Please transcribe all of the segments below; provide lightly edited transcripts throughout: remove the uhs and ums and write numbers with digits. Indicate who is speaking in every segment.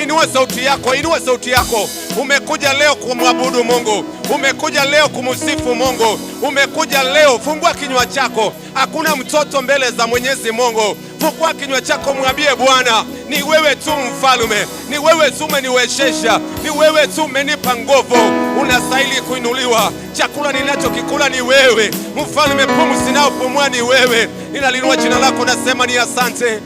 Speaker 1: Inua sauti yako, inua sauti yako. Umekuja leo kumwabudu Mungu, umekuja leo kumsifu Mungu, umekuja leo. Fungua kinywa chako, hakuna mtoto mbele za Mwenyezi Mungu. Fungua kinywa chako, mwambie Bwana, ni wewe tu mfalme, ni wewe tu umeniwezesha, ni wewe tu umenipa nguvu, unastahili kuinuliwa. Chakula ninachokikula ni wewe mfalme, pumzi ninayopumua ni wewe. Ninalinua jina lako, nasema ni asante.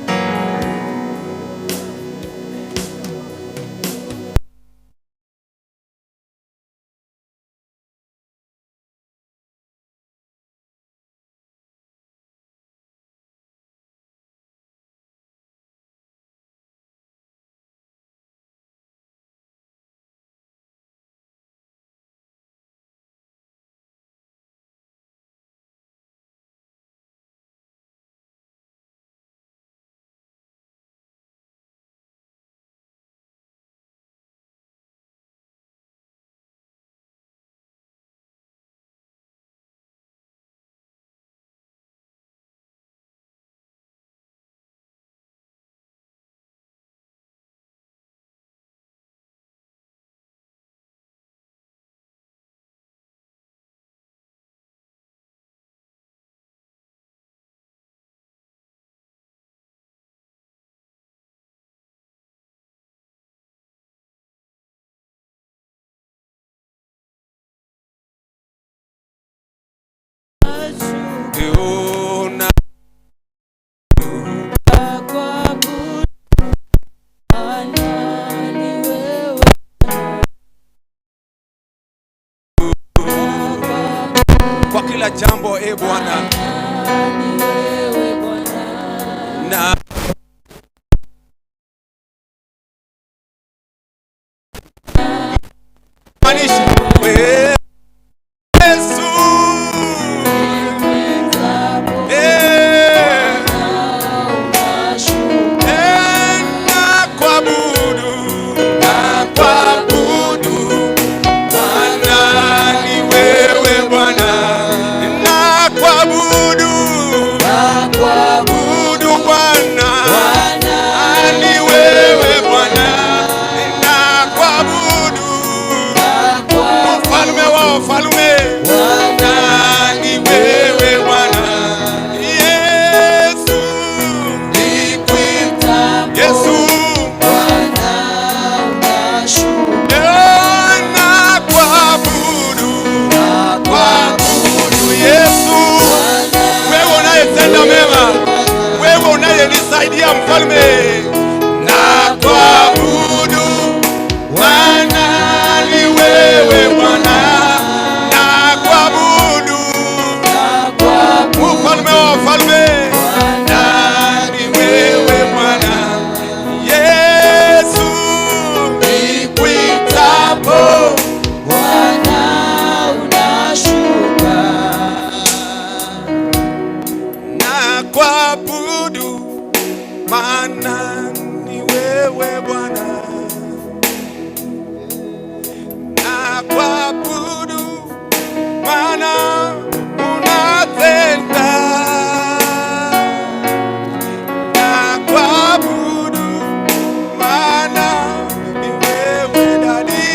Speaker 1: Una kwa kila jambo, e Bwana, na maanisha wewe Yesu, nakuabudu, nakuabudu Bwana, ni wewe Bwana, nakuabudu, abudu Bwana, ni wewe Bwana, nakuabudu mfalme wa wafalme, ni wewe Bwana Yesu, Yesu, nakuabudu, kuabudu Yesu, wewe unayetenda mema, wewe unayenisaidia mfalme, nakuabudu Bwana, ni wewe Bwana, nakuabudu mfalme wa wafalme, ni wewe Bwana Yesu, nikuitapo
Speaker 2: Bwana unashuka,
Speaker 1: nakuabudu, maana ni wewe Bwana, nakuabudu maana unatenda, nakuabudu maana ni wewe Daddy,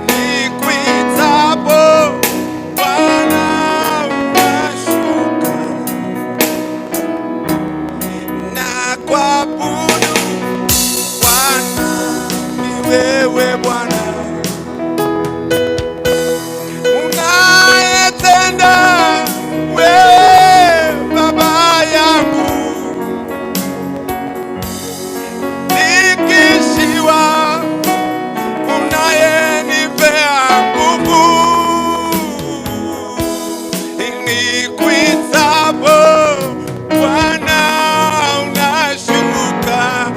Speaker 1: nikuitapo Bwana unashuka, nakuabudu Bwana, ni wewe Bwana unayetenda, wewe Baba yangu, nikishiwa unayenipea nguvu, nikuitapo Bwana unashuka.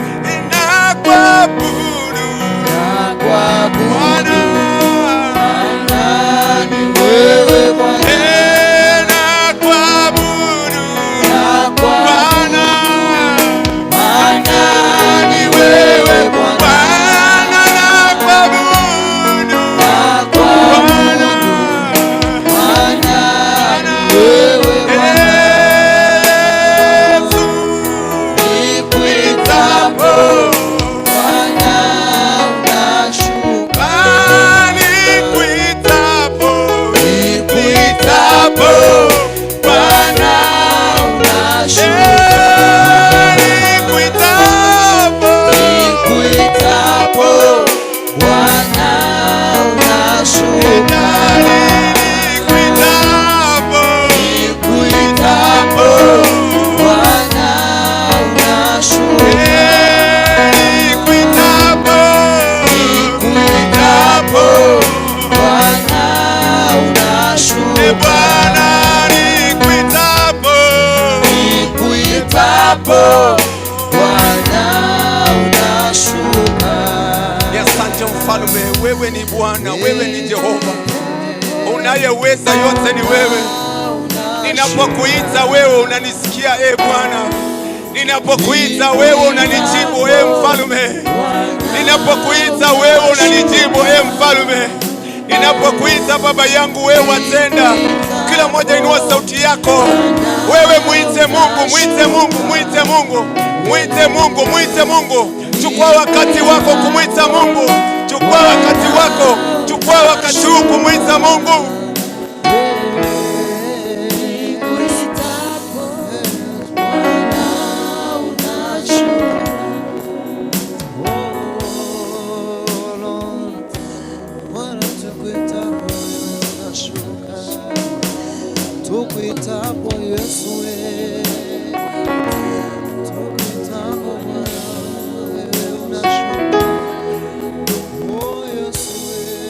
Speaker 1: ni Bwana, wewe ni Jehova, unayeweza yote ni wewe. Ninapokuita wewe unanisikia, e Bwana. Ninapokuita wewe unanijibu, e Mfalme. Ninapokuita wewe unanijibu, e Mfalme. Ninapokuita Baba yangu, wewe watenda. Kila mmoja inua sauti yako. Wewe muite Mungu, muite Mungu, muite Mungu, muite Mungu, muite Mungu. Chukua wakati wako kumwita Mungu. Chukua wakati wako, chukua wakati huu kumwita Mungu.
Speaker 2: Nikuitapo Bwana unashuka.
Speaker 3: Oh, Lord, Bwana tukuitapo unashuka, tukuitapo Yesu we, tukuitapo Bwana wewe unashuka. Oh Yesu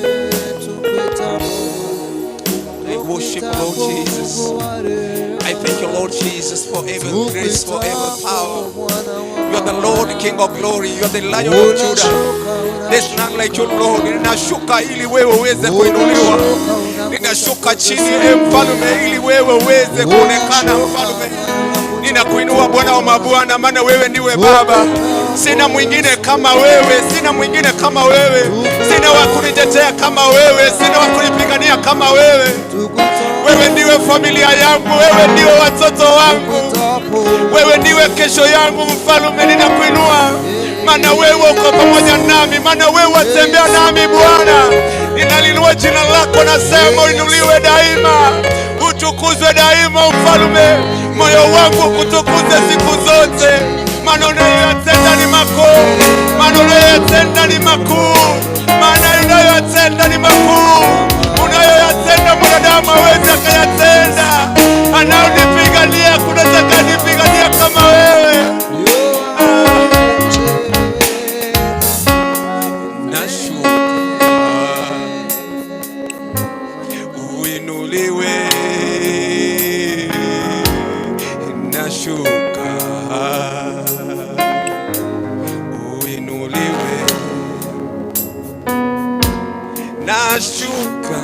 Speaker 3: we, tukuitapo
Speaker 1: I worship Lord Jesus. I thank you, Lord Jesus, for every grace, for every power. You are the Lord, King of glory. You are the Lion of Judah. There's none like you, Lord. Ninashuka ili wewe uweze kuinuliwa. Ninashuka chini, e Mfalme, ili wewe uweze kuonekana, Mfalme. Ninakuinua Bwana wa mabwana, maana wewe ndiwe Baba. Sina mwingine kama wewe, sina mwingine kama wewe, sina wa kunitetea kama wewe, sina wa kunipigania kama wewe. Wewe ndiwe familia yangu, wewe ndiwe watoto wangu, wewe ndiwe kesho yangu, Mfalme. Ninakuinua maana wewe uko pamoja nami, maana wewe watembea nami Bwana. Ninalinua jina lako, nasema uinuliwe daima, utukuzwe daima, Mfalme. Moyo wangu kutukuze siku zote, maana unayoyatenda ni makuu, maana unayoyatenda ni makuu, maana unayoyatenda ni makuu, unayoyatenda mwanadamu hawezi akayatenda. Anaonipigania, kuna atakayenipigania kama wewe. Nashuka uinuliwe, nashuka uinuliwe, nashuka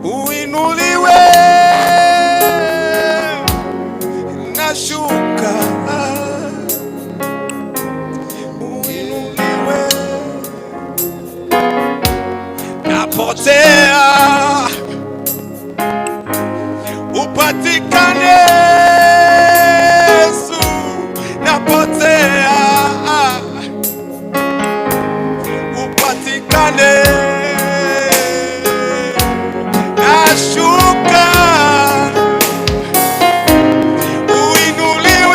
Speaker 1: uinuliwe, nashuka uinuliwe, napotea upatikane Yesu, napotea upatikane, nashuka uinuliwe.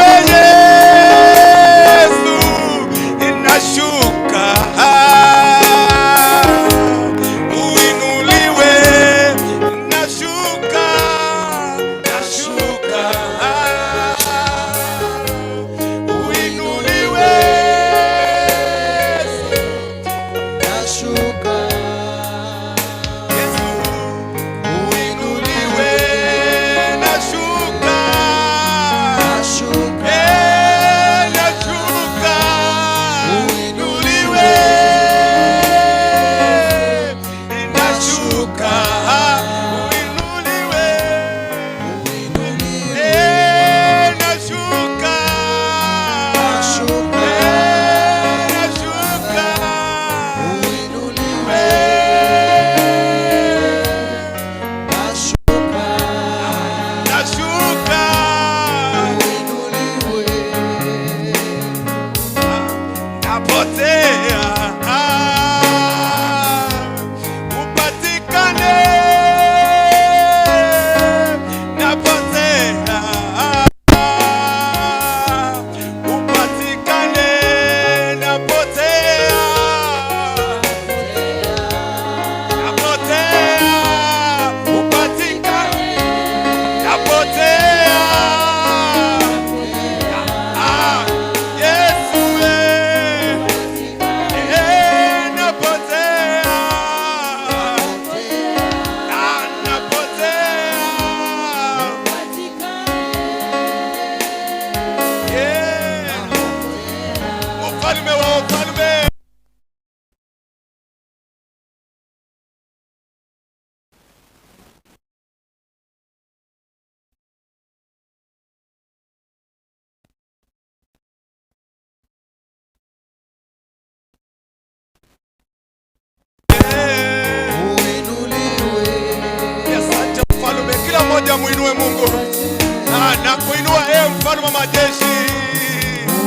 Speaker 1: Mfalme wa majeshi.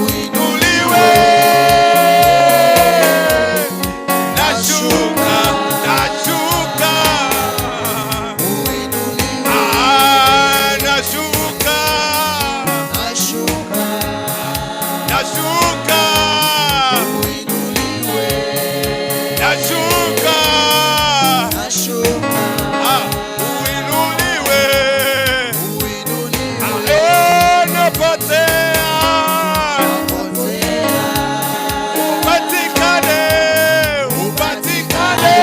Speaker 1: Uinuliwe. Nashuka, nashuka. Ah, nashuka. Nashuka. Nashuka. Ah, uinuliwe. Ah, eh, napotea. Upatikane, upatikane.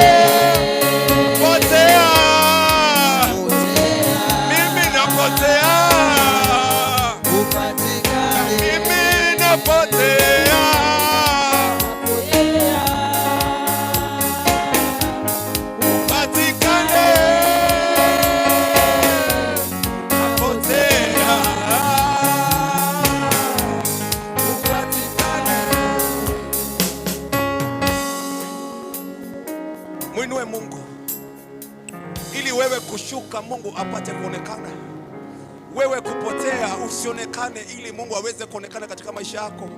Speaker 1: Potea. Mimi napotea. Mimi napotea. Upatikane. Napotea. Upatikane. Mwinue Mungu ili wewe kushuka, Mungu apate kuonekana. Wewe kupotea usionekane, ili Mungu aweze kuonekana katika maisha yako.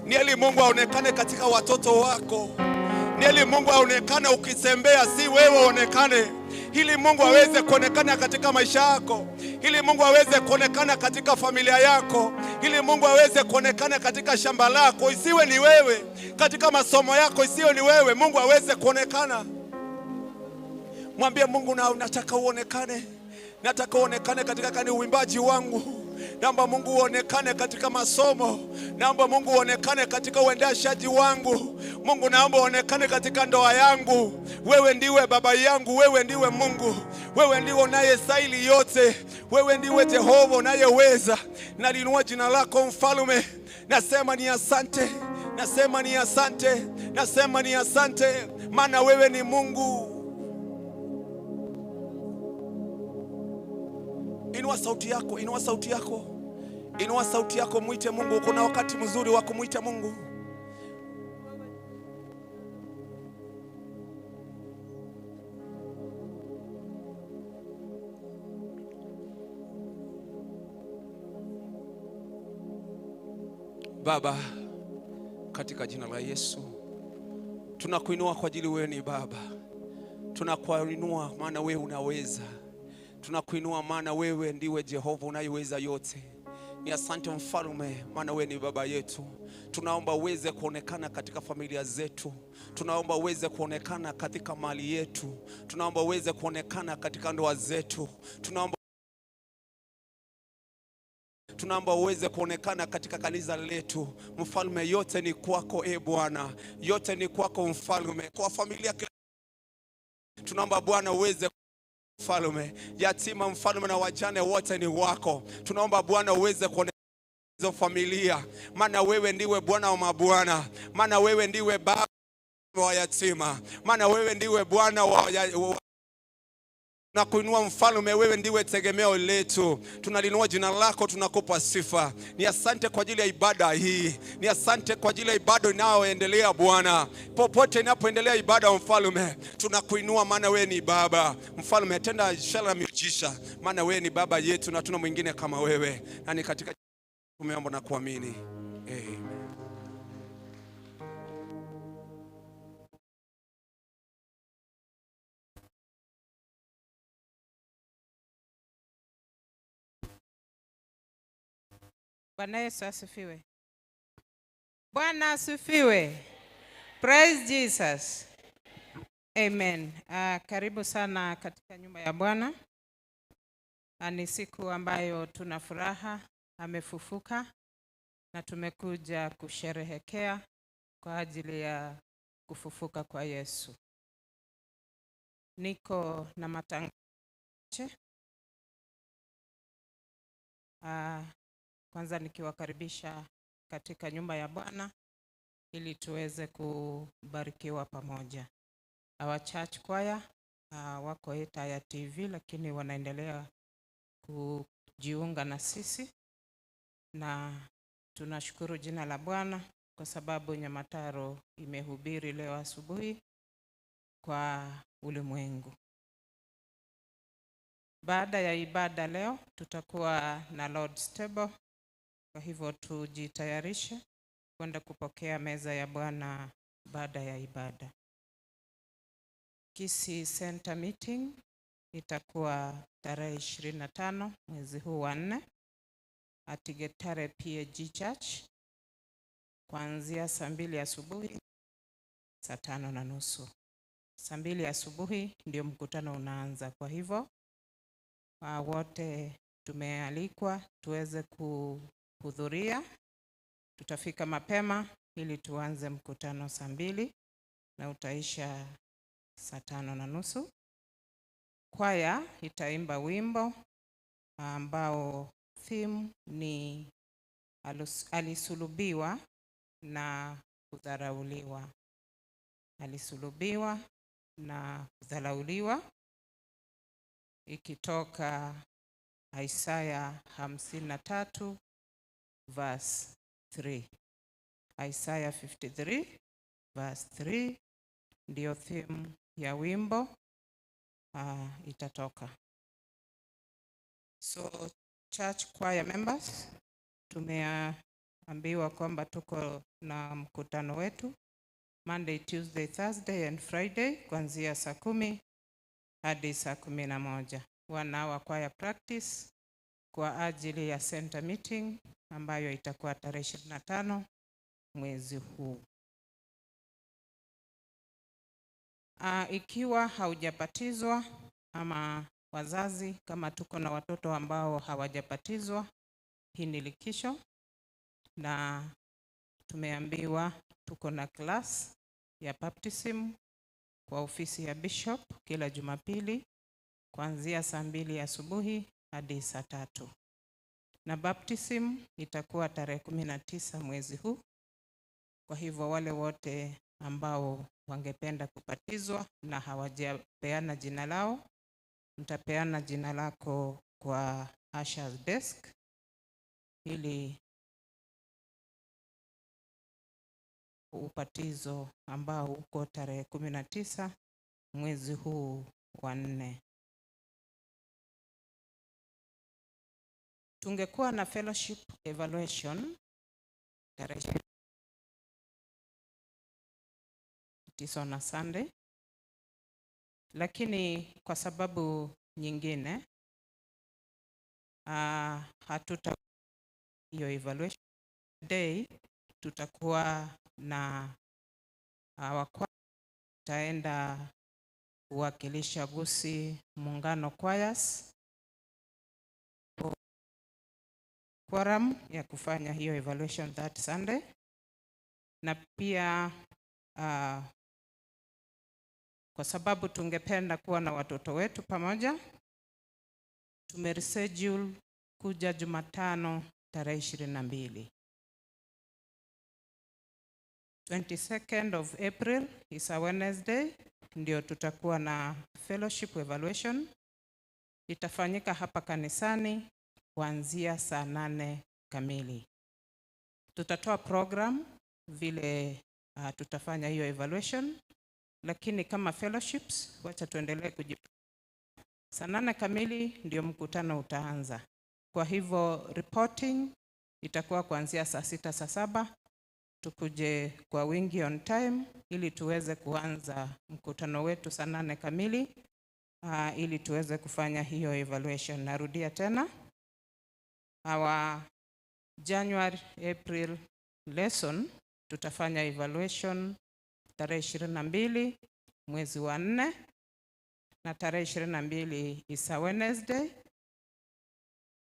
Speaker 1: Ni ili Mungu aonekane katika watoto wako. Ni ili Mungu aonekane ukitembea, si wewe uonekane, ili Mungu aweze kuonekana katika maisha yako, ili Mungu aweze kuonekana katika familia yako, ili Mungu aweze kuonekana katika shamba lako, isiwe ni wewe, katika masomo yako isiwe ni wewe, Mungu aweze kuonekana. Mwambie Mungu, na nataka uonekane, nataka uonekane katika kani uimbaji wangu. Naomba Mungu uonekane katika masomo. Naomba Mungu uonekane katika uendeshaji wangu. Mungu, naomba uonekane katika ndoa yangu. Wewe ndiwe baba yangu, wewe ndiwe Mungu, wewe ndiwe unayestahili yote, wewe ndiwe Jehova unayeweza. Nalinua jina lako Mfalme, nasema ni asante, nasema ni asante, nasema ni asante, maana wewe ni Mungu. Inua sauti yako, inua sauti yako, inua sauti yako, mwite Mungu. Kuna wakati mzuri wa kumwita Mungu. Baba, katika jina la Yesu tunakuinua kwa ajili wewe ni Baba, tunakuinua maana wewe unaweza, tunakuinua maana wewe ndiwe Jehova unayeweza yote. Ni asante Mfalme, maana wewe ni baba yetu. Tunaomba uweze kuonekana katika familia zetu, tunaomba uweze kuonekana katika mali yetu, tunaomba uweze kuonekana katika ndoa zetu, tunaomba uweze kuonekana katika kanisa letu. Mfalme, yote ni kwako e Bwana, yote ni kwako Mfalme. Kwa familia tunaomba Bwana uweze Mfalme, yatima Mfalme na wajane wote ni wako. Tunaomba Bwana uweze kuonekana hizo familia, maana wewe ndiwe Bwana wa mabwana, maana wewe ndiwe baba wa yatima, maana wewe ndiwe Bwana wa na kuinua Mfalme, wewe ndiwe tegemeo letu. Tunalinua jina lako, tunakupa sifa. Ni asante kwa ajili ya ibada hii, ni asante kwa ajili ya ibada inayoendelea Bwana. Popote inapoendelea ibada, Mfalme, tunakuinua maana wewe ni Baba. Mfalme, tenda ishara na miujiza, maana wewe ni Baba yetu na hatuna mwingine kama wewe. Na ni katika tumeomba na kuamini, amen.
Speaker 4: Bwana Yesu asifiwe. Bwana asifiwe. Praise Jesus. Amen. Karibu sana katika nyumba ya Bwana. Ni siku ambayo tuna furaha, amefufuka na tumekuja kusherehekea kwa ajili ya kufufuka kwa Yesu. Niko na matangazo. Kwanza nikiwakaribisha katika nyumba ya Bwana ili tuweze kubarikiwa pamoja. Our church choir wako Etaya TV, lakini wanaendelea kujiunga na sisi, na tunashukuru jina la Bwana kwa sababu Nyamataro imehubiri leo asubuhi kwa ulimwengu. Baada ya ibada leo tutakuwa na Lord's Table Kwa hivyo tujitayarishe kwenda kupokea meza ya Bwana baada ya ibada. Kisii Center meeting itakuwa tarehe 25 mwezi huu wa 4 at Getare PAG Church kuanzia saa 2 asubuhi saa 5:30. Saa 2 asubuhi ndio mkutano unaanza. Kwa hivyo wote tumealikwa tuweze kuhudhuria. Tutafika mapema ili tuanze mkutano saa 2 na utaisha saa 5:30. Kwaya itaimba wimbo ambao theme ni alisulubiwa na kudharauliwa. Alisulubiwa na kudharauliwa, ikitoka Isaya 53 verse 3. Isaiah 53 verse 3 ndio theme ya wimbo itatoka. So church choir members, tumeambiwa kwamba tuko na mkutano wetu Monday, Tuesday, Thursday and Friday kuanzia saa 10 hadi saa 11. 1 hour choir practice kwa ajili ya center meeting ambayo itakuwa tarehe 25 mwezi huu. Ikiwa haujabatizwa ama wazazi, kama tuko na watoto ambao hawajabatizwa, hii ni likisho, na tumeambiwa tuko na class ya baptism kwa ofisi ya bishop kila Jumapili kuanzia saa 2 asubuhi hadi saa 3. Na baptism itakuwa tarehe 19 mwezi huu. Kwa hivyo wale wote ambao wangependa kubatizwa na hawajapeana jina lao, mtapeana jina lako kwa usher's desk ili ubatizo ambao uko tarehe 19 mwezi huu wa 4. Tungekuwa na fellowship evaluation tarehe 9 na Sunday, lakini kwa sababu nyingine hatuta hiyo evaluation day. Tutakuwa na wakwa tutaenda kuwakilisha Gusii Muungano Choirs quorum ya kufanya hiyo evaluation that Sunday, na pia kwa sababu tungependa kuwa na watoto wetu pamoja, tumereschedule kuja Jumatano tarehe 22. 22nd of April is a Wednesday, ndio tutakuwa na fellowship evaluation. Itafanyika hapa kanisani kuanzia saa 8 kamili. Tutatoa program vile tutafanya hiyo evaluation, lakini kama fellowships wacha tuendelee kujipa. Saa 8 kamili ndio mkutano utaanza. Kwa hivyo reporting itakuwa kuanzia saa 6, saa 7. Tukuje kwa wingi on time ili tuweze kuanza mkutano wetu saa 8 kamili, ili tuweze kufanya hiyo evaluation. Narudia tena, our January April lesson tutafanya evaluation tarehe 22 mwezi wa 4, na tarehe 22 is a Wednesday.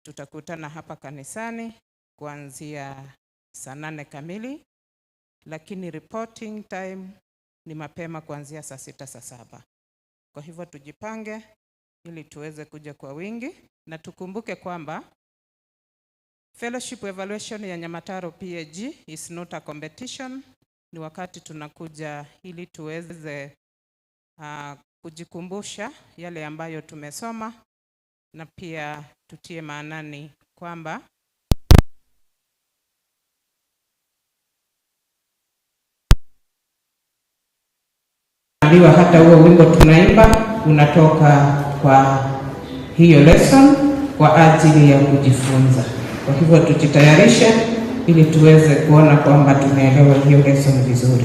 Speaker 4: Tutakutana hapa kanisani kuanzia saa 8 kamili, lakini reporting time ni mapema kuanzia saa 6, saa 7. Kwa hivyo tujipange ili tuweze kuja kwa wingi, na tukumbuke kwamba fellowship evaluation ya Nyamataro PAG is not a competition. Ni wakati tunakuja ili tuweze kujikumbusha yale ambayo tumesoma, na pia tutie maanani kwamba hata huo wimbo tunaimba unatoka kwa hiyo lesson kwa ajili ya kujifunza. Kwa hivyo tujitayarishe ili tuweze kuona kwamba tumeelewa hiyo lesson vizuri.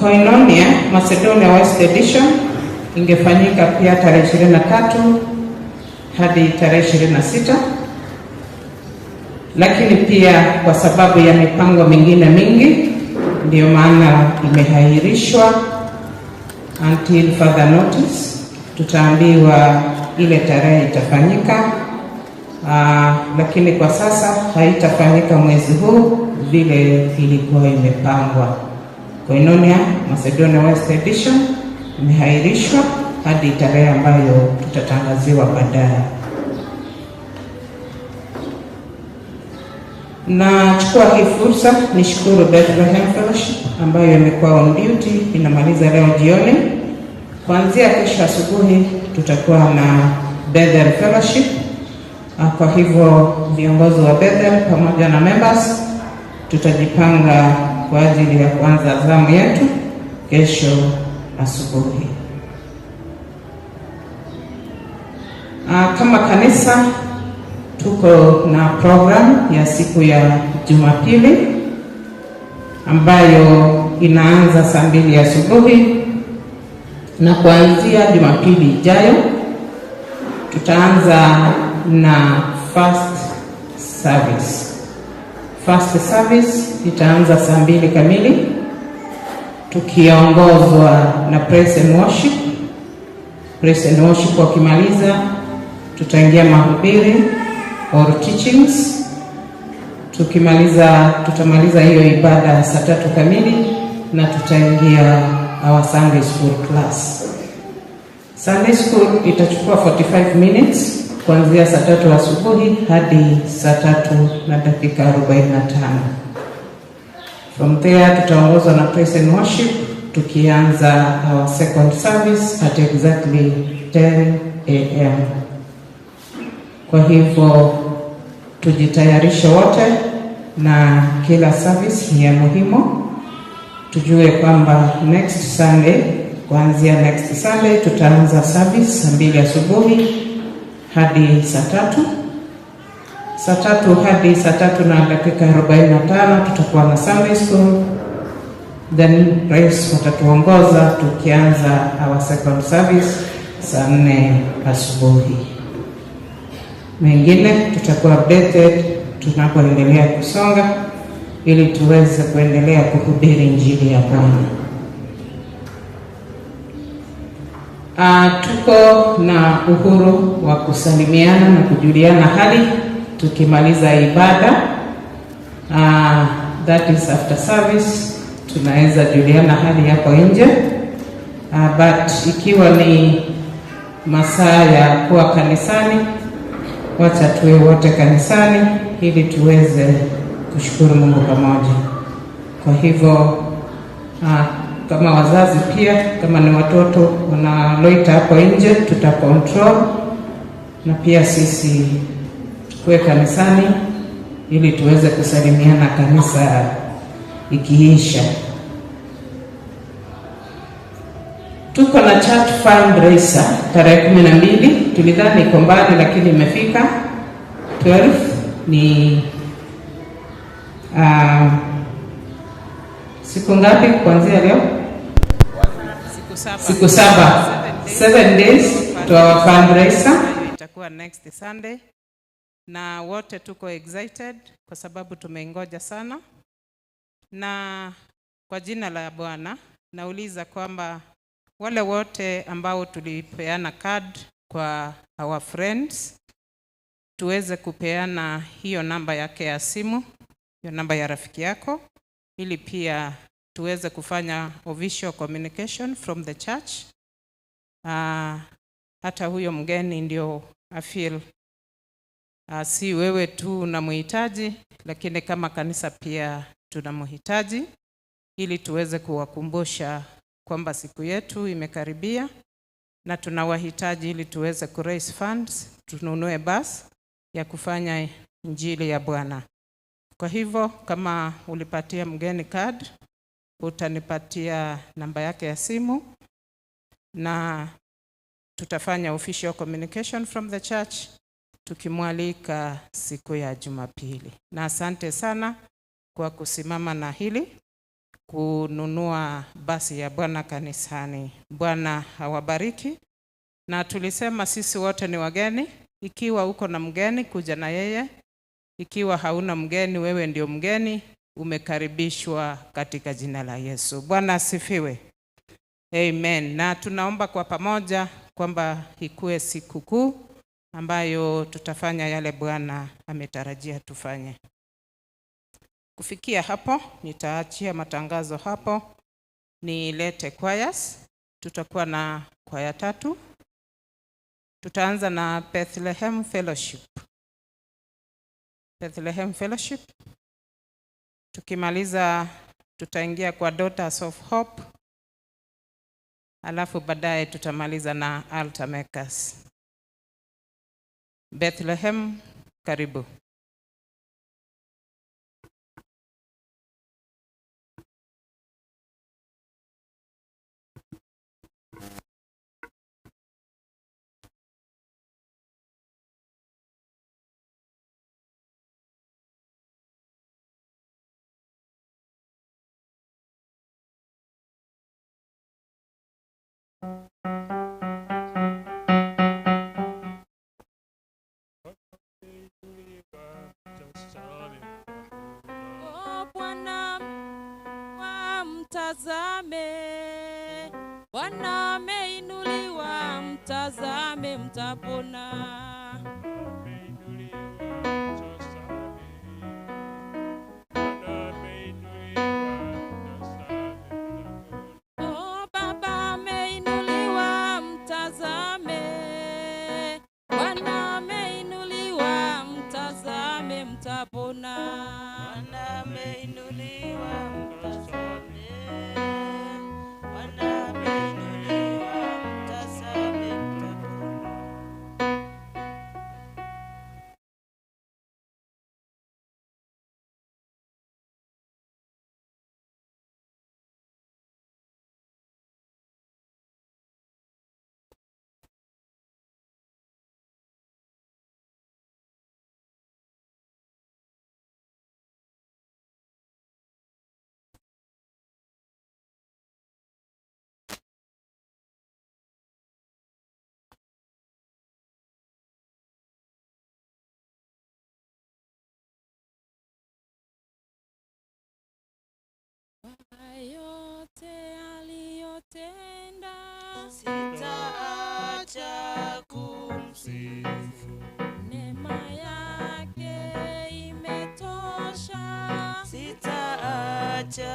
Speaker 4: Koinonia Macedonia West Edition ingefanyika pia tarehe 23 hadi tarehe 26, lakini pia kwa sababu ya mipango mingine mingi ndiyo maana imehairishwa until further notice. Tutaambiwa ile tarehe itafanyika, lakini kwa sasa haitafanyika mwezi huu vile ilikuwa imepangwa. Koinonia Macedonia West Edition imehairishwa hadi tarehe ambayo tutatangaziwa baadaye. Nachukua hii fursa nishukuru Bethlehem Fellowship ambayo imekuwa on duty, inamaliza leo jioni. Kuanzia kesho asubuhi tutakuwa na Bethel Fellowship. Kwa hivyo viongozi wa Bethel pamoja na members tutajipanga kwa ajili ya kuanza zamu yetu kesho asubuhi. Kama kanisa tuko na program ya siku ya Jumapili ambayo inaanza saa 2 asubuhi, na kuanzia Jumapili ijayo tutaanza na first service. First service itaanza saa 2 kamili tukiongozwa na praise and worship. Praise and worship wakimaliza tutaingia mahubiri or teachings. Tukimaliza tutamaliza hiyo ibada saa 3 kamili na tutaingia our Sunday school class. Sunday school itachukua 45 minutes kuanzia saa 3 asubuhi hadi saa 3:45. From there tutaongozwa na praise and worship tukianza our second service at exactly 10 a.m. Kwa hivyo tujitayarishe wote, na kila service ni ya muhimu. Tujue kwamba next Sunday, kuanzia next Sunday tutaanza service saa 2 asubuhi hadi saa 3. Saa 3 hadi saa 3:45 tutakuwa na Sunday school. Then praise watatuongoza tukianza our second service saa 4 asubuhi. Mengine tutakuwa updated tunapoendelea kusonga ili tuweze kuendelea kuhubiri injili ya Bwana. Tuko na uhuru wa kusalimiana na kujuliana hali tukimaliza ibada. That is after service, tunaweza juliana hali hapo nje. But ikiwa ni masaa ya kuwa kanisani, wacha tuwe wote kanisani ili tuweze kushukuru Mungu pamoja. Kwa hivyo kama wazazi pia, kama ni watoto wanaloita hapo nje, tuta control, na pia sisi tukue kanisani ili tuweze kusalimiana kanisa ikiisha. Tuko na church fundraiser tarehe 12. Tulidhani iko mbali lakini imefika. 12 ni siku ngapi kuanzia leo? Siku 7. 7 days to our fundraiser.
Speaker 5: Itakuwa next Sunday. Na wote tuko excited kwa sababu tumeingoja sana. Na kwa jina la Bwana nauliza kwamba wale wote ambao tulipeana card kwa our friends tuweze kupeana hiyo namba yake ya simu, hiyo namba ya rafiki yako, ili pia tuweze kufanya official communication from the church. Hata huyo mgeni ndio afeel si wewe tu unamhitaji, lakini kama kanisa pia tunamhitaji, ili tuweze kuwakumbusha kwamba siku yetu imekaribia na tunawahitaji ili tuweze ku raise funds, tununue bus ya kufanya injili ya Bwana. Kwa hivyo kama ulipatia mgeni card, utanipatia namba yake ya simu, na
Speaker 4: Tutafanya official communication from the church tukimwalika siku ya Jumapili. Na asante sana kwa kusimama na hili kununua basi ya Bwana kanisani. Bwana awabariki. Na tulisema sisi wote ni wageni. Ikiwa uko na mgeni, kuja na yeye. Ikiwa hauna mgeni, wewe ndio mgeni, umekaribishwa katika jina la Yesu. Bwana asifiwe. Amen. Na tunaomba kwa pamoja kwamba ikuwe sikukuu ambayo tutafanya yale Bwana ametarajia tufanye. Kufikia hapo, nitaachia matangazo hapo, nilete choirs. Tutakuwa na kwaya 3. Tutaanza na Bethlehem Fellowship. Bethlehem Fellowship. Tukimaliza tutaingia kwa Daughters of Hope. Alafu baadaye tutamaliza na Altar Makers. Bethlehem, karibu.
Speaker 6: O Bwana wa mtazame, Bwana ameinuliwa, mtazame mtapona. O Baba ameinuliwa, mtazame, Bwana ameinuliwa, mtazame mtapona.
Speaker 7: Bwana ameinuliwa, mtazame. Bwana ameinuliwa, mtazame mtapona.
Speaker 6: Kwa yote aliyotenda,
Speaker 7: Sitaacha kumsifu.
Speaker 6: neema yake imetosha.
Speaker 7: Sitaacha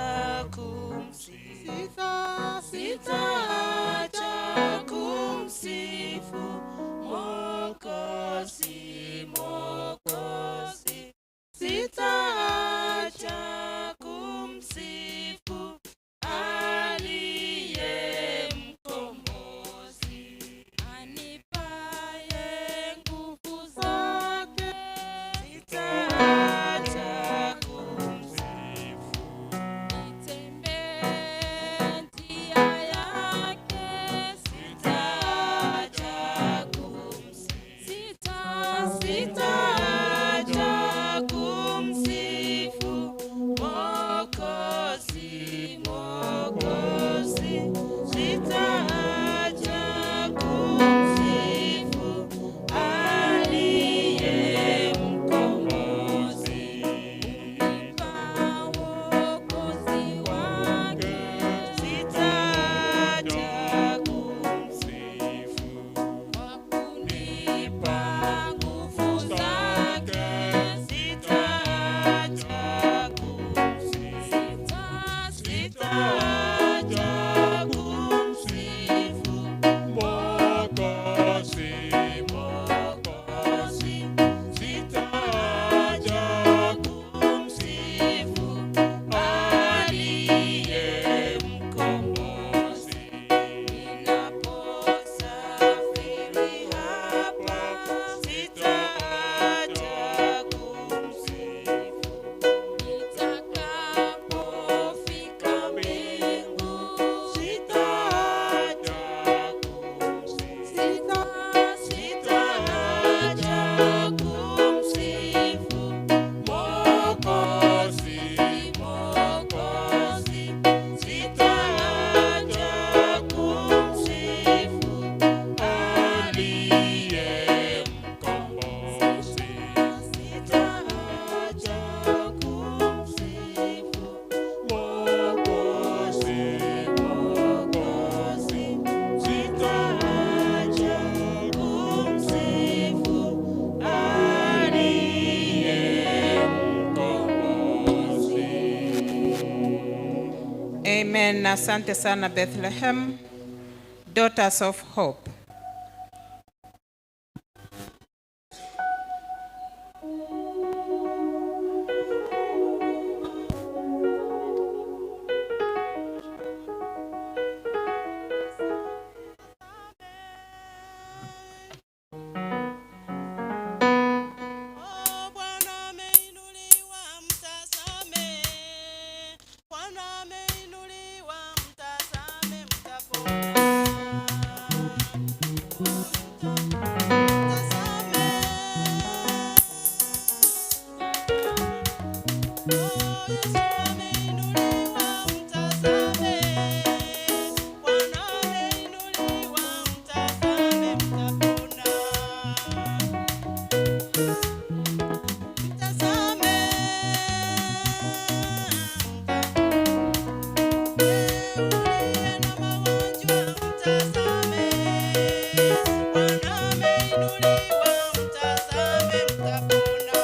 Speaker 7: kumsifu. Sitaacha kumsifu Mwokozi, Mwokozi. Sitaacha kumsifu aliye mkombozi.
Speaker 6: Anipaye nguvu zake,
Speaker 7: Sitaacha kumsifu.
Speaker 5: Amen. Asante sana Bethlehem, Daughters of Hope.
Speaker 7: Oh, Bwana ameinuliwa, mtazame. Bwana ameinuliwa, mtazame, mtapona. Mtazame. Oh, Yesu ameinuliwa, mtazame. Bwana ameinuliwa, mtazame, mtapona. Mtazame, uliye na magonjwa, mtazame. Bwana ameinuliwa, mtazame, mtapona.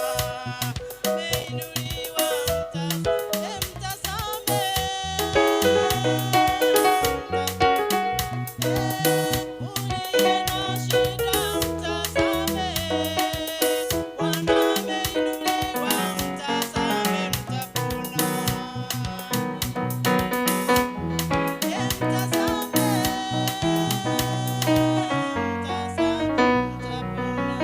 Speaker 7: Ameinuliwa, mtazame, uliye na shida, mtazame. Bwana ameinuliwa, mtazame, mtapona. Mtazame, mtazame, mtapona.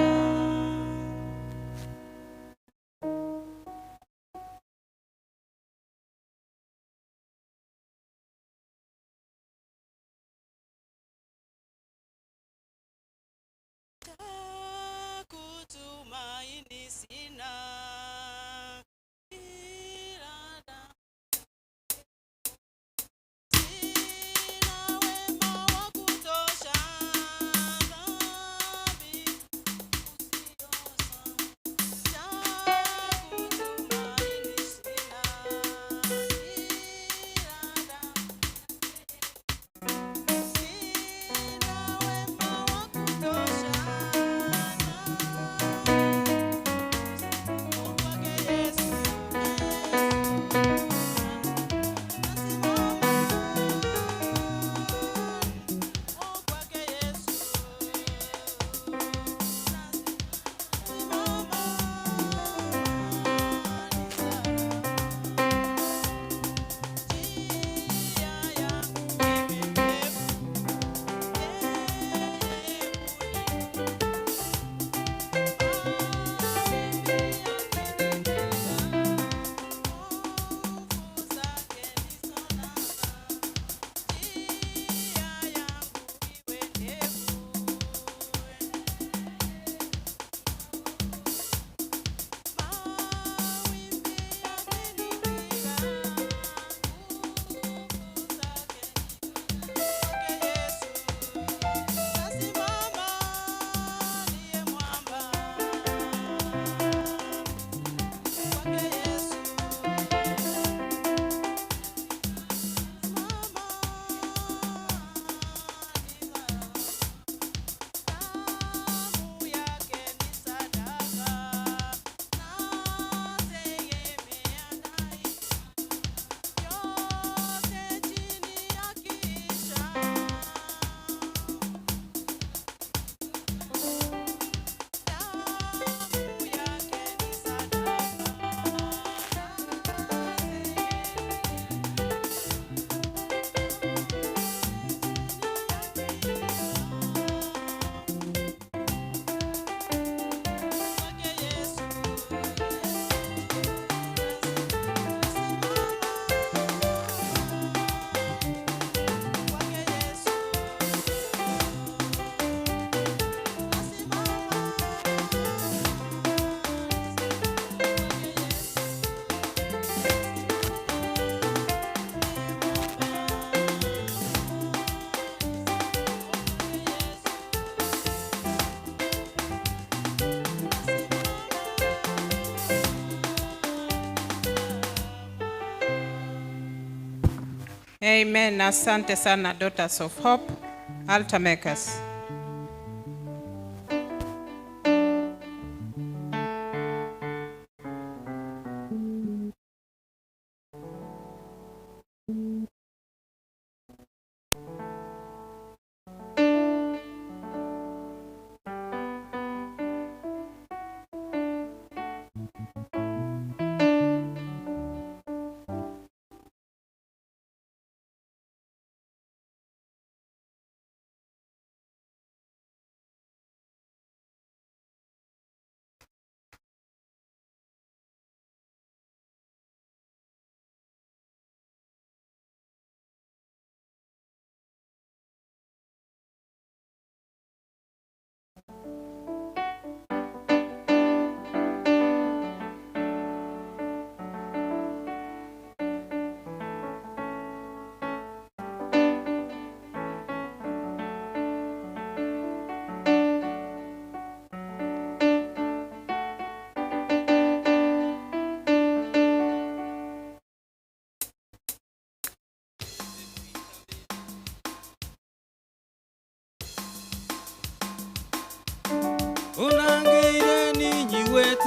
Speaker 7: Kutumaini sina ila sina wema wa kutosha, dhambi usiosa. Kutumaini sina ila sina wema wa kutosha. Kwake Yesu kwake Yesu nasimama, njia yangu iwe ndefu. Nasimama ndiye mwamba kwake Yesu, damu yake ni sadaka, nategemea daima, yote chini ya kisha. Damu yake ni sadaka. Kwake Yesu, kwake Yesu,
Speaker 5: Amen. Asante sana Daughters of Hope, Altar Makers.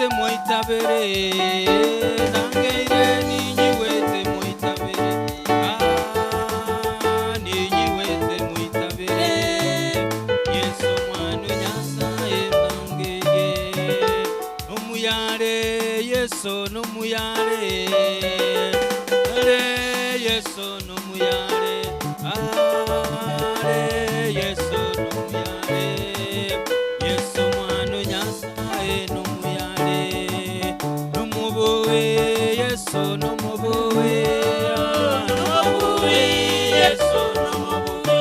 Speaker 2: Ninyiwete mwitabere nangeire ninyiwete mwitabere ah ninyiwete mwitabere Yesu mwana Nyasaye nangeye nomuyale Yesu nomuyale ale Yesu nomuyale ale Yesu nomuyale Yesu mwana Nyasaye nomuyale nomubuwe Yesu nomubuwe nomubuwe Yesu nomubuwe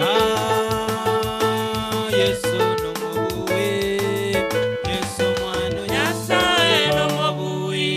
Speaker 2: ah Yesu nomubuwe Yesu mwana Nyasaye nomubuwe.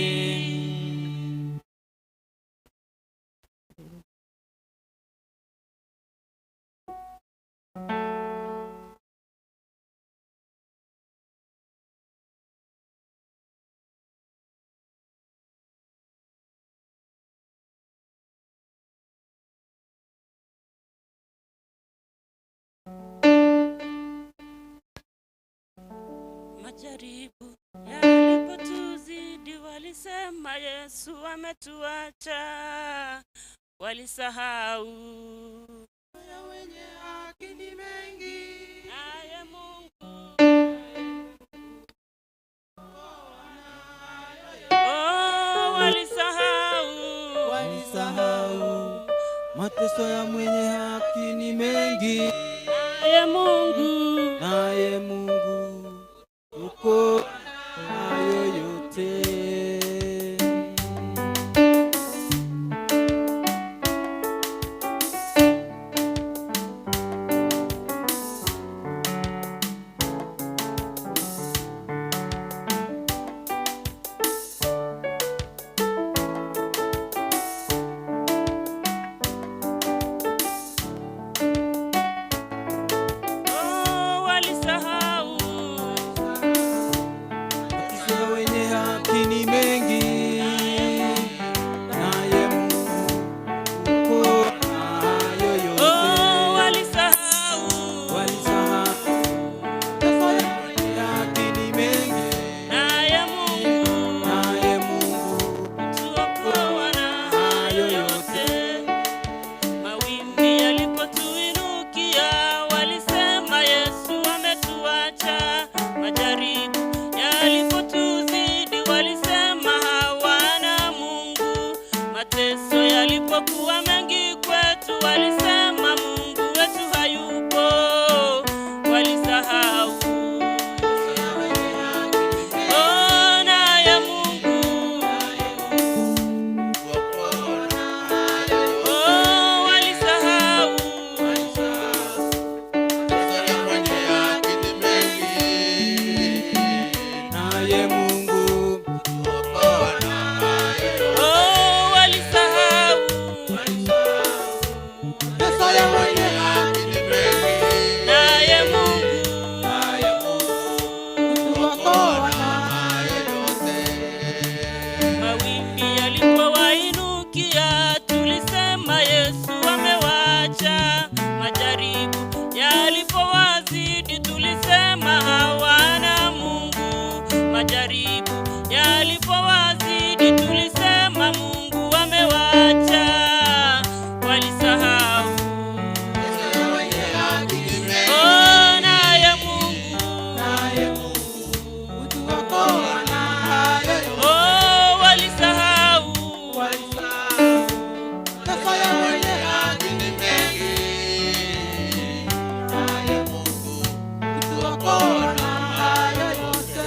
Speaker 6: Majaribu yalipotuzidi, walisema Yesu ametuacha, walisahau
Speaker 7: Ya wenye haki ni mengi,
Speaker 6: naye Mungu. Oh, walisahau
Speaker 2: Walisahau mateso ya mwenye haki ni mengi,
Speaker 6: naye Mungu.
Speaker 2: Naye Mungu uko nayo yote.
Speaker 6: Oh, walisahau
Speaker 2: Mateso ya wenye haki ni mengi, naye Mungu uko nayo yote.
Speaker 6: Oh, walisahau
Speaker 2: Walisahau mateso ya wenye haki ni mengi,
Speaker 6: naye Mungu
Speaker 2: naye Mungu
Speaker 6: tuokoa na hayo yote. Mawimbi yalipotuinukia, walisema Yesu ametuacha. Majaribu yalipotuzidi, walisema hawana Mungu. Mateso yalipokuwa mengi kwetu, walisema Mungu wetu hayupo. Walisahau oh, naye Mungu. Oh, walisahau
Speaker 2: naye Mungu
Speaker 6: Oh, walisahau
Speaker 7: mateso ya wenye haki ni mengi,
Speaker 6: naye Mungu
Speaker 2: naye Mungu
Speaker 7: hutuokoa na hayo yote.
Speaker 6: Mawimbi yalipowainukia, tulisema Yesu amewacha. Majaribu yalipowazidi, tulisema hawana Mungu. Majaribu yalipowazidi, tulisema Mungu amewacha. Walisahau oh, naye Mungu
Speaker 2: naye Mungu
Speaker 7: Hutuokoa na hayo yote.
Speaker 6: Oh, walisahau
Speaker 7: Mateso ya wenye haki ni mengi, naye Mungu hutuokoa na hayo yote.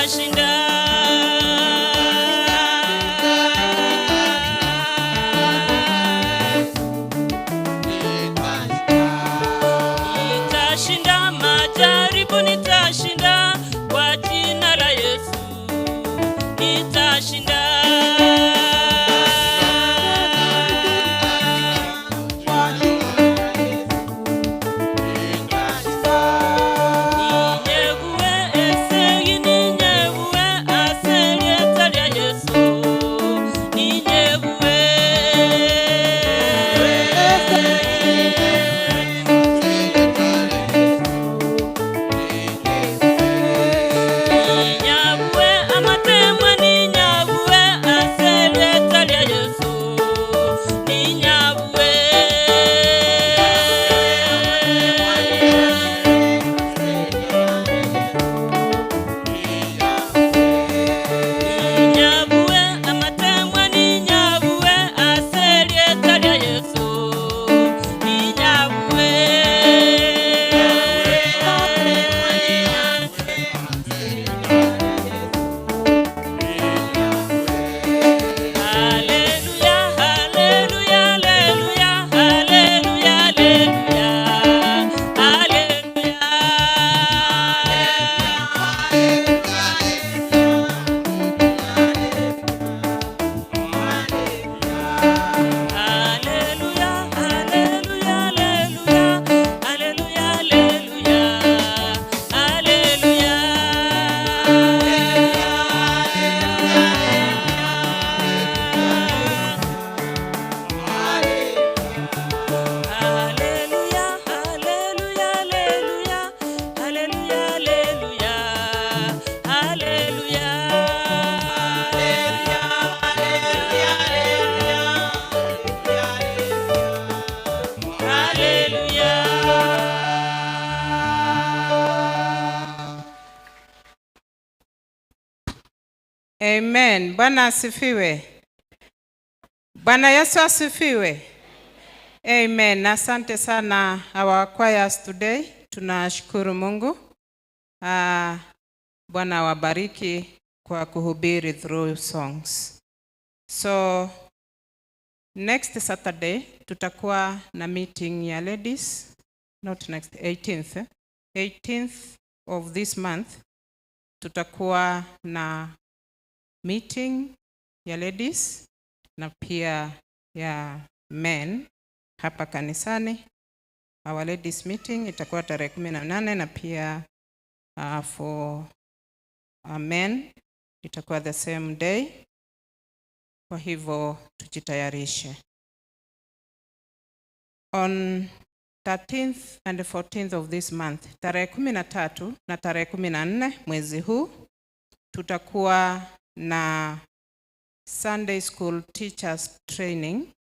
Speaker 6: Nitashinda. Nitashinda majaribu, nitashinda kwa jina la Yesu, nitashinda. Ninyegue esegi, ninyegue aserieta lya Yesu, ninyegue. Ninyague amatemwa, ninyague aserieta lya Yesu, ninyague. Ninyague amatemwa, ninyague aserieta lya Yesu, ninyague. Haleluya, haleluya, haleluya, haleluya, haleluya, haleluya. Haleluya, haleluya, haleluya, haleluya, haleluya, haleluya. Haleluya, haleluya, haleluya, haleluya, haleluya, haleluya. Haleluya.
Speaker 5: Amen. Bwana asifiwe. Bwana Yesu asifiwe. Amen. Asante sana our choirs today. Tunashukuru Mungu. Bwana awabariki kwa kuhubiri through songs. So next Saturday tutakuwa na meeting ya ladies, not next, 18th, eh? 18th of this month tutakuwa na meeting ya ladies na pia ya men hapa kanisani. Our ladies meeting itakuwa tarehe 18 na pia for men itakuwa the same day. Kwa hivyo tujitayarishe. On 13th and 14th of this month, tarehe 13 na tarehe 14 mwezi huu, tutakuwa na Sunday School Teachers Training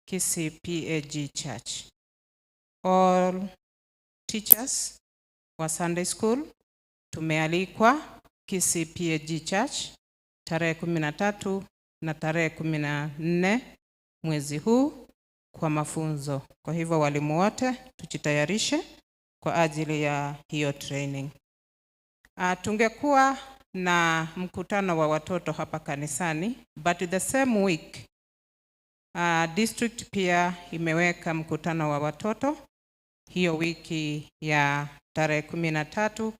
Speaker 5: Kisii PAG Church. All teachers wa Sunday School tumealikwa Kisii PAG Church tarehe 13 na tarehe 14 mwezi huu kwa mafunzo. Kwa hivyo walimu wote tujitayarishe kwa ajili ya hiyo training. Tungekuwa na mkutano wa watoto hapa kanisani, but the same week district pia imeweka mkutano wa watoto hiyo wiki ya tarehe 13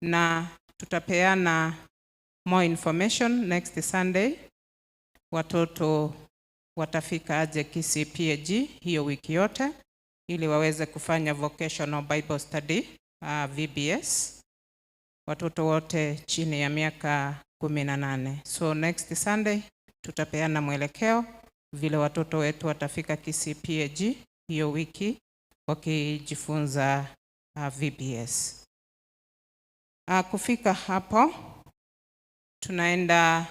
Speaker 5: na tutapeana more information next Sunday. Watoto watafika aje Kisii PAG hiyo wiki yote ili waweze kufanya vocational Bible study, VBS, watoto wote chini ya miaka 18. So next Sunday tutapeana mwelekeo vile watoto wetu watafika Kisii PAG hiyo wiki wakijifunza VBS. Kufika hapo tunaenda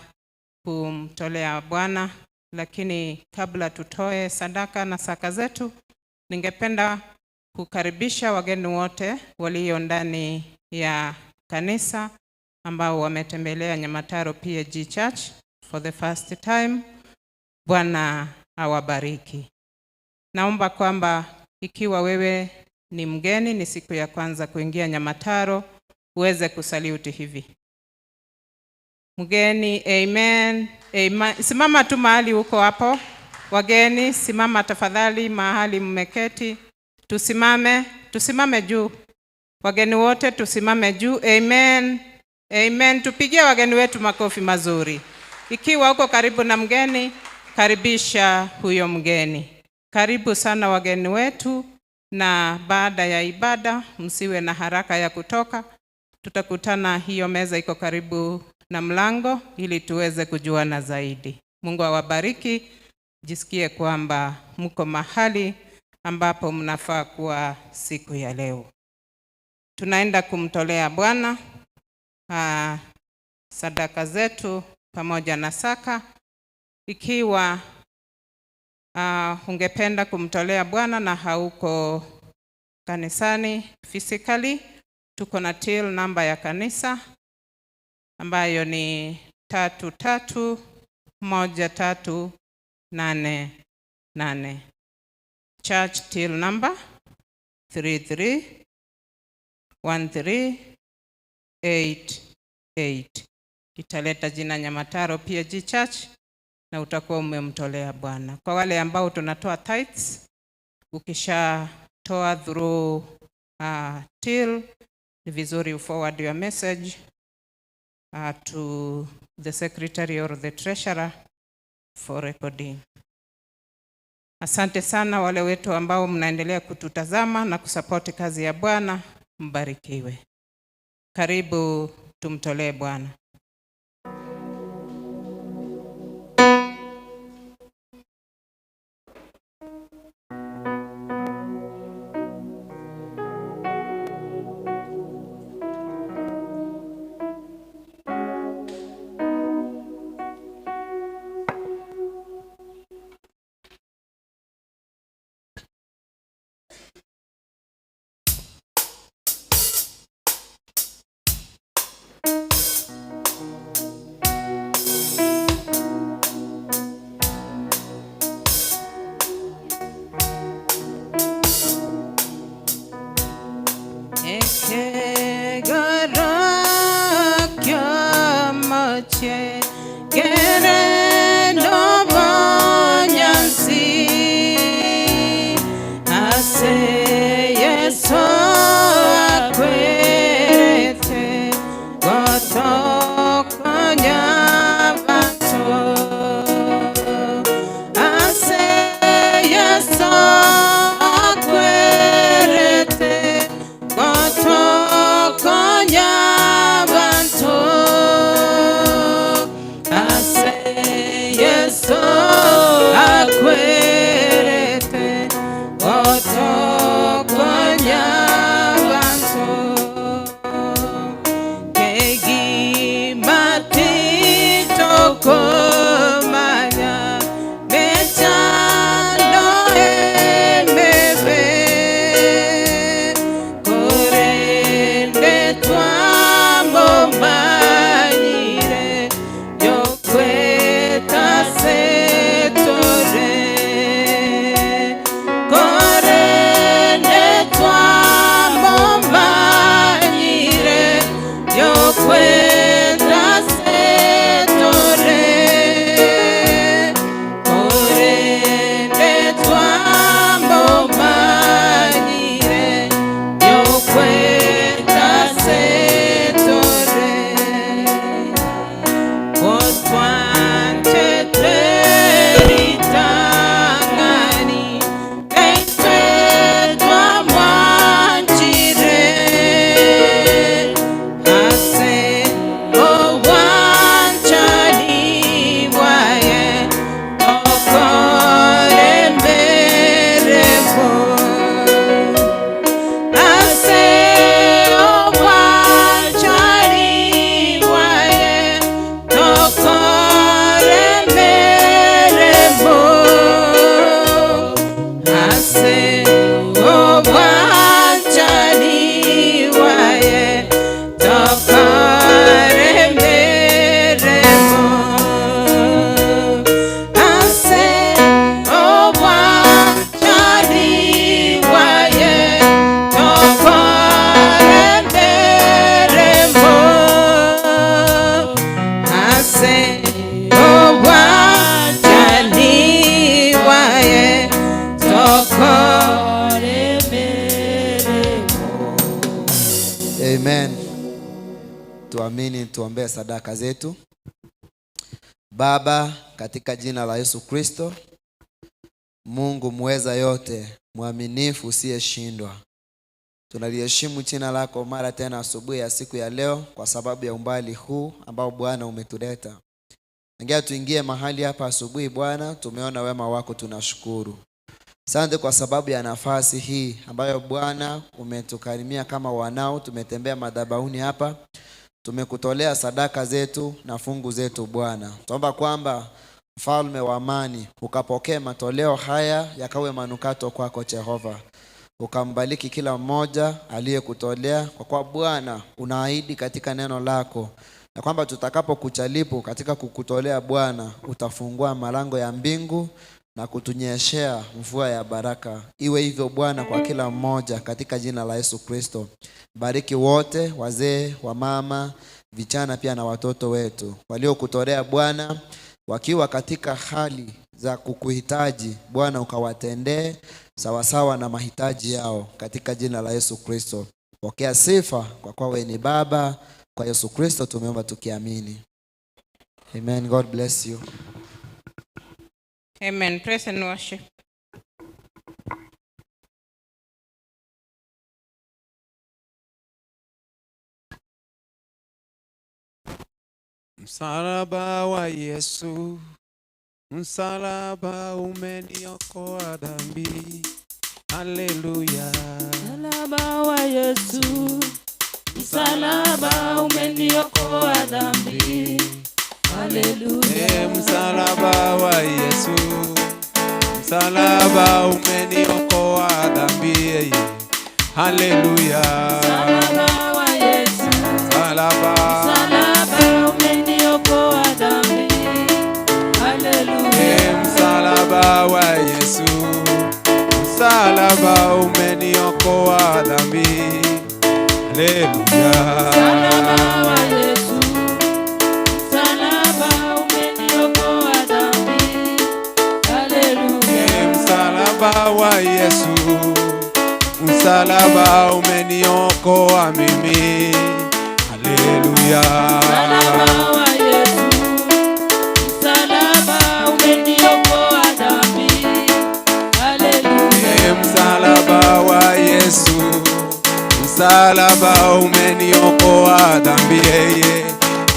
Speaker 5: kumtolea Bwana, lakini kabla tutoe sadaka na saka zetu, ningependa kukaribisha wageni wote walio ndani ya kanisa ambao wametembelea Nyamataro PAG Church for the first time. Bwana awabariki. Naomba kwamba ikiwa wewe ni mgeni, ni siku ya kwanza kuingia Nyamataro, uweze kusalute hivi. Mgeni, amen. Amen. Simama tu mahali huko hapo. Wageni, simama tafadhali mahali mmeketi. Tusimame, tusimame juu. Wageni wote tusimame juu. Amen. Amen. Tupigie wageni wetu makofi mazuri. Ikiwa uko karibu na mgeni, karibisha huyo mgeni. Karibu sana wageni wetu, na baada ya ibada msiwe na haraka ya kutoka. Tutakutana, hiyo meza iko karibu na mlango ili tuweze kujuana zaidi. Mungu awabariki. Jisikie kwamba mko mahali ambapo mnafaa kuwa siku ya leo. Tunaenda kumtolea Bwana sadaka zetu pamoja na saka. Ikiwa ungependa kumtolea Bwana na hauko kanisani physically, tuko na till namba ya kanisa ambayo ni 331388. Church till number 331388. Italeta jina Nyamataro PAG Church na utakuwa umemtolea Bwana. Kwa wale ambao tunatoa tithes, ukishatoa through till, ni vizuri you forward your message to the secretary or the treasurer for recording. Asante sana wale wetu ambao mnaendelea kututazama na kusapoti kazi ya Bwana, mbarikiwe. Karibu tumtolee Bwana.
Speaker 6: Kwenda setore.
Speaker 3: tuombee sadaka zetu. Baba, katika jina la Yesu Kristo, Mungu muweza yote, mwaminifu usiyeshindwa, tunaliheshimu jina lako mara tena asubuhi ya siku ya leo kwa sababu ya umbali huu ambao Bwana umetuleta. Ingia tuingie mahali hapa asubuhi Bwana, tumeona wema wako, tunashukuru. Asante kwa sababu ya nafasi hii ambayo Bwana umetukarimia kama wanao. Tumetembea madhabahuni hapa, tumekutolea sadaka zetu na fungu zetu Bwana. Tuomba kwamba Mfalme wa amani ukapokee matoleo haya yakawe manukato kwako Jehova. Ukambariki kila mmoja aliyekutolea, kwa kuwa Bwana unaahidi katika neno lako na kwamba tutakapokuchalipu katika kukutolea Bwana, utafungua malango ya mbingu na kutunyeshea mvua ya baraka. Iwe hivyo Bwana kwa kila mmoja katika jina la Yesu Kristo. Bariki wote, wazee, wamama, vijana pia na watoto wetu waliokutolea Bwana wakiwa katika hali za kukuhitaji Bwana, ukawatendee sawasawa na mahitaji yao katika jina la Yesu Kristo. Pokea sifa kwa kuwa wewe ni Baba. Kwa Yesu Kristo tumeomba tukiamini. Amen. God bless you.
Speaker 5: Amen. Praise and worship.
Speaker 2: Msalaba wa Yesu, msalaba umeniokoa dhambi. Haleluya.
Speaker 6: Msalaba wa Yesu, msalaba umeniokoa dhambi. Haleluya.
Speaker 2: Msalaba wa Yesu, msalaba umeniokoa dhambi. Haleluya.
Speaker 6: Msalaba wa Yesu,
Speaker 2: Msalaba,
Speaker 6: msalaba umeniokoa dhambi. Haleluya.
Speaker 2: Msalaba wa Yesu, msalaba umeniokoa dhambi. Haleluya.
Speaker 6: Msalaba wa Yesu, msalaba umeniokoa dhambi. Haleluya.
Speaker 2: Msalaba wa Yesu, msalaba umeniokoa mimi. Haleluya.
Speaker 6: Msalaba wa Yesu, msalaba umeniokoa dhambi. Haleluya.
Speaker 2: Msalaba wa Yesu, msalaba umeniokoa dhambi.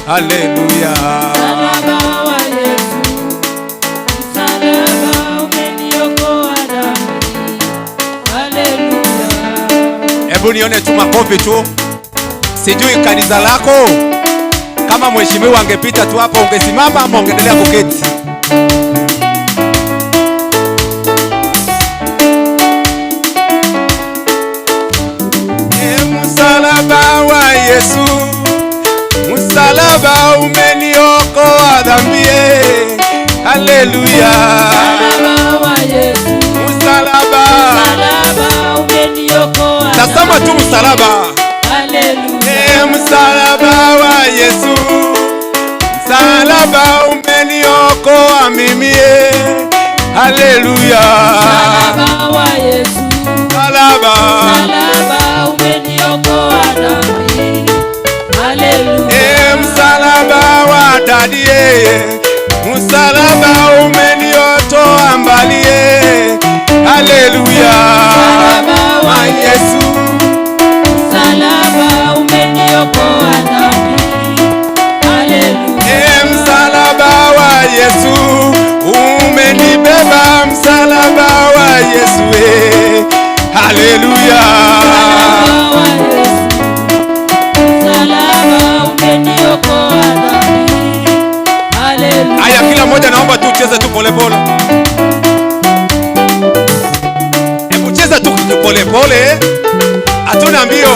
Speaker 2: Haleluya.
Speaker 6: Msalaba wa Yesu, msalaba umeniokoa dhambi. Haleluya.
Speaker 1: Hebu nione tu makofi tu. Sijui kanisa lako kama mheshimiwa angepita tu hapo ungesimama ama ungeendelea kuketi.
Speaker 2: Msalaba wa Yesu, msalaba umeniokoa dhambi. Haleluya.
Speaker 6: Msalaba wa Yesu,
Speaker 2: Msalaba,
Speaker 6: msalaba umeniokoa
Speaker 1: Tazama tu msalaba.
Speaker 6: Haleluya.
Speaker 2: Msalaba wa Yesu, msalaba umeniokoa mimi. Haleluya.
Speaker 6: Msalaba wa Yesu,
Speaker 2: Msalaba,
Speaker 6: msalaba umeniokoa dhambi. Haleluya.
Speaker 2: Msalaba wa dadi, msalaba umeniotoa mbali. Haleluya.
Speaker 6: Msalaba wa
Speaker 2: Yesu,
Speaker 6: msalaba umeniokoa dhambi. Haleluya.
Speaker 2: Msalaba wa Yesu umenibeba, msalaba wa Yesu. Haleluya.
Speaker 6: Msalaba wa Yesu, msalaba umeniokoa dhambi. Haleluya.
Speaker 1: Haya, kila mmoja naomba tu cheze tu polepole. Hebu cheza tu polepole, hatuna mbio.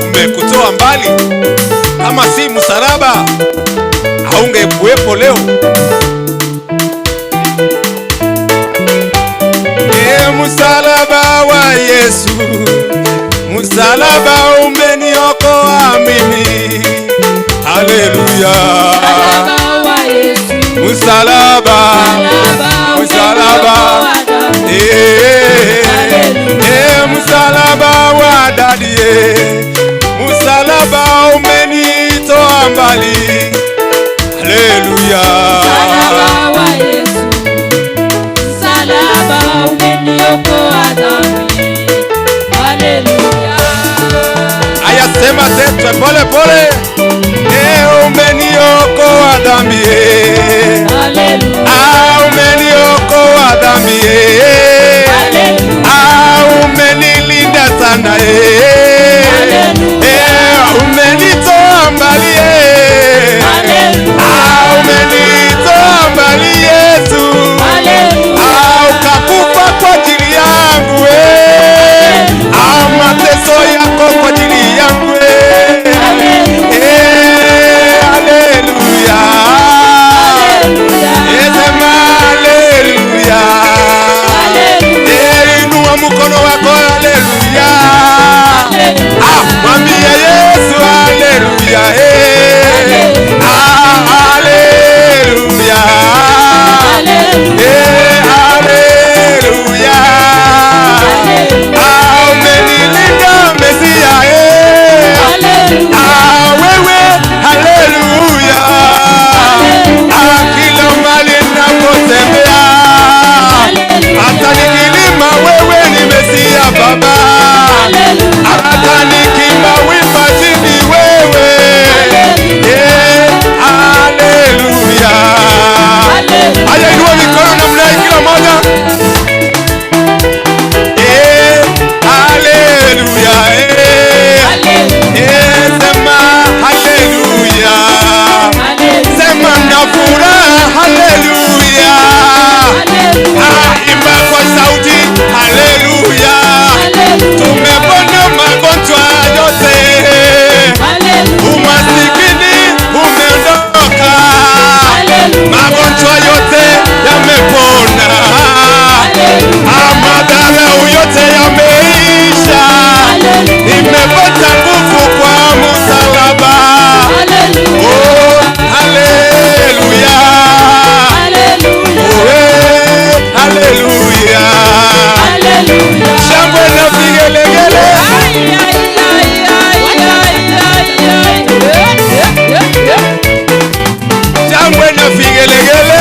Speaker 1: Umekutoa mbali, kama si msalaba haungekuwepo leo.
Speaker 2: Msalaba wa Yesu, msalaba umeniokoa mimi. Haleluya.
Speaker 6: Msalaba wa Yesu,
Speaker 2: Msalaba,
Speaker 6: msalaba
Speaker 2: msalaba.
Speaker 6: umeniokoa dhambi.
Speaker 2: Msalaba wa dadi, msalaba
Speaker 1: mbali. Haleluya.
Speaker 6: Msalaba wa Yesu, msalaba umeniokoa dhambi. Haleluya.
Speaker 1: Aya, sema tetwe pole pole. Umeniokoa dhambi.
Speaker 6: Haleluya.
Speaker 1: Ah, umeniokoa dhambi.
Speaker 6: Haleluya.
Speaker 1: Ah, umenilinda sana.
Speaker 6: Haleluya.
Speaker 1: Umenitoa mbali.
Speaker 6: Haleluya.
Speaker 1: Ah, umenitoa mbali Yesu.
Speaker 6: Haleluya.
Speaker 1: Ah, ukakufa kwa ajili yangu. Ah, mateso yako kwa ajili yangu.
Speaker 6: Haleluya.
Speaker 1: Haleluya.
Speaker 6: Haleluya.
Speaker 1: Sema haleluya.
Speaker 6: Haleluya.
Speaker 1: Inua mkono wako, haleluya.
Speaker 6: Haleluya.
Speaker 1: Ah, mwambie Yesu haleluya. Ah, haleluya.
Speaker 6: Haleluya.
Speaker 1: Haleluya. Ah, umenilinda Mesia.
Speaker 6: Haleluya.
Speaker 1: Ah, wewe haleluya. Ah, kila mahali ninapotembea, hata nikilima wewe ni Mesia Baba. Hata nikimba wimba chini wewe. Haleluya. Haya, inua mikono namna hii kila mmoja. Haleluya. Sema haleluya. Sema na furaha haleluya. Ah, imba kwa sauti haleluya. Tumepona magonjwa yote. Umasikini umeondoka. Magonjwa yote yamepona. Ah, madharau yote yameisha. Nimepata nguvu kwa msalaba. Oh, haleluya. Oh, haleluya. Shangwe na vigelegele. Shangwe na vigelegele.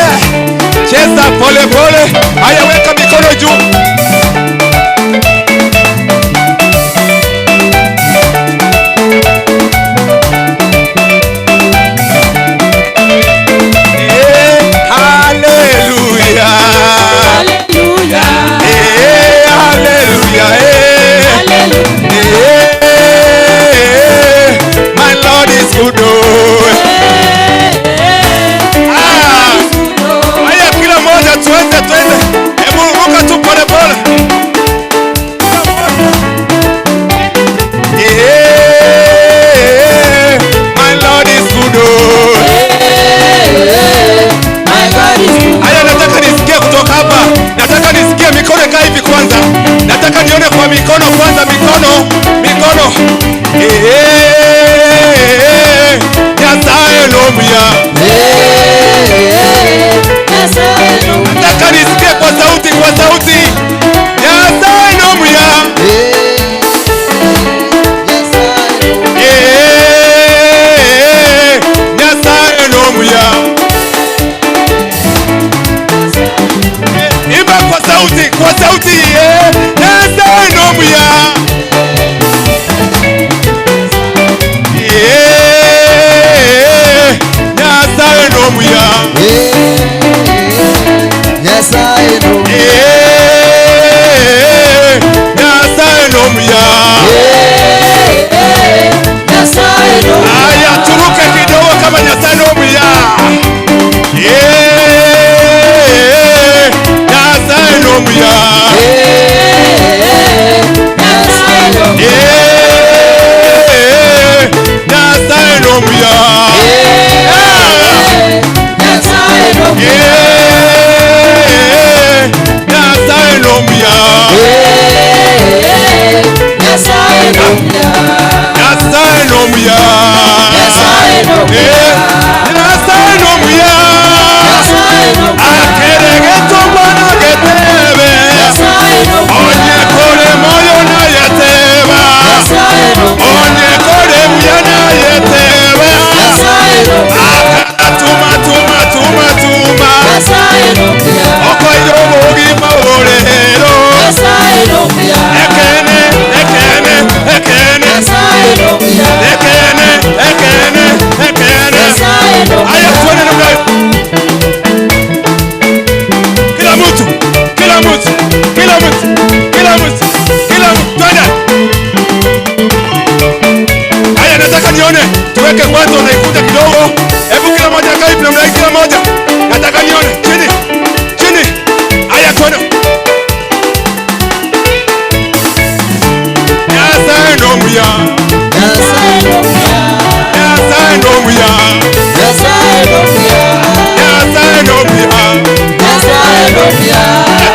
Speaker 1: Cheza pole pole. Haya, weka mikono juu. Haleluya. Haleluya. My Lord is good. Oh. Ah. Haya, kila mmoja tuende tuende. Hebu ruka tu pole pole. My Lord is good. Oh. Haya, nataka nisikie kutoka hapa. Nataka nisikie mikono kaa hivi kwanza. Nataka nione kwa mikono kwanza, mikono, mikono. Nyasaye nomia. Nataka nisikie kwa sauti, kwa sauti. Nyasaye nomia. Nyasaye nomia. Imba kwa sauti, kwa sauti. Nyasaye nomia. Nyasaye nomia. Nyasaye nomia. Aya, turuke kidogo kama Nyasaye nomia. Nyasaye nomia. Nyasaye nomia. Nyasaye nomia. Nyasaye nomia. Nyasaye nomia. Akeregeto mwana getebe. Onye kore moyo na yeteba. Onye kore buya na yeteba. Iweke kwanza, unaikunja kidogo. Hebu kila mmoja akae namna hii, kila mmoja. Nataka nione chini. Chini. Haya twende. Nyasaye ndo muya. Nyasaye ndo muya. Nyasaye ndo muya.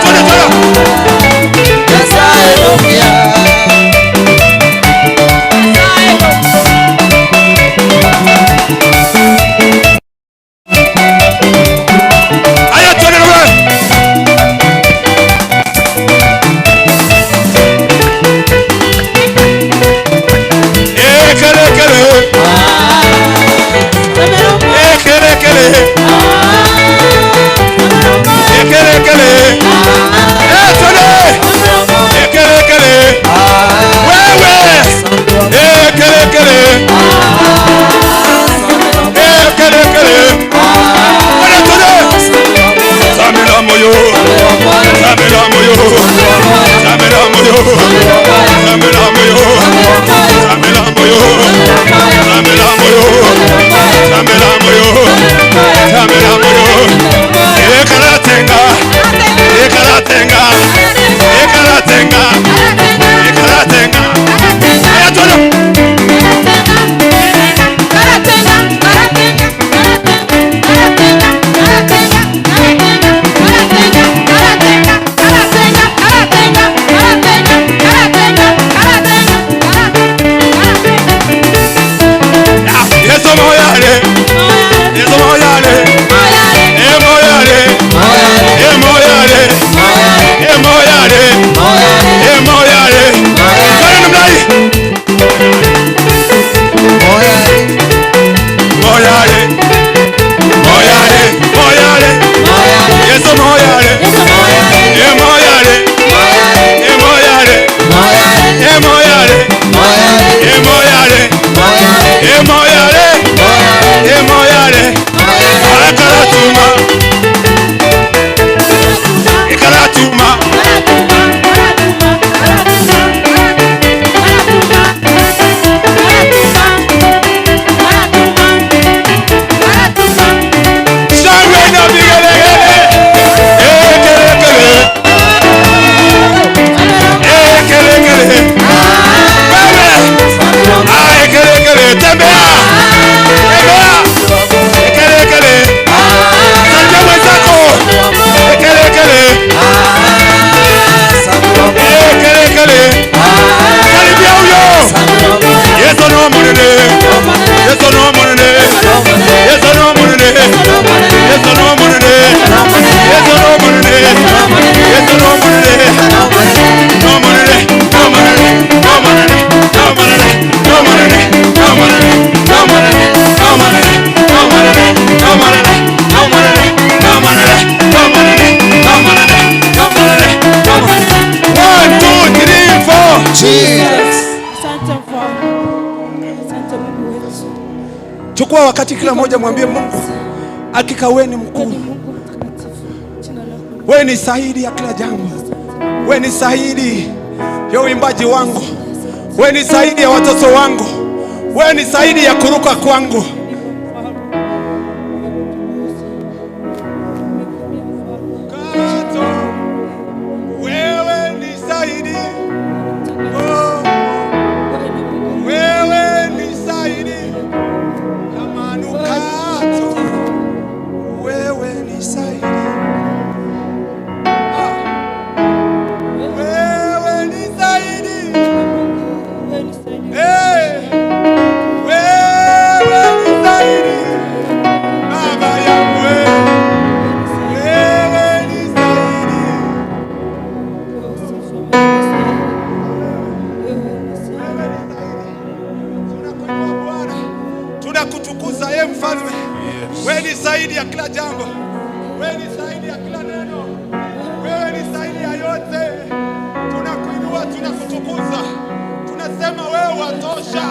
Speaker 1: Twende twende. Haya twende twende. Ekele kele. Ekele kele. Ekele kele. Eh, twende. Ekele kele. Wewe. Ekele kele. Ekele kele. Twende twende. Samela moyo. Samela moyo. Samela moyo. Samela moyo. Samela moyo. Samela moyo. Samela moyo. Samela moyo. Ekaratenga. Ekaratenga. Ekaratenga. Ekaratenga. Haya twende. Yesu moyale. Yesu moyale. E moyale. E moyale. E moyale. E moyale. Twende namna hii. Moyale. Moyale. Moyale. Yesu moyale. E moyale. E moyale. E moyale. E moyale. E moyale. E moyale. Akaratuma. Ikaratuma. Shangwe na vigelegele. Ekelekele. Ekelekele. Wewe. Ah, ekelekele. Tembea. Tembea. Ekelekele. Salimia mwenzako. Ekelekele. Ekelekele. Salimia huyo. Yesu no munene. Yesu no munene. Yesu no munene. Yesu no munene. Yesu no munene. Yesu no munene. No munene. No munene. No munene. No munene. No munene. No munene. No munene. No munene. No munene. No munene. No munene. No munene. No munene. No munene. No munene. No munene. 1, 2, 3, 4.
Speaker 3: Jesus.
Speaker 6: Asante Mfalme. Asante Mungu wetu.
Speaker 1: Chukua wakati kila mmoja mwambie Mungu, hakika wewe ni mkuu.
Speaker 6: Wewe ni Mungu mtakatifu. Jina lako.
Speaker 1: Wewe ni zaidi ya kila jambo. Wewe ni zaidi ya uimbaji wangu. Wewe ni zaidi ya watoto wangu. Wewe ni zaidi ya kuruka kwangu. Kato, wewe ni zaidi. Oh, wewe ni zaidi ya manukato. Wewe ni zaidi. Ah, wewe ni zaidi. Hey, wewe ni zaidi. Baba yangu wewe. Wewe ni zaidi. Wewe ni zaidi. Tunakuinua Bwana. Tunakutukuza ye mfalme. Wewe ni zaidi ya kila jambo. Wewe ni zaidi ya kila neno. Wewe ni zaidi ya yote. Tunakuinua, tunakutukuza. Tunasema wewe watosha.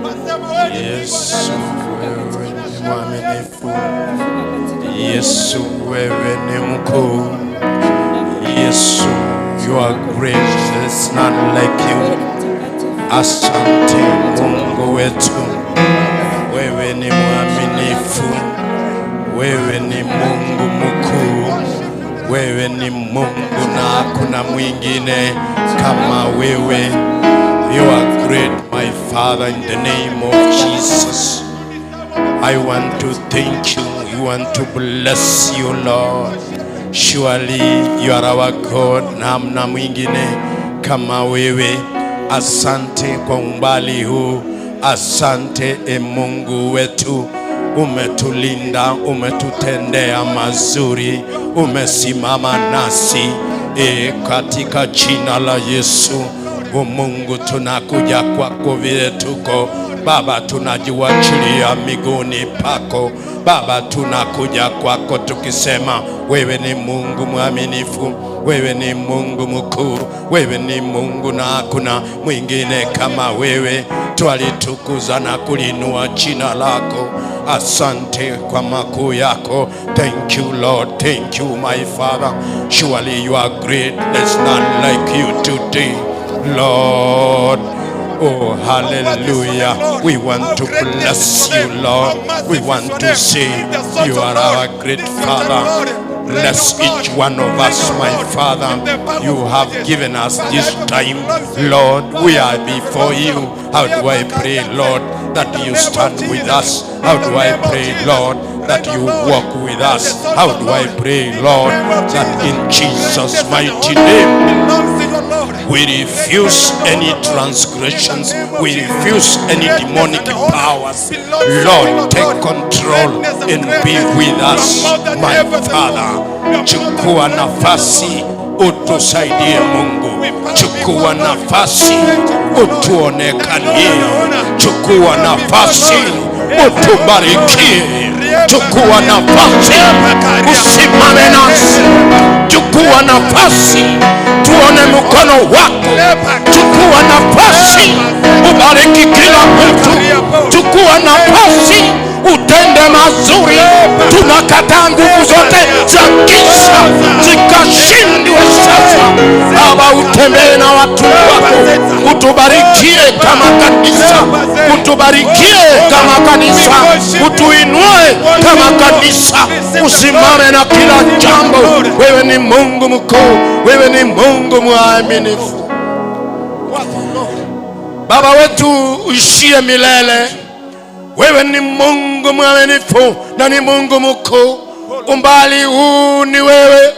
Speaker 1: Wasema wewe ni
Speaker 7: Yesu,
Speaker 1: pigo letu.
Speaker 7: wewe ni
Speaker 1: Tunasema
Speaker 7: mwaminifu.
Speaker 1: Yesu wewe.
Speaker 7: Yesu, wewe ni mkuu. Yesu, you are great. There's none like you. Asante Mungu wetu. Wewe ni mwaminifu, wewe ni Mungu mkuu, wewe ni Mungu na hakuna mwingine kama wewe. You are great, my Father, in the name of Jesus. I want to thank you. We want to bless you, Lord. Surely you are our God, na hamna mwingine kama wewe. Asante kwa umbali huu, asante e Mungu wetu, umetulinda, umetutendea mazuri, umesimama nasi e, katika jina la Yesu. O Mungu, tunakuja kwako vile tuko Baba, tunajiwachilia miguuni pako Baba, tunakuja kwako tukisema wewe ni Mungu mwaminifu, wewe ni Mungu mkuu, wewe ni Mungu na hakuna mwingine kama wewe. Twalitukuza na kulinua jina lako. Asante kwa makuu yako. Thank you Lord, thank you my Father. Surely you are great, there's none like you today, Lord. Oh, hallelujah. We want to bless you, Lord. We want to say you are our great Father. Bless each one of us, my Father. You have given us this time, Lord. We are before you. How do I pray, Lord, that you stand with us? How do I pray, Lord, that you walk with us? How do I pray, Lord, that in Jesus' mighty name we refuse any transgressions, we refuse any demonic powers. Lord, take control and be with us, my Father. Chukua nafasi utusaidie Mungu, chukua nafasi utuonekanie, chukua nafasi utubarikie, chukua nafasi usimame nasi, chukua nafasi tuone mkono wako, chukua nafasi ubariki kila mtu, chukua nafasi utende mazuri. Tunakataa nguvu zote za giza zikashindwe sasa. Baba, utembee na watu wako, utubarikie kama kanisa, utubarikie kama kanisa, utuinue kama kanisa, usimame na kila jambo. Wewe ni Mungu mkuu, wewe ni Mungu mwaminifu. Baba wetu uishie milele, wewe ni Mungu mwaminifu na ni Mungu mkuu. Umbali huu ni wewe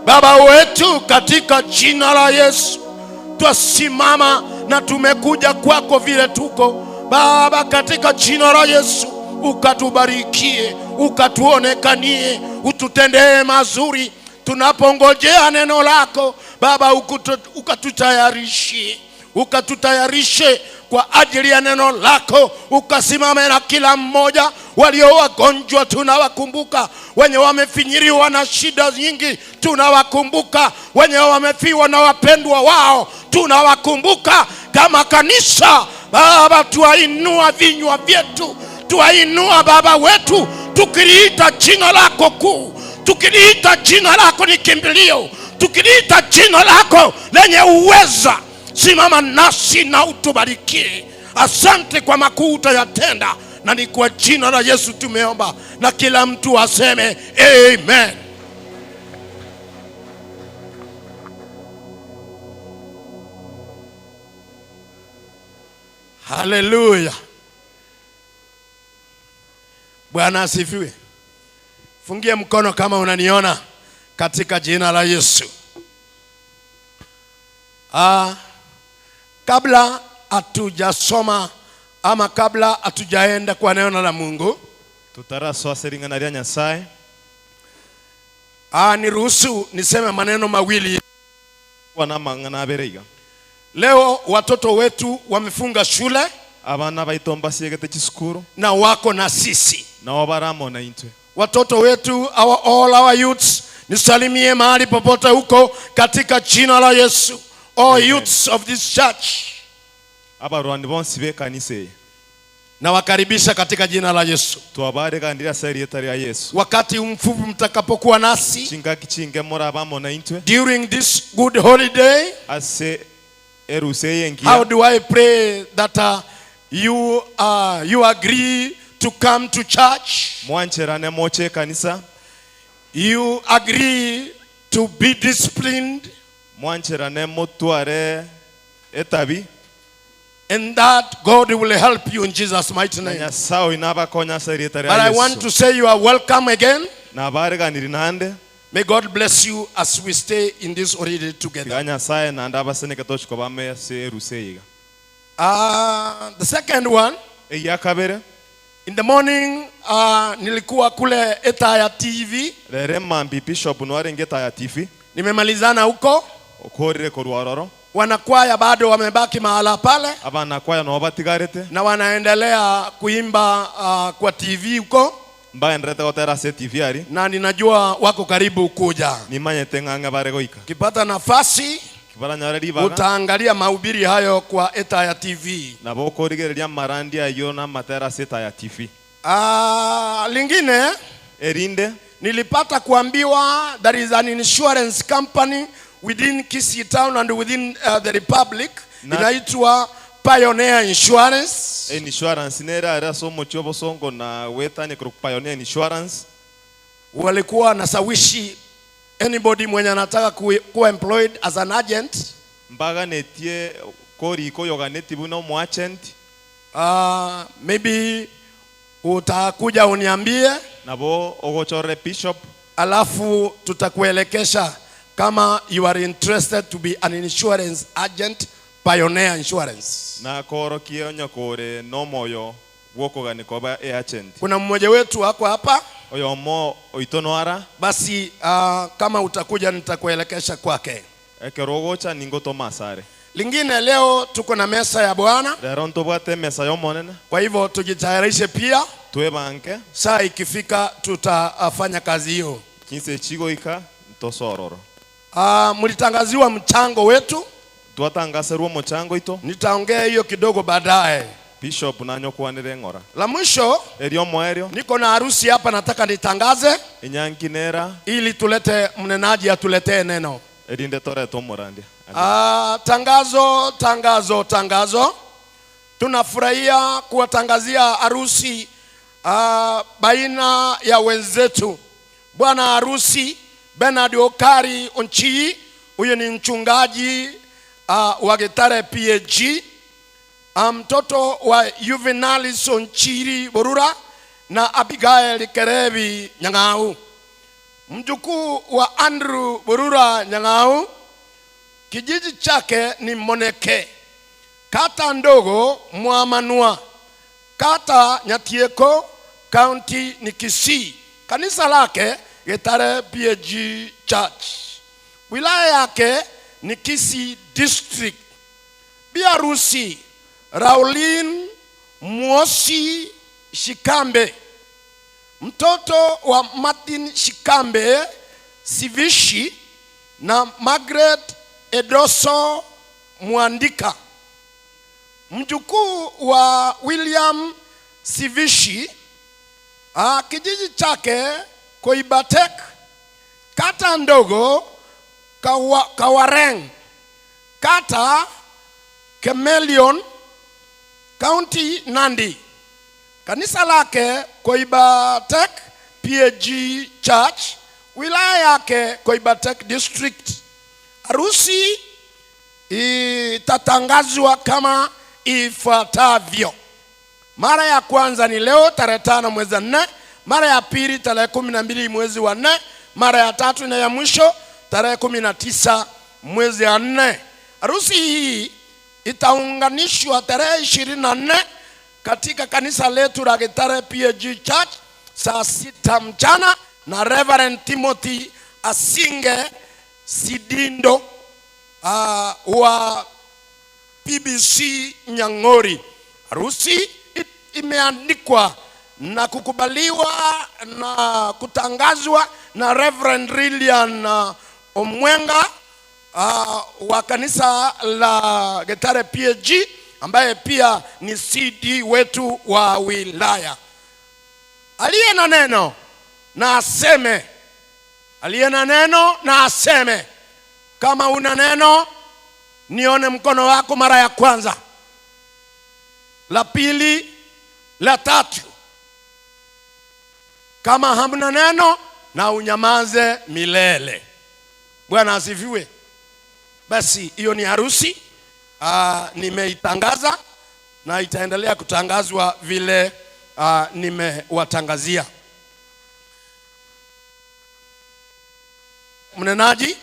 Speaker 7: Baba wetu, katika jina la Yesu twasimama na tumekuja kwako vile tuko Baba, katika jina la Yesu ukatubarikie, ukatuonekanie, ututendee mazuri tunapongojea neno lako Baba, ukatutayarishie, ukatutayarishe kwa ajili ya neno lako, ukasimame na kila mmoja. Walio wagonjwa tunawakumbuka, wenye wamefinyiriwa na shida nyingi tunawakumbuka, wenye wamefiwa na wapendwa wao tunawakumbuka. Kama kanisa Baba, tuwainua vinywa vyetu, tuwainua Baba wetu, tukiliita jina lako kuu, tukiliita jina lako ni kimbilio, tukiliita jina lako lenye uweza. Simama nasi na utubarikie. Asante kwa makuu utayatenda, na ni kwa jina la Yesu tumeomba, na kila mtu aseme amen. Haleluya. Bwana asifiwe. Fungie mkono kama unaniona katika jina la Yesu. Kabla hatujasoma ama kabla hatujaenda kwa neno la Mungu,
Speaker 8: tutarasoa ring'ana ria Nyasaye.
Speaker 7: Niruhusu niseme maneno mawili.
Speaker 8: Wana mang'ana abere iga.
Speaker 7: Leo watoto wetu wamefunga shule,
Speaker 8: abana baito mbasiegete chisukuru,
Speaker 7: na wako na sisi,
Speaker 8: nao baramo na intwe.
Speaker 7: Watoto wetu, all our youths, nisalimie mahali popote huko katika jina la Yesu. All
Speaker 8: Amen.
Speaker 7: Youths of this church,
Speaker 8: abarwani bonsi bekanisa eye
Speaker 7: nawakaribisha katika jina la Yesu.
Speaker 8: twabaregandira ase erieta ria Yesu.
Speaker 7: Wakati mfupi mtakapokuwa nasi,
Speaker 8: chingaki chinge morabamo na intwe,
Speaker 7: during this good holiday,
Speaker 8: ase eruse eye engiya.
Speaker 7: How do I pray that you agree to come to church.
Speaker 8: Mwancherane moche kanisa.
Speaker 7: You agree to be disciplined.
Speaker 8: Mwancherane motware etabi.
Speaker 7: And that God will help you in Jesus' mighty
Speaker 8: Na
Speaker 7: name.
Speaker 8: Nyasaye inabakonya ase erieta
Speaker 7: But
Speaker 8: ria
Speaker 7: I want
Speaker 8: Yesu.
Speaker 7: To say you are welcome again.
Speaker 8: Nabareganiri nande.
Speaker 7: May God bless you as we stay in this holiday together.
Speaker 8: Tiga Nyasaye nande abaseneke tochiko bame ase eruse iga.
Speaker 7: The second one,
Speaker 8: Eya kabere.
Speaker 7: In the morning nilikuwa kule Etaya TV.
Speaker 8: Rere mambi bishop nwarenge Etaya TV.
Speaker 7: Nimemalizana huko.
Speaker 8: Okorire korwaroro.
Speaker 7: Wanakwaya bado wamebaki mahala pale.
Speaker 8: Abanakwaya no batigarete.
Speaker 7: Na wanaendelea kuimba kwa TV huko.
Speaker 8: Mbaenderete gotera ase TV ari.
Speaker 7: Na ninajua wako karibu kuja.
Speaker 8: Nimanyete ng'ang'a bare goika.
Speaker 7: Ukipata nafasi
Speaker 8: Kibaranyore ribaga.
Speaker 7: Utaangalia mahubiri hayo kwa Etaya TV.
Speaker 8: Nabo okorigereria marandi ayo na matera ase Etaya TV.
Speaker 7: Lingine
Speaker 8: erinde
Speaker 7: nilipata kuambiwa there is an insurance company within Kisii town and within the republic inaitwa Pioneer Insurance.
Speaker 8: Insurance nera era so mochi obosongo na wetani kuru Pioneer Insurance.
Speaker 7: Walikuwa wanasawishi anybody mwenye anataka kuwa employed as an agent.
Speaker 8: Mbaga netie kori ko yoganeti buno mu agent.
Speaker 7: Maybe utakuja uniambie.
Speaker 8: Nabo ogochore bishop.
Speaker 7: Alafu tutakuelekesha kama you are interested to be an insurance agent, Pioneer Insurance.
Speaker 8: Na koro kionyo kore no moyo wokogani koba e agent.
Speaker 7: Kuna mmoja wetu wako hapa.
Speaker 8: Oyo mo oitonoara.
Speaker 7: Basi kama utakuja nitakuelekesha kwake.
Speaker 8: Ekerogocha ningo tomasare.
Speaker 7: Lingine leo tuko na mesa ya Bwana.
Speaker 8: Lero ntobwate mesa yomonene.
Speaker 7: Kwa hivyo tujitayarishe pia.
Speaker 8: Twebanke.
Speaker 7: Saa ikifika tutafanya kazi hiyo.
Speaker 8: Kinse chigoika ntosororo.
Speaker 7: Mlitangaziwa mchango wetu.
Speaker 8: Twatangaserwa mchango ito.
Speaker 7: Nitaongea hiyo kidogo baadaye.
Speaker 8: Bishop nanyo kwanire ngora.
Speaker 7: La mwisho,
Speaker 8: Erio moerio.
Speaker 7: Niko na harusi hapa nataka nitangaze.
Speaker 8: Inyankinera.
Speaker 7: Ili tulete mnenaji atuletee neno.
Speaker 8: Erinde tore tomorandi.
Speaker 7: Tangazo, tangazo, tangazo. Tunafurahia kuwatangazia harusi baina ya wenzetu. Bwana harusi Bernard Okari Onchii, huyu ni mchungaji wa Gitare PAG. Mtoto wa Juvenalis Onchiri Borura na Abigail Kerebi Nyang'au. Mjukuu wa Andrew Borura Nyang'au. Kijiji chake ni Moneke. Kata ndogo Mwamanua. Kata Nyatieko, county ni Kisii. Kanisa lake Gitare PAG Church. Wilaya yake ni Kisii District. Bi harusi Raulin Mwosi Shikambe. Mtoto wa Martin Shikambe Sivishi na Margaret Edoso Mwandika. Mjukuu wa William Sivishi, kijiji chake Koibatek, kata ndogo Kawareng, kata Chameleon, County Nandi. Kanisa lake Koibatek PAG Church, wilaya yake Koibatek District. Harusi itatangazwa kama ifuatavyo. Mara ya kwanza ni leo tarehe 5 mwezi wa 4, mara ya pili tarehe 12 mwezi wa 4, mara ya tatu na ya mwisho tarehe 19 mwezi wa 4. Harusi hii itaunganishwa tarehe 24 katika kanisa letu la Gitare PAG Church saa 6 mchana na Reverend Timothy Asinge Sidindo wa PBC Nyang'ori. Harusi imeandikwa na kukubaliwa na kutangazwa na Reverend Lilian Omwenga wa kanisa la Gitare PAG, ambaye pia ni CD wetu wa wilaya. Aliye na neno na aseme. Aliye na neno na aseme. Kama una neno, nione mkono wako mara ya kwanza, la pili, la tatu. Kama hamna neno na unyamaze milele. Bwana asifiwe. Basi hiyo ni harusi, nimeitangaza na itaendelea kutangazwa vile nimewatangazia. Mnenaji,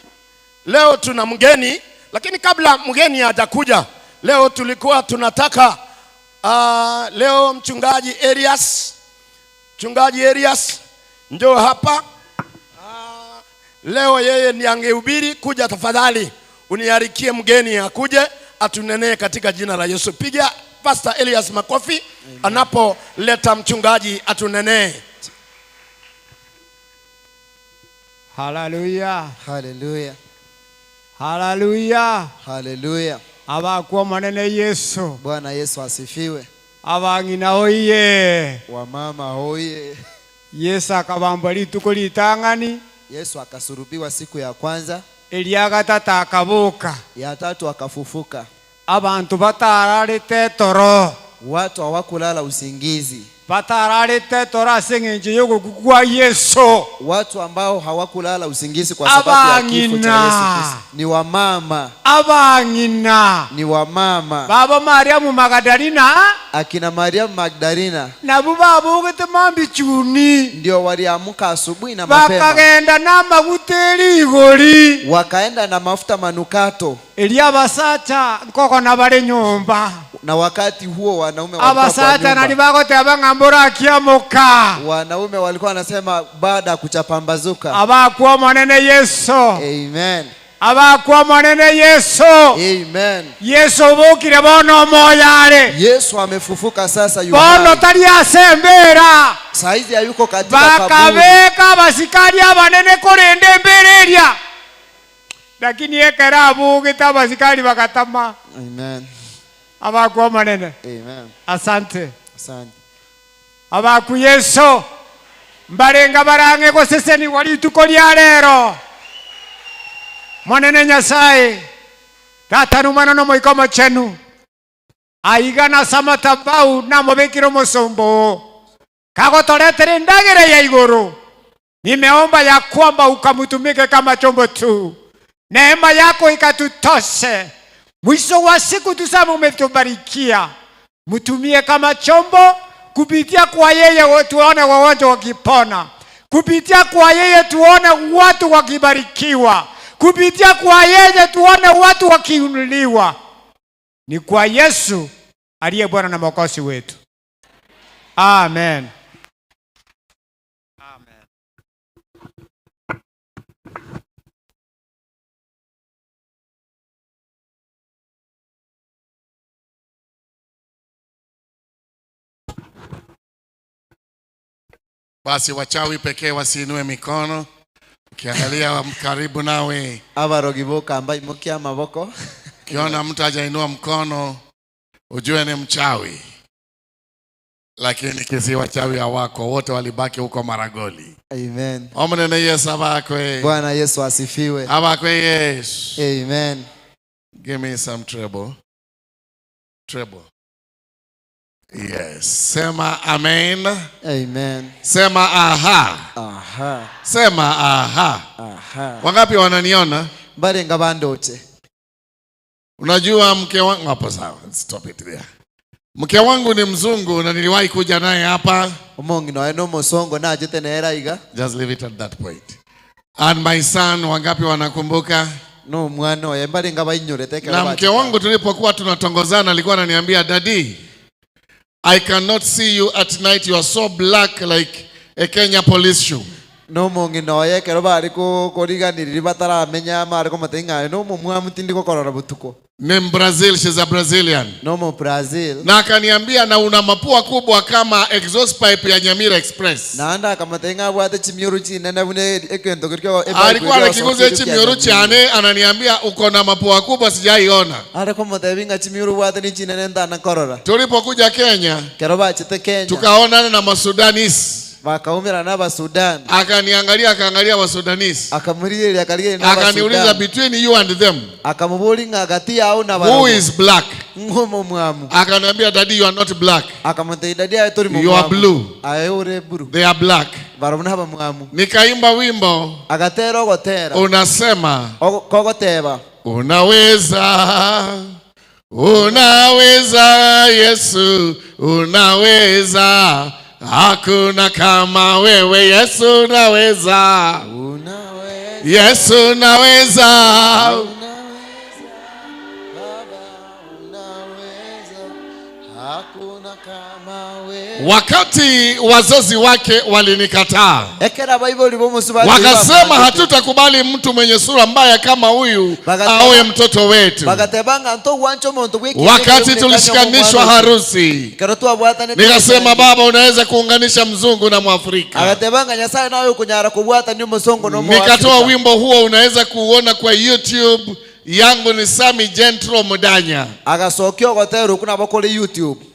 Speaker 7: leo tuna mgeni, lakini kabla mgeni hajakuja, leo tulikuwa tunataka leo mchungaji Elias njoo hapa. Leo yeye ni angehubiri, kuja tafadhali uniarikie mgeni akuje atunenee katika jina la Yesu. Piga Pastor Elias makofi anapoleta mchungaji atunenee.
Speaker 9: Haleluya.
Speaker 3: Haleluya.
Speaker 9: Haleluya.
Speaker 3: Haleluya.
Speaker 9: Abakuwa mwanene Yesu.
Speaker 3: Bwana Yesu asifiwe.
Speaker 9: Abang'ina hoye.
Speaker 3: Wamama hoye.
Speaker 9: Yesu akabambwa lituko litang'ani.
Speaker 3: Yesu akasurubiwa siku ya kwanza.
Speaker 9: Elia gatata akabuka.
Speaker 3: Ya tatu akafufuka.
Speaker 9: Abantu batararite toro.
Speaker 3: Watu hawakulala usingizi.
Speaker 9: Batararite toro ase eng'encho y'ogokwa Yesu.
Speaker 3: Watu ambao hawakulala usingizi kwa sababu ya kifo cha Yesu Kristo. Ni wamama.
Speaker 9: Abang'ina.
Speaker 3: Ni wamama.
Speaker 9: Baba Mariamu Magdalena.
Speaker 3: Akina Mariamu Magdalena.
Speaker 9: Nabo babugete mambi chuni.
Speaker 3: Ndio waliamka asubuhi na mapema.
Speaker 9: Bakagenda na maguta erigori.
Speaker 3: Wakaenda na mafuta manukato.
Speaker 9: Elia basacha nkoko na bare nyumba.
Speaker 3: Na wakati huo wanaume walikuwa kwa
Speaker 9: Abasacha
Speaker 3: nyumba.
Speaker 9: nali bagoteba ng'ambura akiamuka.
Speaker 3: Wanaume walikuwa wanasema baada ya kuchapambazuka.
Speaker 9: Abakuwa mwanene Yesu.
Speaker 3: Amen.
Speaker 9: Abakuwa mwanene Yesu.
Speaker 3: Amen.
Speaker 9: Yesu bukire bono moyare.
Speaker 3: Yesu amefufuka sasa yu hai.
Speaker 9: Bono tari asembera.
Speaker 3: Saizi hayuko katika kaburi.
Speaker 9: Bakabeka abasikari abanene korenda embereria. Lakini ekera abugete abasikari bakatama.
Speaker 3: Amen.
Speaker 9: Abakuwa mwanene.
Speaker 3: Amen.
Speaker 9: Asante.
Speaker 3: Asante.
Speaker 9: Abaku Yesu mbarenga barange goseseni walituko lya lero. Mwanene Nyasaye tata numwana no moiko mochenu aigana samatabau namobekire musumbu kagotoretere ndagere ya iguru. Nimeomba ya kwamba ukamutumike kama chombo tu, neema yako ikatutoshe. Mwisho wa siku tuseme umetubarikia. Mtumie kama chombo, kupitia kwa yeye tuone wagonjwa wakipona, kupitia kwa yeye tuone watu wakibarikiwa, kupitia kwa yeye tuone watu wakiinuliwa. Ni kwa Yesu aliye Bwana na Mwokozi wetu. Amen. Amen.
Speaker 10: Basi wachawi pekee wasiinue mikono. Ukiangalia karibu nawe,
Speaker 3: abarogi boka imokia maboko.
Speaker 10: Ukiona mtu hajainua mkono ujue ni mchawi. Lakini kisi wachawi hawako, wote walibaki huko Maragoli.
Speaker 3: Amen.
Speaker 10: Omunene Yesu abakwe.
Speaker 3: Bwana Yesu asifiwe.
Speaker 10: Abakwe Yesu.
Speaker 3: Amen.
Speaker 10: Give me some treble. Treble. Yes. Sema amen.
Speaker 3: Amen.
Speaker 10: Sema aha.
Speaker 3: Aha.
Speaker 10: Sema aha.
Speaker 3: Aha.
Speaker 10: Wangapi wananiona?
Speaker 3: Barenga bandoche.
Speaker 10: Unajua mke wangu hapo sawa. Stop it there. Mke wangu ni mzungu na niliwahi kuja naye hapa.
Speaker 3: Omongi no eno mosongo na ajete nera iga.
Speaker 10: Just leave it at that point. And my son, wangapi wanakumbuka?
Speaker 3: No mwana oye barenga bainyorete.
Speaker 10: Na mke wangu tulipokuwa tunatongozana alikuwa ananiambia, "Daddy, I cannot see you at night. You are so black like a Kenya police shoe."
Speaker 3: No mongi noye kero bari ko koriganiriri bataramenya mari ko matenga no mumwa mutindi ko korora butuko.
Speaker 10: Ni Brazil, she's a Brazilian.
Speaker 3: No mo Brazil.
Speaker 10: Na akaniambia na una mapua kubwa kama exhaust pipe ya Nyamira Express.
Speaker 3: Na anda kamatenga bwate chimiuru chinene bune ekento kiryo.
Speaker 10: Alikuwa anakiguza chimiuru chane ananiambia uko na mapua kubwa sijaiona.
Speaker 3: Ariko motebinga chimiuru bwate ni chinene ndana korora.
Speaker 10: Tulipokuja Kenya,
Speaker 3: kero bachete Kenya.
Speaker 10: Tukaonana na Masudanese.
Speaker 3: Wakaumira na ba Sudan.
Speaker 10: Akaniangalia akaangalia wa Sudanese.
Speaker 3: Akamuriria akalia na ba Sudan.
Speaker 10: Akaniuliza between you and them.
Speaker 3: Akamubulinga kati yao na ba.
Speaker 10: Who is black?
Speaker 3: Ngomo mwamu.
Speaker 10: Akaniambia daddy you are not black.
Speaker 3: Akamwambia daddy ayo tori mwamu.
Speaker 10: You are blue.
Speaker 3: Ayo ure blue.
Speaker 10: They are black.
Speaker 3: Barabona abamwamu.
Speaker 10: Nikaimba wimbo
Speaker 3: Agatera ogotera.
Speaker 10: unasema,
Speaker 3: Kogoteba.
Speaker 10: Unaweza, unaweza Yesu, unaweza, hakuna kama wewe Yesu, unaweza.
Speaker 3: Unaweza.
Speaker 10: Yesu unaweza.
Speaker 3: Unaweza, Baba unaweza, hakuna kama wewe.
Speaker 10: Wakati wazazi wake walinikataa,
Speaker 3: Ekera baiboli bomusubati
Speaker 10: wakasema hatutakubali mtu mwenye sura mbaya kama huyu aoe mtoto wetu.
Speaker 3: Bagatebanga nto wancho omuntu.
Speaker 10: Wakati tulishikanishwa harusi,
Speaker 3: kero twabwatane,
Speaker 10: nikasema, Baba, unaweza kuunganisha mzungu na Mwafrika.
Speaker 3: Agatebanga Nyasaye nawe kunyara kubwata omusongo no.
Speaker 10: Nikatoa wimbo huo, unaweza kuuona kwa YouTube yangu, ni Sami Gentro Mudanya,
Speaker 3: Agasokia ogotera oku nabo kuri YouTube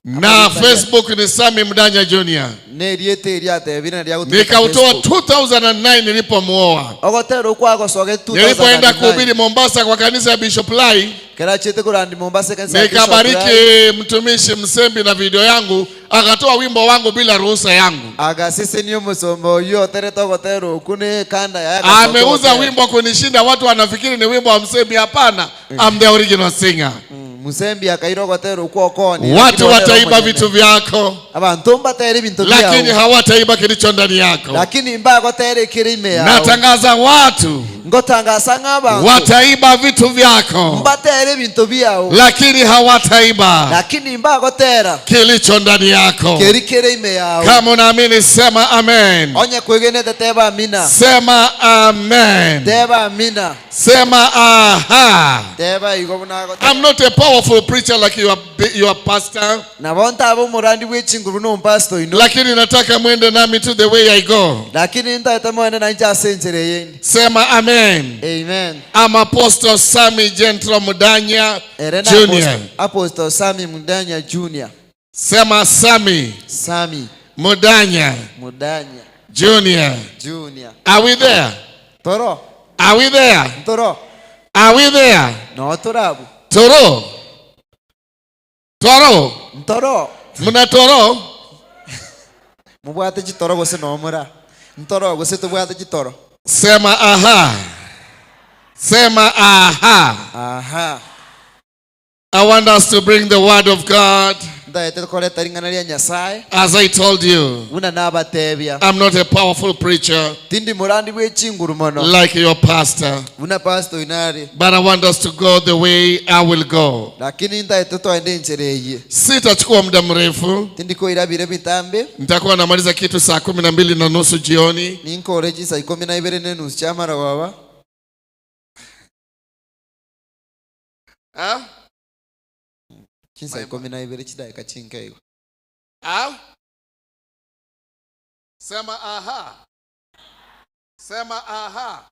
Speaker 10: na Facebook ni Sami Mudanya Junior.
Speaker 3: Neriete eri atebire na rya.
Speaker 10: Nikautoa 2009 nilipomuoa.
Speaker 3: Ogotera oku agosoge.
Speaker 10: Nilipoenda kuhubiri Mombasa kwa kanisa ya Bishop Lai,
Speaker 3: Kerachete kurandi Mombasa kanisa ya Bishop Lai.
Speaker 10: Nikabariki mtumishi Msembi na video yangu, akatoa wimbo wangu bila ruhusa yangu.
Speaker 3: Agasisi omusomba oyo oterete ogotera oku ne kanda yaye.
Speaker 10: Ameuza wimbo kunishinda, watu wanafikiri ni wimbo wa Msembi. Hapana, I'm the original singer.
Speaker 3: Musembi akaira ogotera oku okoni.
Speaker 10: Watu wataiba vitu vyako,
Speaker 3: Abantu mbatere ebintu
Speaker 10: lakini
Speaker 3: byao,
Speaker 10: hawataiba kilicho ndani yako.
Speaker 3: Lakini mbagotere ekiri ime yao.
Speaker 10: Natangaza watu
Speaker 3: Ngotangasa ng'abantu
Speaker 10: wataiba vitu vyako,
Speaker 3: mbatere ebintu byao,
Speaker 10: lakini hawataiba
Speaker 3: lakini mbagotera
Speaker 10: kilicho ndani yako.
Speaker 3: Keri kere ime yao.
Speaker 10: Kama unaamini sema amen.
Speaker 3: Onye kwegenete teba amina.
Speaker 10: Sema amen.
Speaker 3: Teba amina.
Speaker 10: Sema aha.
Speaker 3: Teba igo bunagotera.
Speaker 10: I'm not a powerful preacher like your pastor,
Speaker 3: Nabo ntaba omurandi bw'echinguru n'ompastor ino,
Speaker 10: lakini nataka mwende nami to the way I go.
Speaker 3: Lakini ntaete mwene na nche ase enchera eyende.
Speaker 10: Sema amen.
Speaker 3: Amen.
Speaker 10: I'm Apostle Sami Gentro Mudanya
Speaker 3: Ere na
Speaker 10: Junior.
Speaker 3: Apostle Sami Mudanya Junior.
Speaker 10: Sema Sami
Speaker 3: Sami
Speaker 10: Mudanya
Speaker 3: Mudanya
Speaker 10: Junior.
Speaker 3: Junior.
Speaker 10: Are we there?
Speaker 3: Toro.
Speaker 10: Are we there?
Speaker 3: Toro.
Speaker 10: Are we there?
Speaker 3: No torabu.
Speaker 10: Toro. Toro.
Speaker 3: Ntoro.
Speaker 10: Muna toro?
Speaker 3: Mubwate chitoro gose nomura ntoro gose tubwate chitoro.
Speaker 10: Sema aha. Sema aha.
Speaker 3: Aha.
Speaker 10: I want us to bring the word of God.
Speaker 3: Ndaete koreta ring'ana ria Nyasaye.
Speaker 10: As I told you,
Speaker 3: Buna nabatebia,
Speaker 10: I'm not a powerful preacher
Speaker 3: tindi murandi bw'echinguru mono
Speaker 10: like your pastor,
Speaker 3: buna pastor inari,
Speaker 10: but I want us to go the way I will go.
Speaker 3: Lakini ndaete twende enchera eye.
Speaker 10: Sitachukua muda mrefu.
Speaker 3: Tindi koirabire bitambe.
Speaker 10: Nitakuwa namaliza kitu saa 12:30 jioni.
Speaker 3: Ninkore chisa 12:30 chamara baba.
Speaker 10: Ah?
Speaker 3: Chinsa 12 chidakika chinkeigo.
Speaker 10: Ah? Sema aha. Sema aha.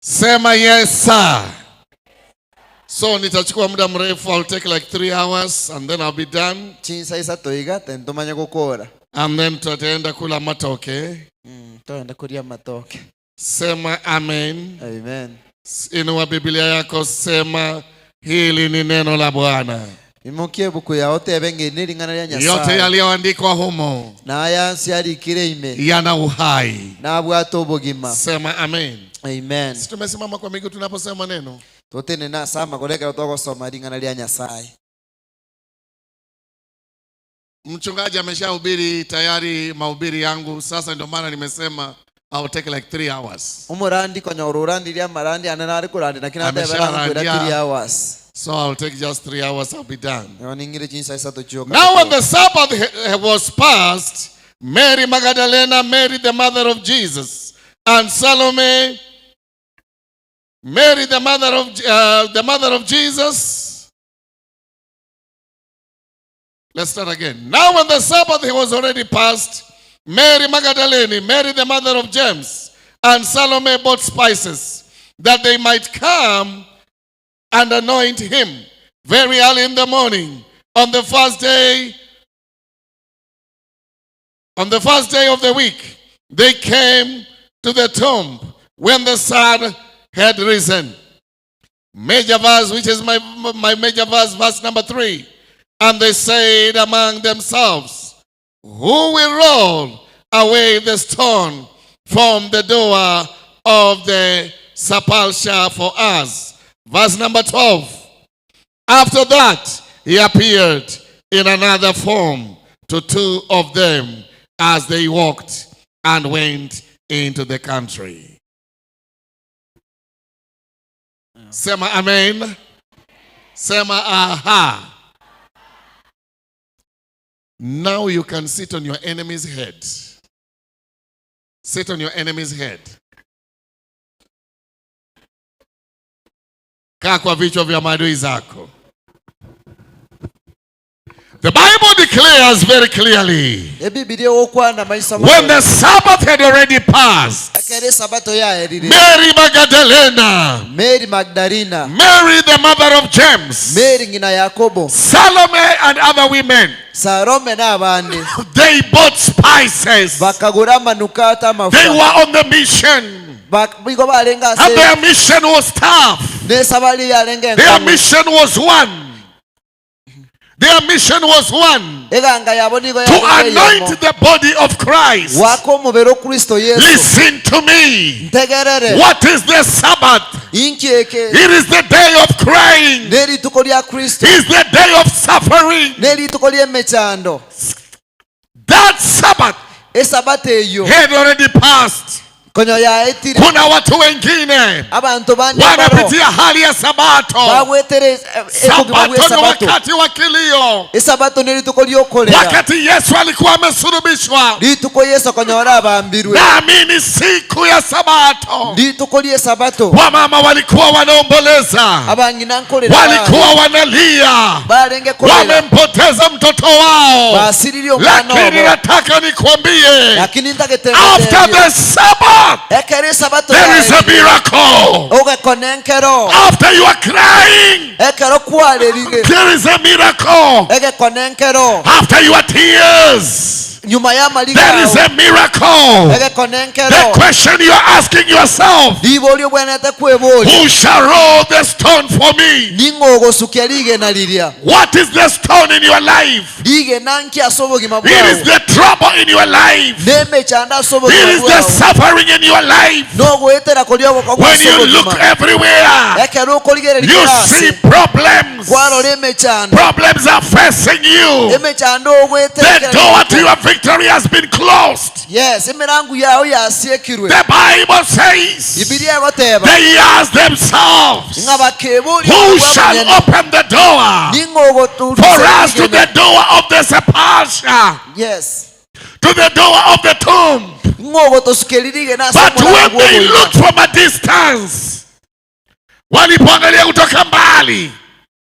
Speaker 10: Sema yes sir. So nitachukua muda mrefu. I'll take like 3 hours and then I'll be done.
Speaker 3: Chinsa isato iga tentomanya gokora.
Speaker 10: And then tutaenda kula matoke.
Speaker 3: Toenda kuria matoke.
Speaker 10: Sema amen.
Speaker 3: Amen.
Speaker 10: Inua Biblia yako, sema hili ni neno la Bwana.
Speaker 3: Imokie ebuku yao tebe ng'eni ring'ana ria
Speaker 10: Yote
Speaker 3: Nyasaye.
Speaker 10: Yaliyoandikwa humo
Speaker 3: Naya nsiarikire ime
Speaker 10: yana uhai.
Speaker 3: Nabwata obogima.
Speaker 10: Sema amen.
Speaker 3: Amen.
Speaker 10: Si tumesimama kwa miguu tunaposema neno?
Speaker 3: Totene sama korekera togosoma ring'ana ria Nyasaye.
Speaker 10: Mchungaji ameshahubiri tayari mahubiri yangu, sasa ndio maana nimesema I'll take like 3 hours.
Speaker 3: Umurandi konyora urandirie amarandi ane nare kurandi lakini atebera nkwira
Speaker 10: Amesharandia.
Speaker 3: 3 hours.
Speaker 10: So I'll take just 3 hours, I'll be done.
Speaker 3: Ningire chinsa isato chioka.
Speaker 10: Now when the Sabbath was past, Mary Magdalena, Mary the mother of Jesus, and Salome, Mary the mother of Jesus. Let's start again. Now when the Sabbath was already past, Mary Magdalene, Mary the mother of James, and Salome bought spices that they might come and anoint him very early in the morning on the first day of the week. They came to the tomb when the sun had risen. Major verse, which is my major verse, verse number 3. And they said among themselves, Who will roll away the stone from the door of the sepulchre for us? Verse number 12. After that, he appeared in another form to two of them as they walked and went into the country. Sema amen. Sema aha. Now you can sit on your enemy's head. Sit on your enemy's head. Kaa kwa vichwa vya maadui zako. The Bible declares very clearly,
Speaker 3: Ebibilia okwana maisa
Speaker 10: when the Sabbath had already passed,
Speaker 3: Ekere sabato yaerire.
Speaker 10: Mary Magdalena,
Speaker 3: Mary Magdalena,
Speaker 10: Mary the mother of James,
Speaker 3: Mary ngina Yakobo,
Speaker 10: Salome and other women,
Speaker 3: Salome n'abandi
Speaker 10: they bought spices.
Speaker 3: Bakagura amanukato
Speaker 10: They
Speaker 3: amafuta.
Speaker 10: were on the mission.
Speaker 3: Bigo balenga
Speaker 10: And their mission was tough.
Speaker 3: Nesabali yalenga
Speaker 10: Their
Speaker 3: enkomo.
Speaker 10: mission was one. Their mission was one.
Speaker 3: Eganga yabo nigo
Speaker 10: To
Speaker 3: yalenga
Speaker 10: anoint
Speaker 3: eyomo.
Speaker 10: the body of Christ.
Speaker 3: Wako omubiri Kristo Yesu.
Speaker 10: Listen to me.
Speaker 3: Ntegerere.
Speaker 10: What is the Sabbath?
Speaker 3: Inki eke.
Speaker 10: It is the day of crying.
Speaker 3: Nerituko lya Kristo.
Speaker 10: It is the day of suffering.
Speaker 3: Nerituko ly'emichando.
Speaker 10: That Sabbath
Speaker 3: Esabato eyo
Speaker 10: had already passed.
Speaker 3: Konyo yaetire.
Speaker 10: Kuna watu wengine
Speaker 3: Abantu bandi baro
Speaker 10: wanapitia hali ya Sabato.
Speaker 3: bagwetere ekugima
Speaker 10: Sabato ni
Speaker 3: bw'esabato.
Speaker 10: wakati wa kilio,
Speaker 3: Esabato nerituko lyokolera.
Speaker 10: wakati Yesu alikuwa amesulubishwa.
Speaker 3: Lituko Yesu konyora abambirwe.
Speaker 10: Naamini siku ya Sabato
Speaker 3: Lituko ly'esabato
Speaker 10: wamama walikuwa wanaomboleza,
Speaker 3: abangina nkolera
Speaker 10: walikuwa wanalia,
Speaker 3: balenge kolera
Speaker 10: wamempoteza mtoto wao.
Speaker 3: basiriri omwana
Speaker 10: Lakini
Speaker 3: obo.
Speaker 10: nataka nikwambie,
Speaker 3: Lakini
Speaker 10: after the Sabbath
Speaker 3: ekere esabato
Speaker 10: there is a miracle.
Speaker 3: ogekona enkero.
Speaker 10: After you are crying,
Speaker 3: Ekero kwarerire
Speaker 10: there is a miracle.
Speaker 3: egekona enkero.
Speaker 10: After your tears,
Speaker 3: Nyuma y'amaliga
Speaker 10: there is a miracle.
Speaker 3: egekona enkero.
Speaker 10: The question you are asking yourself,
Speaker 3: Libo lyobwenete kweboria
Speaker 10: who shall roll the stone for me?
Speaker 3: ning'o ogosukia rigena riria.
Speaker 10: What is the stone in your life?
Speaker 3: Rigena nki ase obogima
Speaker 10: It is
Speaker 3: bwao.
Speaker 10: the trouble in your life.
Speaker 3: N'emechando ase
Speaker 10: It
Speaker 3: obogima
Speaker 10: is the
Speaker 3: bwao.
Speaker 10: suffering in your life.
Speaker 3: N'ogwetera koria ogoka
Speaker 10: When
Speaker 3: ase
Speaker 10: you look
Speaker 3: obogima.
Speaker 10: everywhere,
Speaker 3: Ekero okorigereria
Speaker 10: you
Speaker 3: ase
Speaker 10: see problems.
Speaker 3: kwarora emechando.
Speaker 10: Problems are facing you.
Speaker 3: Emechando ogwetera
Speaker 10: The door to your victory has been closed.
Speaker 3: Yes, emirango yao yasiekirwe.
Speaker 10: The Bible says
Speaker 3: Bibilia egoteba
Speaker 10: they ask themselves,
Speaker 3: ng'a bakeboria
Speaker 10: who shall open the door
Speaker 3: ning'o
Speaker 10: for us to
Speaker 3: ogoturusia
Speaker 10: the door of the sepulchre,
Speaker 3: Yes.
Speaker 10: to the door of the tomb?
Speaker 3: Ng'o ogotosukeria rigena ase
Speaker 10: But when
Speaker 3: omorango
Speaker 10: they
Speaker 3: bw'oboina.
Speaker 10: looked from a distance, walipoangalia kutoka mbali,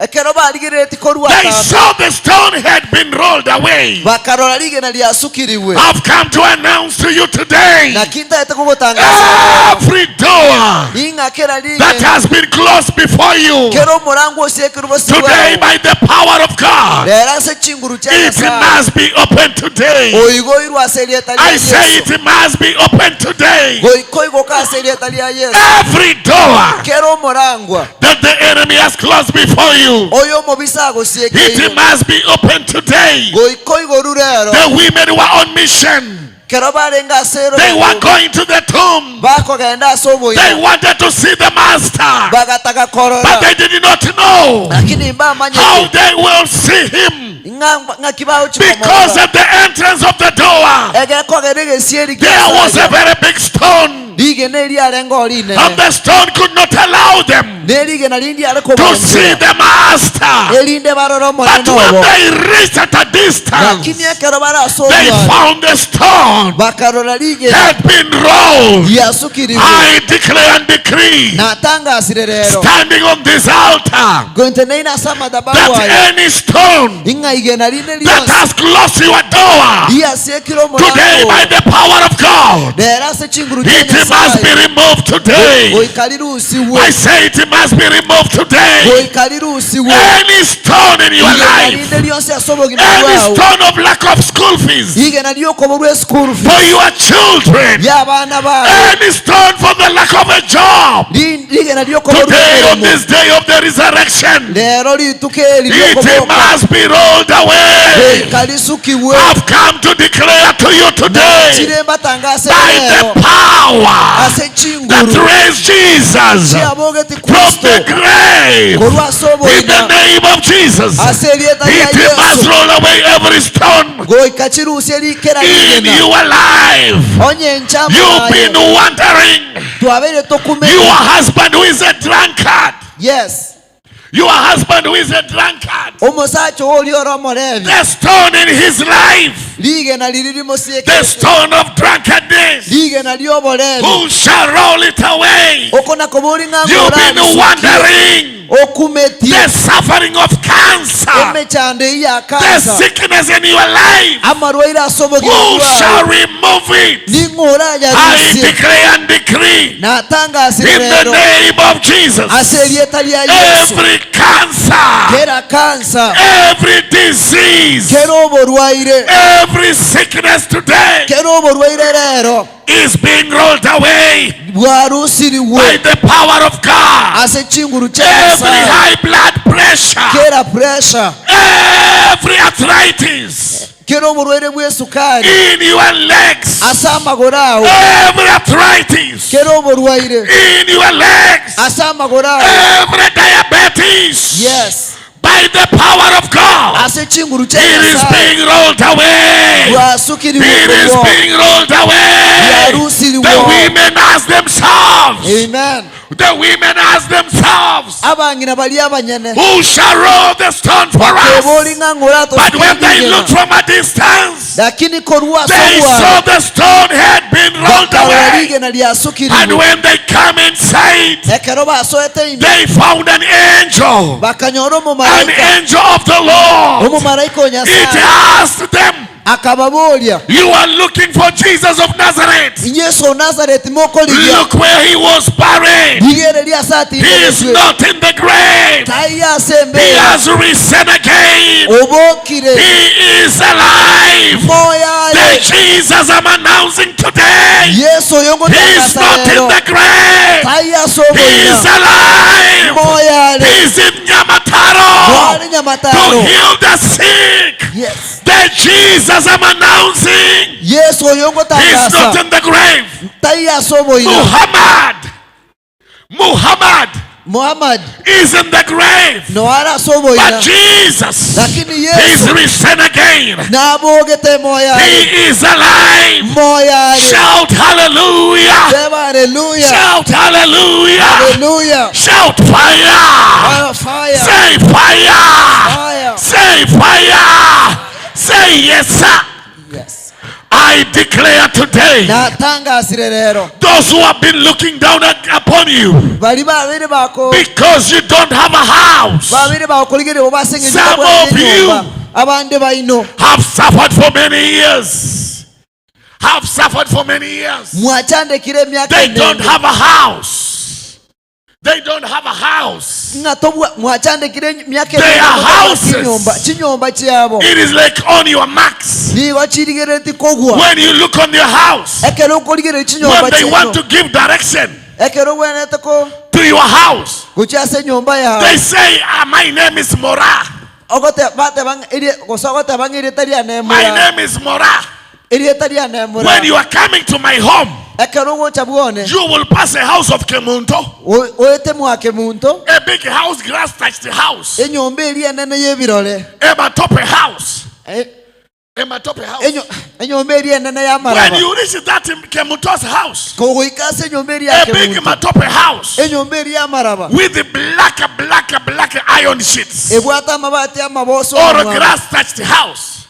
Speaker 3: Ekero barigereretie korwa
Speaker 10: they
Speaker 3: atambe
Speaker 10: saw the stone had been rolled away.
Speaker 3: bakarora rigena riasukiriwe.
Speaker 10: I've come to announce to you today,
Speaker 3: Naki ntaete kogotangaza
Speaker 10: every door
Speaker 3: ning'a kera
Speaker 10: that
Speaker 3: rigena
Speaker 10: has been closed before you
Speaker 3: kera omorango osiekirwe bosio
Speaker 10: today,
Speaker 3: bwao
Speaker 10: by the power of God,
Speaker 3: rero ase chinguru chia
Speaker 10: it
Speaker 3: Nyasaye
Speaker 10: must be open today.
Speaker 3: oigoirwe ase erieta ria
Speaker 10: I say
Speaker 3: Yesu
Speaker 10: it must be open today.
Speaker 3: goikoigoka ase erieta ria Yesu
Speaker 10: Every door
Speaker 3: kera omorangwa
Speaker 10: that the enemy has closed before you,
Speaker 3: oyo omobisa agosiekeire
Speaker 10: it must be open today.
Speaker 3: goikoigoru rero
Speaker 10: The women were on mission.
Speaker 3: kero barenga ase
Speaker 10: They were
Speaker 3: erogendo
Speaker 10: going to the tomb.
Speaker 3: bakogenda ase
Speaker 10: They
Speaker 3: oboina
Speaker 10: wanted to see the master,
Speaker 3: bagataka
Speaker 10: but
Speaker 3: korora
Speaker 10: they did not know
Speaker 3: lakini
Speaker 10: how
Speaker 3: mbamanyete
Speaker 10: they will see him,
Speaker 3: ng'aki
Speaker 10: because
Speaker 3: baochikomorora
Speaker 10: at the entrance of the door
Speaker 3: egekogera egesieri
Speaker 10: there was a
Speaker 3: kiasaja
Speaker 10: very big stone,
Speaker 3: rigena eriarenga
Speaker 10: and
Speaker 3: orinene
Speaker 10: the stone could not allow them
Speaker 3: nerigena rindi are
Speaker 10: to see
Speaker 3: kobombera
Speaker 10: the master.
Speaker 3: erinde barora
Speaker 10: But
Speaker 3: omonene
Speaker 10: when
Speaker 3: obo
Speaker 10: they reached at a distance,
Speaker 3: lakini ekero bare ase
Speaker 10: they
Speaker 3: obware
Speaker 10: found the stone
Speaker 3: bakarora rigena
Speaker 10: had been rolled.
Speaker 3: riasukiriwe
Speaker 10: I declare and decree,
Speaker 3: natangasire rero
Speaker 10: standing on this altar,
Speaker 3: gonteneine ase amadhabahu
Speaker 10: that
Speaker 3: aya
Speaker 10: any stone
Speaker 3: ing'a igena rinde
Speaker 10: that
Speaker 3: rionsi
Speaker 10: has closed your door
Speaker 3: riasiekire
Speaker 10: today,
Speaker 3: omorango
Speaker 10: by the power of God,
Speaker 3: rero ase chinguru chia
Speaker 10: it must be
Speaker 3: Nyasaye
Speaker 10: removed today.
Speaker 3: goika rirusiwe
Speaker 10: I say it must be removed today.
Speaker 3: goika rirusiwe
Speaker 10: Any stone in your
Speaker 3: igena
Speaker 10: life,
Speaker 3: rinde rionsi ase obogima
Speaker 10: any
Speaker 3: bwao
Speaker 10: stone of lack
Speaker 7: of school fees
Speaker 3: Rigena riokoborwa school
Speaker 7: for
Speaker 3: fees
Speaker 7: your children,
Speaker 3: y'abaana bawe,
Speaker 7: any stone for the lack of a job,
Speaker 3: rigena riokoborwa
Speaker 7: today on
Speaker 3: emirimo
Speaker 7: this day of the resurrection,
Speaker 3: lero rituko eri
Speaker 7: it
Speaker 3: riokoboka
Speaker 7: must be rolled away.
Speaker 3: reka risukibwe.
Speaker 7: I've come to declare to you today,
Speaker 3: Chire mbatangase
Speaker 7: by
Speaker 3: lero
Speaker 7: the power
Speaker 3: ase
Speaker 7: that
Speaker 3: chinguru
Speaker 7: raised Jesus
Speaker 3: chiabogeti
Speaker 7: from
Speaker 3: Kristo
Speaker 7: the grave,
Speaker 3: korwa ase
Speaker 7: in the
Speaker 3: oboina
Speaker 7: name of Jesus,
Speaker 3: ase erieta ria
Speaker 7: it must
Speaker 3: Yesu
Speaker 7: roll away every stone
Speaker 3: goika chirusie rikera
Speaker 7: in
Speaker 3: rigena
Speaker 7: your life.
Speaker 3: onye nchama
Speaker 7: You've been wondering.
Speaker 3: twabeire tokumenya.
Speaker 7: Your husband who is a drunkard.
Speaker 3: Yes.
Speaker 7: Your husband who is a drunkard.
Speaker 3: Omosacha ori ore omorebi.
Speaker 7: The stone in his life.
Speaker 3: Rigena riri rimosieke.
Speaker 7: The stone of drunkenness.
Speaker 3: Rigena rioborebi.
Speaker 7: Who shall roll it away?
Speaker 3: Okona kobori ng'a
Speaker 7: You've been wondering.
Speaker 3: Okumetie.
Speaker 7: The suffering of cancer.
Speaker 3: Emechando ya
Speaker 7: The
Speaker 3: cancer.
Speaker 7: sickness in your life.
Speaker 3: Amarwaire asobogire.
Speaker 7: Who shall remove it?
Speaker 3: Ning'ora
Speaker 7: I
Speaker 3: yarusie.
Speaker 7: declare and decree.
Speaker 3: Natangasire
Speaker 7: In the
Speaker 3: rero.
Speaker 7: name of Jesus.
Speaker 3: Ase erieta ria Yesu.
Speaker 7: Every cancer,
Speaker 3: Kera cancer,
Speaker 7: every disease,
Speaker 3: kera oborwaire,
Speaker 7: every sickness today
Speaker 3: kera oborwaire rero
Speaker 7: is being rolled away
Speaker 3: bwarusiriwe
Speaker 7: by the power of God.
Speaker 3: ase chinguru cha
Speaker 7: Every
Speaker 3: Nyasaye.
Speaker 7: high blood pressure,
Speaker 3: Kera pressure,
Speaker 7: every arthritis
Speaker 3: kera oborwaire bw'esukari
Speaker 7: in your legs,
Speaker 3: ase amagoro ago,
Speaker 7: every arthritis
Speaker 3: kera oborwaire
Speaker 7: in your legs,
Speaker 3: ase amagoro ago,
Speaker 7: every diabetes,
Speaker 3: yes,
Speaker 7: by the power of God,
Speaker 3: ase chinguru cha
Speaker 7: it is
Speaker 3: Nyasaye
Speaker 7: being rolled away.
Speaker 3: bwasukiriwe
Speaker 7: It is
Speaker 3: korwa.
Speaker 7: being rolled away.
Speaker 3: Bwarusiriwe.
Speaker 7: The women ask themselves.
Speaker 3: Amen.
Speaker 7: The women ask themselves,
Speaker 3: Abang'ina bari abanyene
Speaker 7: who shall roll the stone for
Speaker 3: kebori
Speaker 7: us?
Speaker 3: ng'a ng'ora
Speaker 7: But when they
Speaker 3: tosikirigena.
Speaker 7: looked from a distance,
Speaker 3: Lakini korwa ase
Speaker 7: they
Speaker 3: obwaro
Speaker 7: saw the stone had been rolled
Speaker 3: bakarora
Speaker 7: away.
Speaker 3: rigena
Speaker 7: And
Speaker 3: riasukiriwe.
Speaker 7: when they come inside,
Speaker 3: Ekero basoete ime
Speaker 7: they found an angel,
Speaker 3: bakanyora
Speaker 7: an
Speaker 3: omomaraika,
Speaker 7: angel of the Lord.
Speaker 3: omomaraika o
Speaker 7: It
Speaker 3: Nyasaye
Speaker 7: asked them,
Speaker 3: akababoria,
Speaker 7: you are looking for Jesus of Nazareth.
Speaker 3: Yesu o Nazareti mokorigia
Speaker 7: Look where he was buried.
Speaker 3: rigereria ase
Speaker 7: He is
Speaker 3: atindetwe
Speaker 7: not in the grave.
Speaker 3: tai ase
Speaker 7: He
Speaker 3: embera
Speaker 7: has risen again.
Speaker 3: obokire
Speaker 7: He is alive.
Speaker 3: moyo
Speaker 7: The
Speaker 3: aye
Speaker 7: Jesus I'm announcing today,
Speaker 3: Yesu oyo
Speaker 7: he is
Speaker 3: ngotangasa
Speaker 7: not in
Speaker 3: rero
Speaker 7: the grave.
Speaker 3: tai ase
Speaker 7: He is
Speaker 3: oboina
Speaker 7: alive.
Speaker 3: moyo are
Speaker 7: He is in Nyamataro
Speaker 3: mwari
Speaker 7: to
Speaker 3: Nyamataro.
Speaker 7: heal the sick.
Speaker 3: Yes.
Speaker 7: The Jesus I'm announcing,
Speaker 3: Yesu oyo
Speaker 7: he is
Speaker 3: ngotangasa
Speaker 7: not in the grave.
Speaker 3: tai ase oboina.
Speaker 7: Muhammad
Speaker 3: Muhammad
Speaker 7: is in the grave.
Speaker 3: no ara ase oboina,
Speaker 7: But Jesus
Speaker 3: lakini
Speaker 7: is
Speaker 3: Yesu
Speaker 7: risen again.
Speaker 3: nabogete moyo aye
Speaker 7: He is alive.
Speaker 3: moyo aye.
Speaker 7: Shout hallelujah.
Speaker 3: Sema haleluya,
Speaker 7: Shout hallelujah.
Speaker 3: haleluya.
Speaker 7: Shout fire.
Speaker 3: Fire, fire,
Speaker 7: Say fire.
Speaker 3: fire.
Speaker 7: Say fire. Say yes, sir.
Speaker 3: Yes.
Speaker 7: I declare today,
Speaker 3: Natangasire rero
Speaker 7: those who have been looking down upon you
Speaker 3: bari babiri bako
Speaker 7: because you don't have a house
Speaker 3: babiri bakurigerebo basengejwe
Speaker 7: Some of you
Speaker 3: abandi baino
Speaker 7: have suffered for many years. Have suffered for many years.
Speaker 3: mwachandekire emyaka
Speaker 7: They don't
Speaker 3: emenge.
Speaker 7: have a house. They don't have a house.
Speaker 3: Nga tobwa mwachandekire emyaka
Speaker 7: Their
Speaker 3: emenge
Speaker 7: houses.
Speaker 3: chinyomba chinyomba chiabo
Speaker 7: It is like on your marks.
Speaker 3: nigo chirigereti kogwa
Speaker 7: When you look on your house,
Speaker 3: ekero okorigere chinyomba
Speaker 7: when they want
Speaker 3: chiano
Speaker 7: to give direction
Speaker 3: ekero bwenete ko
Speaker 7: to your house,
Speaker 3: gochia ase enyomba yago
Speaker 7: they say, my name is Mora.
Speaker 3: ogote bateba gose ogoteba ng'a erieta riane
Speaker 7: My
Speaker 3: mora
Speaker 7: name is Mora.
Speaker 3: erieta riane mora
Speaker 7: When you are coming to my home,
Speaker 3: ekero ogocha bwone
Speaker 7: you will pass a house of Kemunto,
Speaker 3: oete mwake muntu
Speaker 7: a big house, grass touched the house,
Speaker 3: enyomba eri enene y'ebirore
Speaker 7: a matope house, a matope house.
Speaker 3: Enyomba eri enene
Speaker 7: When
Speaker 3: y'amaraba
Speaker 7: you reach that Kemunto's house,
Speaker 3: kogoika ase enyomba eri
Speaker 7: a
Speaker 3: ya
Speaker 7: big
Speaker 3: Kemunto
Speaker 7: matope house
Speaker 3: enyomba eri y'amaraba
Speaker 7: with the black, black, black iron sheets
Speaker 3: ebwate amabati amaboso
Speaker 7: or
Speaker 3: omwabo.
Speaker 7: grass touched house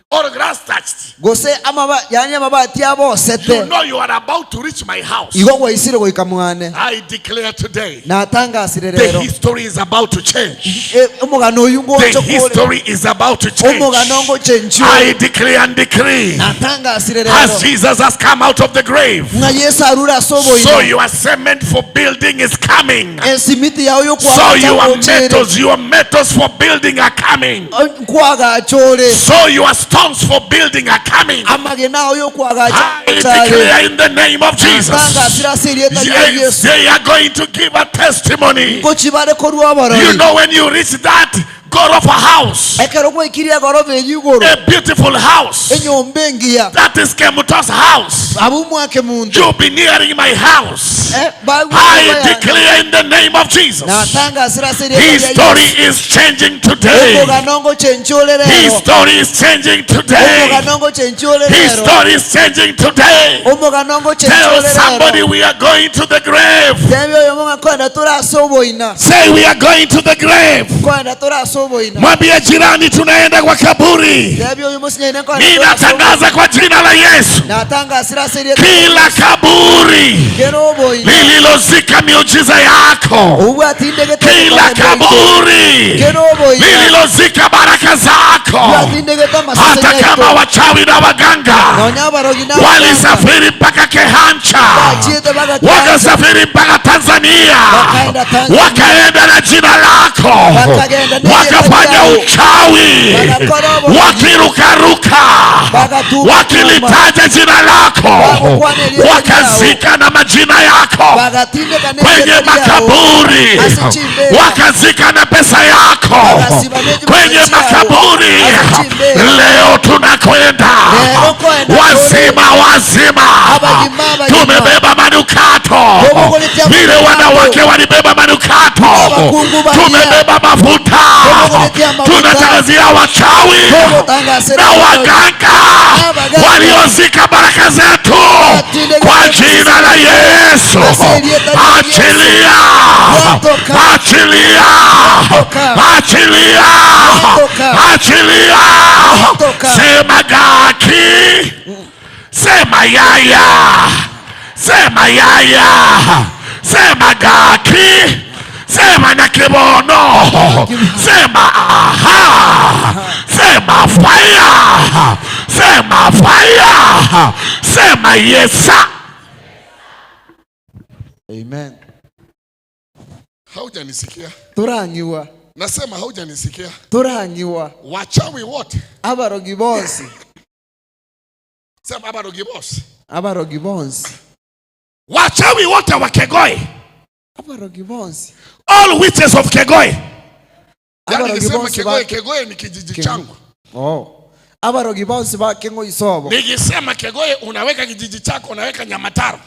Speaker 7: or grass touched.
Speaker 3: Gose amaba yani amabati abosete
Speaker 7: You know you are about to reach my house.
Speaker 3: igo gwaisire goika mwane
Speaker 7: I declare today,
Speaker 3: natangasire
Speaker 7: the
Speaker 3: rero
Speaker 7: history is about to change.
Speaker 3: Omogano oyu
Speaker 7: The
Speaker 3: ngocho kore
Speaker 7: history is about to change.
Speaker 3: omogano ngochenchiwe
Speaker 7: I declare and decree,
Speaker 3: natangasire
Speaker 7: as
Speaker 3: rero
Speaker 7: Jesus has come out of the grave,
Speaker 3: nga Yesu arure ase
Speaker 7: so
Speaker 3: oboina
Speaker 7: your cement for building is coming.
Speaker 3: esimiti yawe
Speaker 7: So
Speaker 3: yokwagacha
Speaker 7: your metals for building are coming.
Speaker 3: nkwagachore
Speaker 7: So your stones
Speaker 11: stones for building are coming.
Speaker 3: Amagena y'okwagacha.
Speaker 11: I declare in the name of Jesus. Yes, they are going to give a testimony.
Speaker 3: Ngochibare korwa
Speaker 11: You
Speaker 3: abarori.
Speaker 11: Know when you reach that Gorofa house,
Speaker 3: Ekero gwaikire goroba eywo igoro,
Speaker 11: a beautiful house,
Speaker 3: enyomba engiya,
Speaker 11: that is Kemuto's house.
Speaker 3: Abu mwake muntu.
Speaker 11: You'll be nearing my house.
Speaker 3: Eh,
Speaker 11: I declare in the name of Jesus.
Speaker 3: Natangasira.
Speaker 11: His story is changing today.
Speaker 3: Omuganongo chenchole
Speaker 11: His
Speaker 3: rero.
Speaker 11: Story is changing today.
Speaker 3: Omuganongo chenchole
Speaker 11: His
Speaker 3: rero.
Speaker 11: Story is changing today.
Speaker 3: Omuganongo
Speaker 11: Tell
Speaker 3: chenchole
Speaker 11: somebody
Speaker 3: rero.
Speaker 11: we are going to the grave.
Speaker 3: Tebyo oyo munga kwenda turasa oboina.
Speaker 11: Say we are going to the grave.
Speaker 3: Kwenda turasa oboina.
Speaker 11: Mwambie jirani tunaenda kwa kaburi.
Speaker 3: Tebyo oyo musinyene kwenda turasa.
Speaker 11: Ninatangaza kwa jina la Yesu.
Speaker 3: Natangasira seriye.
Speaker 11: Kila kaburi
Speaker 3: Kero oboina.
Speaker 11: Lililozika miujiza yako,
Speaker 3: Obwatindegete.
Speaker 11: Kila kaburi
Speaker 3: Kero oboina.
Speaker 11: Lililozika baraka zako,
Speaker 3: Bwatindegete
Speaker 11: hata
Speaker 3: amasesenya.
Speaker 11: Kama wachawi na waganga
Speaker 3: Nonya abarogi na
Speaker 11: walisafiri mpaka Kehancha,
Speaker 3: Bachiete mpaka Kehancha.
Speaker 11: Wakasafiri mpaka Tanzania,
Speaker 3: Wakaenda Tanzania.
Speaker 11: Wakaenda na jina lako,
Speaker 3: Wakagenda na
Speaker 11: wakafanya
Speaker 3: jina lako.
Speaker 11: Uchawi,
Speaker 3: Wakakora oborogi.
Speaker 11: Wakirukaruka,
Speaker 3: Bakatuma.
Speaker 11: Wakilitaja jina lako,
Speaker 3: Bakukwana elieta.
Speaker 11: Wakazika na majina yako
Speaker 3: Bagatindeka
Speaker 11: kwenye
Speaker 3: n'erieta lyabo.
Speaker 11: Makaburi,
Speaker 3: Asichimbe.
Speaker 11: Wakazika na pesa yako
Speaker 3: Bakasiba n'ekibuga
Speaker 11: kwenye
Speaker 3: kyabo.
Speaker 11: Makaburi.
Speaker 3: Asichimbe.
Speaker 11: Leo tunakwenda
Speaker 3: Lero kwenda.
Speaker 11: Wazima, wazima,
Speaker 3: Abagima, abagima.
Speaker 11: Tumebeba manukato
Speaker 3: Bobogoletea
Speaker 11: vile
Speaker 3: manukato.
Speaker 11: Wanawake walibeba manukato,
Speaker 3: Abakungu balia.
Speaker 11: Tumebeba mafuta,
Speaker 3: Bobogoletea mafuta.
Speaker 11: Tunatangazia wachawi
Speaker 3: Bobotangasira
Speaker 11: na waganga
Speaker 3: Abaganga.
Speaker 11: Waliozika baraka zetu
Speaker 3: Batindeka.
Speaker 11: Kwa jina la Yesu,
Speaker 3: Aselieta la Yesu.
Speaker 11: Achilia,
Speaker 3: Watoka.
Speaker 11: Achilia,
Speaker 3: Watoka.
Speaker 11: Achilia,
Speaker 3: Watoka.
Speaker 11: Achilia,
Speaker 3: Watoka.
Speaker 11: Sema gaki, sema yaya, sema yaya, sema gaki, sema na kibono, sema aha, sema fire, sema fire, sema yesa.
Speaker 3: Amen.
Speaker 10: Haujanisikia?
Speaker 3: Turangiwa.
Speaker 10: Nasema haujanisikia.
Speaker 3: Turangiwa.
Speaker 10: Wachawi wote.
Speaker 3: Abarogi bonsi.
Speaker 10: Sema abarogi bonsi.
Speaker 3: Abarogi bonsi.
Speaker 11: Wachawi wote wa Kegoi.
Speaker 3: Abarogi bonsi.
Speaker 11: All witches of Kegoi.
Speaker 10: Yaani
Speaker 3: Abarogi
Speaker 10: nisema
Speaker 3: bonsi
Speaker 10: Kegoi,
Speaker 3: ba
Speaker 10: Kegoi ni kijiji
Speaker 3: Kegoi.
Speaker 10: Changu.
Speaker 3: Oh. Abarogi bonsi ba Kengoi sobo.
Speaker 10: Nikisema Kegoi unaweka kijiji chako, unaweka Nyamataro.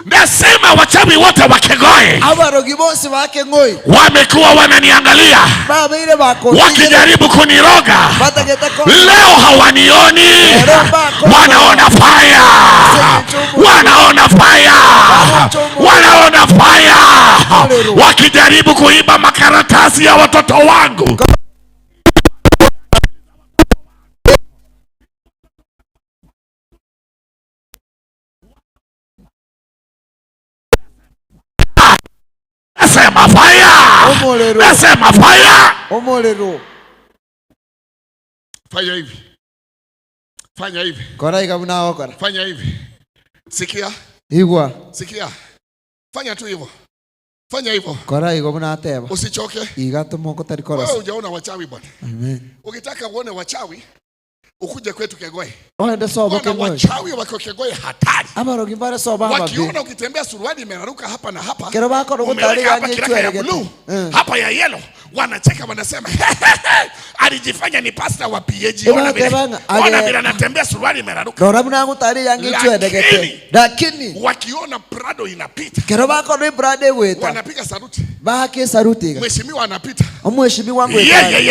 Speaker 11: Nasema wachawi wote wa Kegoi
Speaker 3: Abarogi bonsi ba Kengoi.
Speaker 11: Wamekuwa wananiangalia
Speaker 3: Babeire bako.
Speaker 11: Wakijaribu kuniroga.
Speaker 3: Batageta ko.
Speaker 11: Leo hawanioni,
Speaker 3: Lero bako.
Speaker 11: Wanaona fire, wanaona fire, wanaona fire, wakijaribu kuiba makaratasi ya watoto wangu. Nasema fire,
Speaker 3: Omuliro.
Speaker 11: Nasema fire.
Speaker 3: Omuliro.
Speaker 10: Fanya hivi. Fanya hivi.
Speaker 3: Kora ikabuna okora.
Speaker 10: Fanya hivi. Sikia.
Speaker 3: Igwa.
Speaker 10: Sikia. Fanya tu hivyo. Fanya hivyo.
Speaker 3: Kora igobuna ateba.
Speaker 10: Usichoke.
Speaker 3: Iga tomoko tari
Speaker 10: Wewe
Speaker 3: korosa.
Speaker 10: hujaona wachawi bwana.
Speaker 3: Amen.
Speaker 10: Ukitaka uone wachawi, ukuje kwetu Kegoi.
Speaker 3: Oende sobo
Speaker 10: Ona
Speaker 3: Kengoi.
Speaker 10: wachawi wako Kegoi hatari.
Speaker 3: Abarogi bare sobo ababi.
Speaker 10: Wakiona ukitembea suruali imeraruka hapa na hapa.
Speaker 3: Kero bako
Speaker 10: Umeweka
Speaker 3: rugutari
Speaker 10: hapa
Speaker 3: ganye
Speaker 10: kiraka ya
Speaker 3: chweregete.
Speaker 10: blue, hapa ya yellow. Wanacheka wanasema alijifanya ni pastor wa PAG. Ona vile
Speaker 3: Ebatebanga,
Speaker 10: ona vile anatembea suruali imeraruka.
Speaker 3: Rora buna ngutari yange chweregete. Lakini
Speaker 10: wakiona Prado inapita,
Speaker 3: kero bako ni Prado gweta.
Speaker 10: Wanapiga saluti.
Speaker 3: Bake saluti.
Speaker 10: Mheshimiwa anapita.
Speaker 3: Mheshimiwa wangu
Speaker 11: Yeah,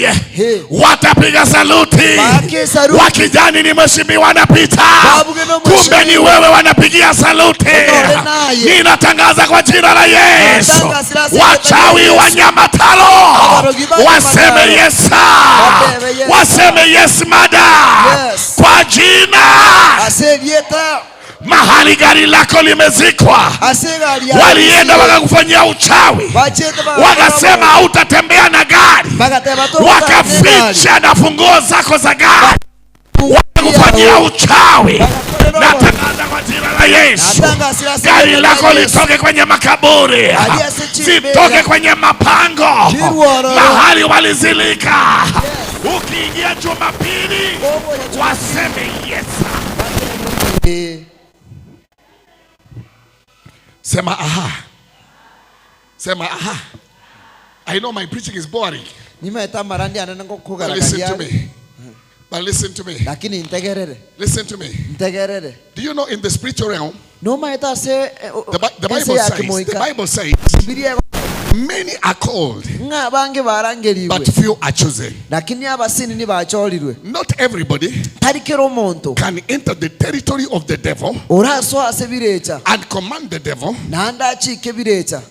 Speaker 11: yeah. Watapiga saluti.
Speaker 3: Bake saluti.
Speaker 11: Wakijani ni mheshimiwa anapita.
Speaker 3: Babuge no
Speaker 11: Kumbe ni
Speaker 3: mheshimiwa.
Speaker 11: Wewe wanapigia saluti.
Speaker 3: Onore naye.
Speaker 11: Ninatangaza kwa jina la Yesu.
Speaker 3: Natangaza sila
Speaker 11: Wachawi
Speaker 3: Yesu.
Speaker 11: wa Nyamataro
Speaker 3: Abarogi ba
Speaker 11: waseme
Speaker 3: Nyamataro.
Speaker 11: yes sir.
Speaker 3: Waseme yes,
Speaker 11: Waseme yes madam.
Speaker 3: Yes.
Speaker 11: Kwa jina
Speaker 3: Aserieta.
Speaker 11: Mahali gari lako limezikwa,
Speaker 3: Asegari.
Speaker 11: Walienda wakakufanyia uchawi,
Speaker 3: Bachete ba.
Speaker 11: Wakasema hautatembea na gari,
Speaker 3: Bakateba to.
Speaker 11: Wakaficha na funguo zako za gari, wakakufanyia uchawi. Natangaza kwa jina la Yesu, gari lako litoke kwenye makaburi, zitoke kwenye mapango, mahali walizilika. Ukiingia Jumapili waseme yes.
Speaker 10: Sema aha. Sema aha. I know my preaching is boring. But listen to me. But listen to me. Listen to me. Do you know in the spiritual realm, the Bible says, many are called, but few are chosen. Not everybody can enter the territory of the devil and command the devil,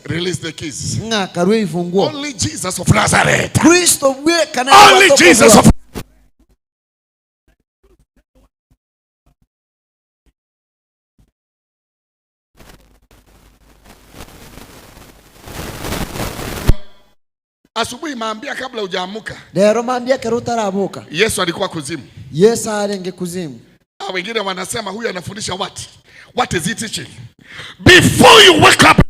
Speaker 10: release the keys. Only Jesus of Nazareth. Only Jesus of Asubuhi maambia kabla hujaamuka.
Speaker 3: Lero maambia kero utarabuka.
Speaker 10: Yesu alikuwa kuzimu.
Speaker 3: Yesu alenge kuzimu.
Speaker 10: Wengine wanasema huyu anafundisha what? What is he teaching?
Speaker 11: Before you wake up,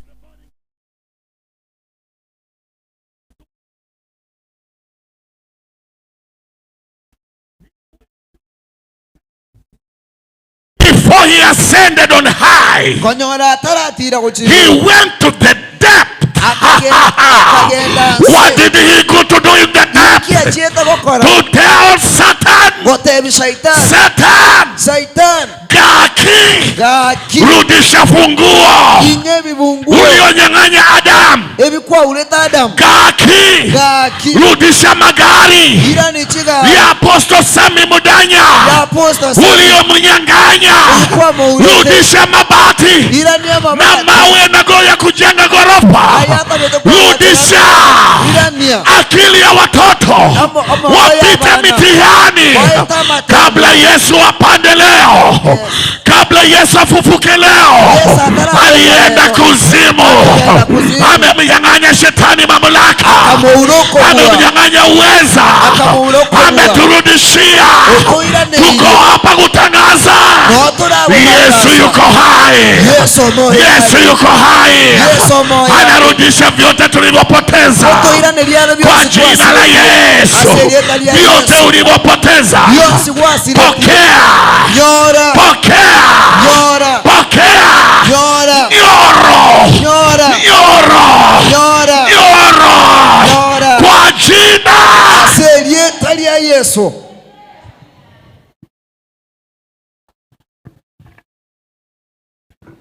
Speaker 11: before he ascended on high, he went to the depth. What did he go to do in the depth? To tell Satan, Satan, Gaki, rudisha funguo ulionyang'anya Adam. Gaki, rudisha magari ya Apostle Sami Mudanya uliomnyang'anya. Rudisha mabati na mawe na goya kujenga gorofa. Rudisha akili ya watoto wapite mitihani kabla Yesu apande leo, kabla Yesu afufuke leo. Alienda kuzimu, amemnyang'anya shetani mamlaka, amemnyang'anya uweza, ameturudishia. Tuko hapa kutangaza Yesu yuko hai, Yesu yuko hai, anarudisha vyote tulivyopoteza kwa jina la Yesu. Vyote ulivyopoteza, pokea, pokea, pokea. Nyoro, nyoro, nyoro, kwa jina
Speaker 3: la Yesu.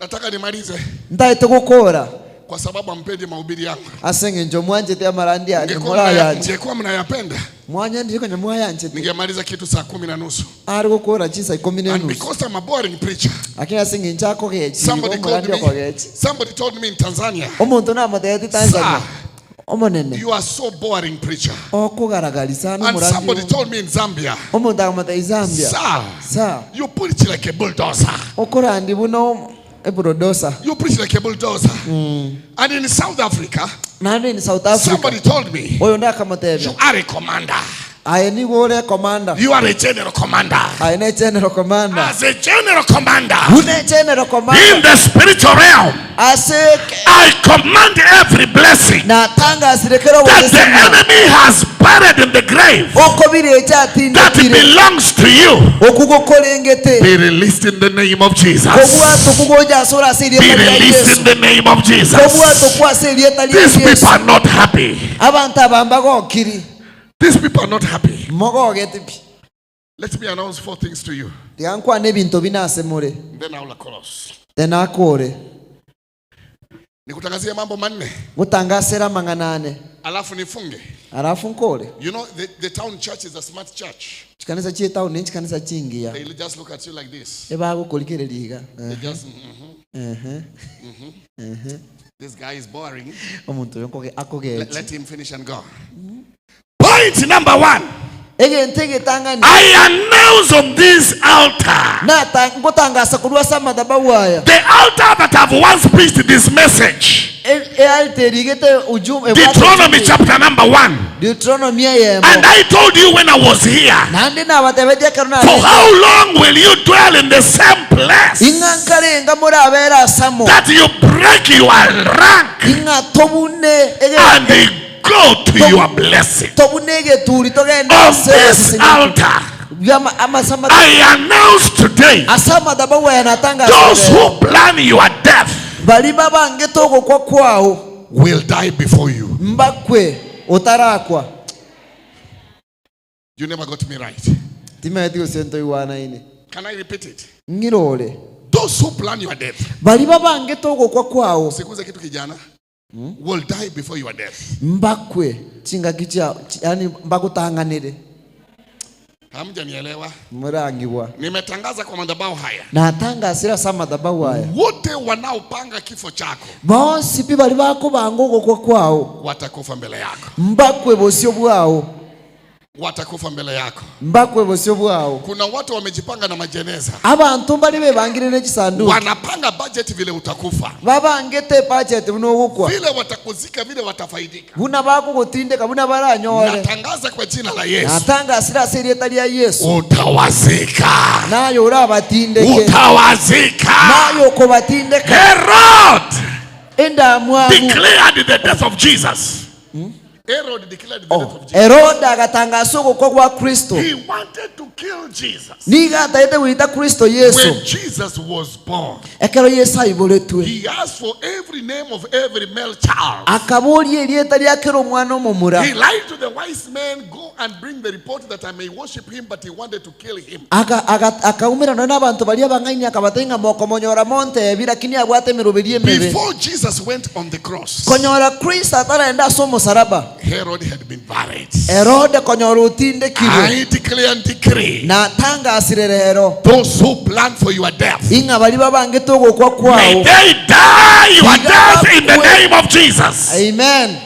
Speaker 10: Nataka nimalize.
Speaker 3: Ndaite gukora.
Speaker 10: Kwa sababu ampendi mahubiri yangu.
Speaker 3: Asenge njo mwanje te amarandi anje mola yanje.
Speaker 10: Ningekuwa mnayapenda.
Speaker 3: Mwanje ndiko nyamwayanje.
Speaker 10: Ningemaliza kitu saa 10:30.
Speaker 3: Ari gukora chisa 10:30.
Speaker 10: And because I'm a boring preacher.
Speaker 3: Akina asenge njako gechi.
Speaker 10: Somebody told me in Tanzania.
Speaker 3: Omuntu namoteti Tanzania. Omonene.
Speaker 10: You are so boring preacher.
Speaker 3: Okugaragarisa no
Speaker 10: And somebody told me in Zambia.
Speaker 3: Omuntu akamata Zambia.
Speaker 10: Sir.
Speaker 3: Sir.
Speaker 10: You preach like a bulldozer.
Speaker 3: Okorandi buno bulldozer.
Speaker 10: You preach like a bulldozer. And in South Africa,
Speaker 3: somebody
Speaker 10: told me, you are a commander.
Speaker 3: Commander.
Speaker 10: You are a general commander.
Speaker 3: I general commander.
Speaker 11: As a general commander,
Speaker 3: general commander
Speaker 11: in the spiritual realm, I command every blessing that the enemy has buried in the grave that belongs to you, be released in the name of Jesus. Be released in the name of Jesus. These people are not happy.
Speaker 10: These people are not happy. Let me announce 4 things to you. Then I will close. Nikutangazia mambo manne.
Speaker 3: Gutangasera manganane.
Speaker 10: Alafu nifunge.
Speaker 3: Alafu nkore.
Speaker 10: You know the town church is a smart church.
Speaker 3: Chikanisa chi town ni chikanisa chingiya.
Speaker 10: They just look at you like this.
Speaker 3: Ebagukulikereriga.
Speaker 10: They just This guy is boring.
Speaker 3: Omuntu yonkoge akogechi.
Speaker 10: Let him finish and go.
Speaker 11: Point number 1. I announce on this altar, the altar that I've once preached this message, Deuteronomy chapter number 1. And I told you when I was here, for how long will you dwell in the same place that you break your rank and the
Speaker 7: go to your blessing.
Speaker 3: Tobune togenda.
Speaker 7: On this altar, I announce today, those who plan your death will die before you.
Speaker 3: Mbakwe otarakwa.
Speaker 10: You never got me right. Can I repeat it?
Speaker 3: Ngirole.
Speaker 10: Those who plan your death,
Speaker 3: Bali babangete ogokwa kwao,
Speaker 10: sikuze kitu kijana, will die before your death.
Speaker 3: Mbakwe chingakicha, yani mbakutanganire.
Speaker 10: Hamjanielewa?
Speaker 3: Mrangiwa.
Speaker 10: Nimetangaza kwa madhabahu haya.
Speaker 3: Natangasira sa madhabahu haya.
Speaker 10: Wote wanaopanga kifo chako,
Speaker 3: bonsi pi bali bako bango kwa kwao,
Speaker 10: watakufa mbele yako.
Speaker 3: Mbakwe bosio bwao.
Speaker 10: Watakufa mbele yako.
Speaker 3: Mbakwe bosio bwao.
Speaker 10: Kuna watu wamejipanga na majeneza.
Speaker 3: Abantu bali bebangirire chisanduku.
Speaker 10: Wanapanga budget vile utakufa.
Speaker 3: Babangete budget bunogukwa.
Speaker 10: Vile watakuzika, vile watafaidika.
Speaker 3: Buna bako gotindeka, buna baranyore.
Speaker 10: Natangaza kwa jina la Yesu.
Speaker 3: Natangasira seri ya Yesu.
Speaker 7: Utawazika.
Speaker 3: Nayo urabatindeke.
Speaker 7: Utawazika.
Speaker 3: Nayo kobatindeka.
Speaker 7: Herod
Speaker 3: enda mwamu
Speaker 7: declared the death of Jesus.
Speaker 10: Herod declared the death of Jesus.
Speaker 3: Herod agatangaza ogokwa kwa Kristo.
Speaker 7: He wanted to kill Jesus.
Speaker 3: Niga ataete gwita Kristo Yesu.
Speaker 10: When Jesus was born,
Speaker 3: ekero Yesu aiboretwe,
Speaker 10: he asked for every name of every male child.
Speaker 3: Akaboria erieta riakero omwana omomura.
Speaker 10: He lied to the wise men, go and bring the report that I may worship him, but he wanted to kill him.
Speaker 3: Akaumirana n'abantu baria bang'aini akabatenga mokomonyora monte lakini abwate emiroberi emebe.
Speaker 10: Before Jesus went on the cross,
Speaker 3: konyora Kristo ataraenda ase omusaraba,
Speaker 10: Herod had been buried.
Speaker 3: Herod konyora otindekirwe.
Speaker 10: I declare and decree,
Speaker 3: Natangasire rero,
Speaker 10: those who plan for your death,
Speaker 3: inga bali babangete ogokwa kwao,
Speaker 7: may they die your death in the name of Jesus.
Speaker 3: Amen.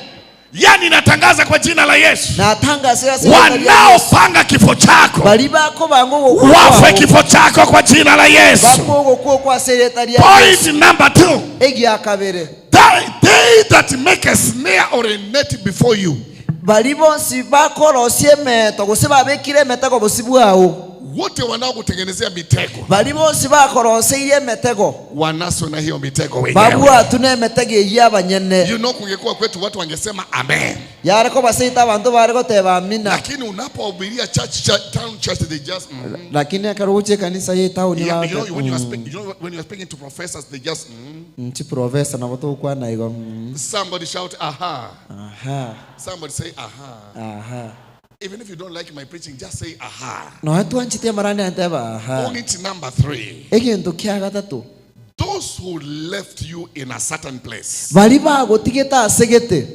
Speaker 7: Yani natangaza kwa jina la Yesu,
Speaker 3: natangasira
Speaker 7: wanaopanga kifo chako
Speaker 3: bali bako bango
Speaker 7: wafe kifo chako kwa jina la Yesu. Point number 2.
Speaker 3: Egia kabere.
Speaker 10: They that make a snare or a net before you,
Speaker 3: bali bonsi bakorosie emeto gose babekire emetego bosi bwao.
Speaker 10: Wote wanaokutengenezea mitego,
Speaker 3: bali bonsi bakoroseirie emetego,
Speaker 10: wanaswe na hiyo mitego wenyewe.
Speaker 3: Babwatu ne emetego eyi abanyene.
Speaker 10: You know, kungekuwa kwetu watu wangesema amen.
Speaker 3: Yareko baseita abantu barego amina.
Speaker 10: Lakini unapohubiria church, town church, they just
Speaker 3: Lakini akaruche kanisa ye town.
Speaker 10: Yeah, you know, when you are speaking, you know, when you are speaking to professors, they just
Speaker 3: Nchi professor na watu kwa na igo.
Speaker 10: Somebody shout aha.
Speaker 3: Aha.
Speaker 10: Somebody say aha.
Speaker 3: Aha.
Speaker 10: Even if you don't like my preaching, just say aha.
Speaker 3: No, atuanchitie marani anteba aha.
Speaker 10: Point number 3.
Speaker 3: Egintu kia gatatu.
Speaker 10: Those who left you in a certain place.
Speaker 3: Bali bagotigeta asegete.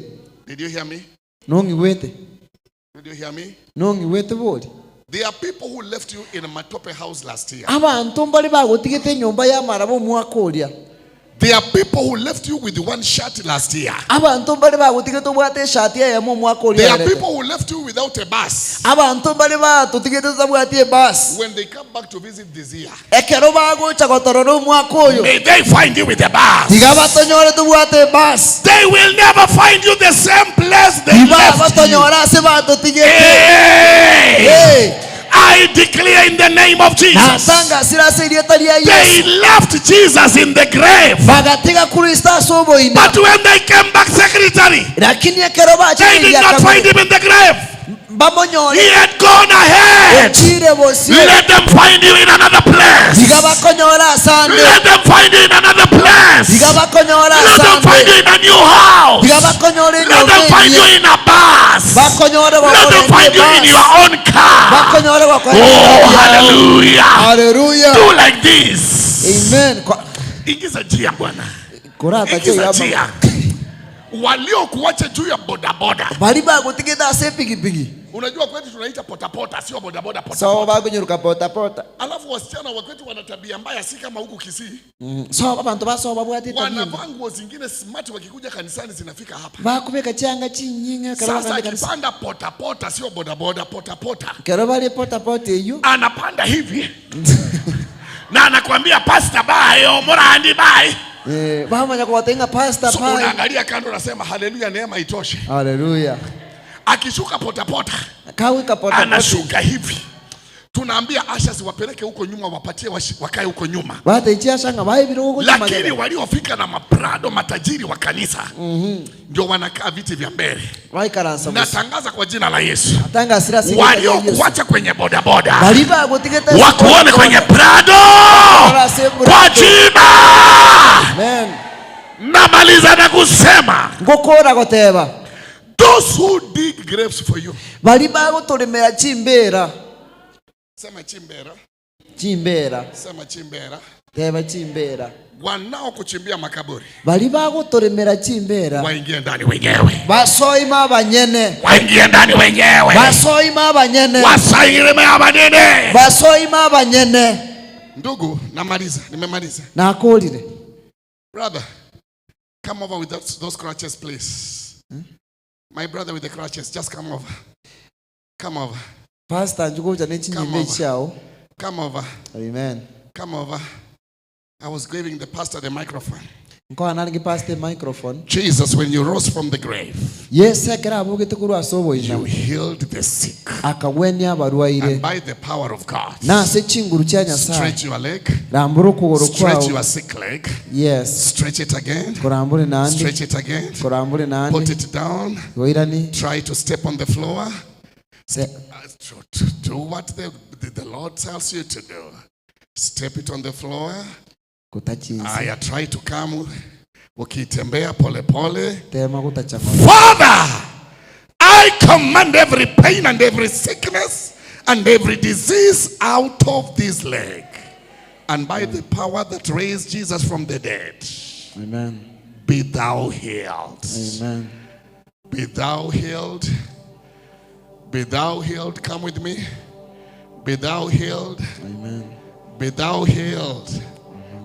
Speaker 10: Did you hear me?
Speaker 3: Nongiwete.
Speaker 10: Did you hear me?
Speaker 3: Nongiwete bori.
Speaker 10: There are people who left you in a matope house last year.
Speaker 3: Abantu bali bagotigete nyumba ya marabo mwaka uria.
Speaker 10: There are people who left you with one shirt last year.
Speaker 3: There are
Speaker 10: people who left you without a bus. When they come back to visit this year,
Speaker 7: may they find you with a bus. They will never find you the same place they left you. Hey. Hey. I declare in the name of Jesus, they left Jesus in the grave. But when they came back, secretary, they did not find him in the grave. He had gone ahead. Let them find you in another place. Let them find you in another place. Let them find you in a new house. Let them find you in a bus. Let them find you in your own car. Oh, hallelujah.
Speaker 3: Hallelujah.
Speaker 7: Do like this.
Speaker 3: Amen.
Speaker 7: Ingiza njia Bwana. Ingiza njia. Waliokuacha juu ya bodaboda.
Speaker 3: Bali bagotigeta ase pigipigi.
Speaker 10: Unajua kwetu tunaita potapota, sio bodaboda, potapota.
Speaker 3: So bagonyeruka potapota.
Speaker 10: Alafu wasichana wa kwetu wana tabia mbaya, si kama huku Kisii.
Speaker 3: So abantu baso babwati tabia.
Speaker 10: Wanavaa nguo zingine smart, wakikuja kanisani zinafika hapa.
Speaker 3: Bakubeka changa chinyinga
Speaker 10: karaba kanisa. Sasa akipanda potapota, sio bodaboda, potapota.
Speaker 3: Karaba le potapota hiyo.
Speaker 7: Anapanda hivi. Na anakuambia pastor bye, omorandi bye.
Speaker 3: Mama nyakuwatenga pastor
Speaker 10: so,
Speaker 3: bye.
Speaker 10: Unaangalia kando unasema haleluya, neema itoshe.
Speaker 3: Haleluya.
Speaker 10: Akishuka potapota,
Speaker 3: kawika potapota,
Speaker 7: anashuka hivi.
Speaker 10: Tunaambia ushers wapeleke huko nyuma, wapatie wakae huko nyuma.
Speaker 3: Bateichi ashanga baibire
Speaker 10: Lakini waliofika na maprado, matajiri wa kanisa, ndio wanakaa viti vya mbele.
Speaker 3: Baikaransa.
Speaker 10: Natangaza kwa jina la Yesu,
Speaker 3: Atangasira sirita lya Yesu.
Speaker 10: Waliokuacha kwenye bodaboda
Speaker 3: Bali bagotigete
Speaker 10: wakuone kwenye Prado kwa jina.
Speaker 3: Amen.
Speaker 10: Namaliza na kusema,
Speaker 3: Ngukura goteba.
Speaker 10: Those who dig graves for you,
Speaker 3: Bali bagoturimira chimbera.
Speaker 10: Sema chimbera.
Speaker 3: Chimbera.
Speaker 10: Sema chimbera.
Speaker 3: Teba chimbera.
Speaker 10: Wanaokuchimbia makaburi
Speaker 3: Bali bagoturimira chimbera.
Speaker 10: Waingie ndani wenyewe.
Speaker 3: Basoima abanyene.
Speaker 10: Waingie ndani wenyewe.
Speaker 3: Basoima abanyene.
Speaker 10: Wasairime abanyene.
Speaker 3: Basoima abanyene.
Speaker 10: Ndugu, namaliza, nimemaliza.
Speaker 3: Nakulire.
Speaker 10: Brother, come over with those crutches, please. My brother with the crutches, just come over. Come over.
Speaker 3: Pastor, njukuja nechinyimbe
Speaker 10: Come over.
Speaker 3: chao.
Speaker 10: Come over.
Speaker 3: Amen.
Speaker 10: Come over. I was giving the pastor the microphone.
Speaker 3: Nkoa naringi pastor microphone.
Speaker 10: Jesus, when you rose from the grave,
Speaker 3: Yesu ekero abugete korwa ase oboina.
Speaker 10: You healed the sick.
Speaker 3: Akagwenia abarwaire.
Speaker 10: And by the power of God,
Speaker 3: Na ase chinguru chia Nyasaye.
Speaker 10: Stretch your leg.
Speaker 3: Rambura okogoro
Speaker 10: Stretch
Speaker 3: kwao.
Speaker 10: your sick leg.
Speaker 3: Yes.
Speaker 10: Stretch it again.
Speaker 3: Korambure nandi.
Speaker 10: Stretch it again.
Speaker 3: Korambure nandi.
Speaker 10: Put it down.
Speaker 3: Goirani.
Speaker 10: Try to step on the floor. Do what the Lord tells you to do. Step it on the floor.
Speaker 3: Kutachinzi.
Speaker 10: Aya, try to come. Ukitembea pole pole.
Speaker 3: Tema kutachama.
Speaker 10: Father, I command every pain and every sickness and every disease out of this leg. And by the power that raised Jesus from the dead,
Speaker 3: Amen.
Speaker 10: Be thou healed.
Speaker 3: Amen.
Speaker 10: Be thou healed. Be thou healed. Come with me. Be thou healed.
Speaker 3: Amen.
Speaker 10: Be thou healed.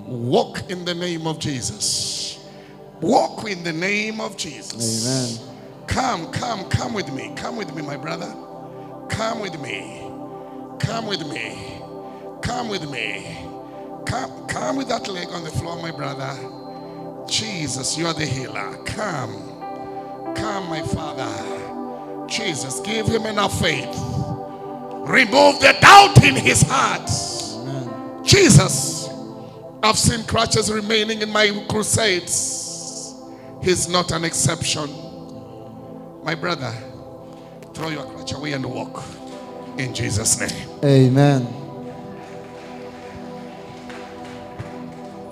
Speaker 10: Walk in the name of Jesus. Walk in the name of Jesus.
Speaker 3: Amen.
Speaker 10: Come, come, come with me. Come with me, my brother. Come with me. Come with me. Come with me. Come, come with that leg on the floor, my brother. Jesus, you are the healer. Come. Come, my father. Jesus, give him enough faith. Remove the doubt in his heart.
Speaker 3: Amen.
Speaker 10: Jesus, I've seen crutches remaining in my crusades. He's not an exception. My brother, throw your crutch away and walk in Jesus' name.
Speaker 3: Amen.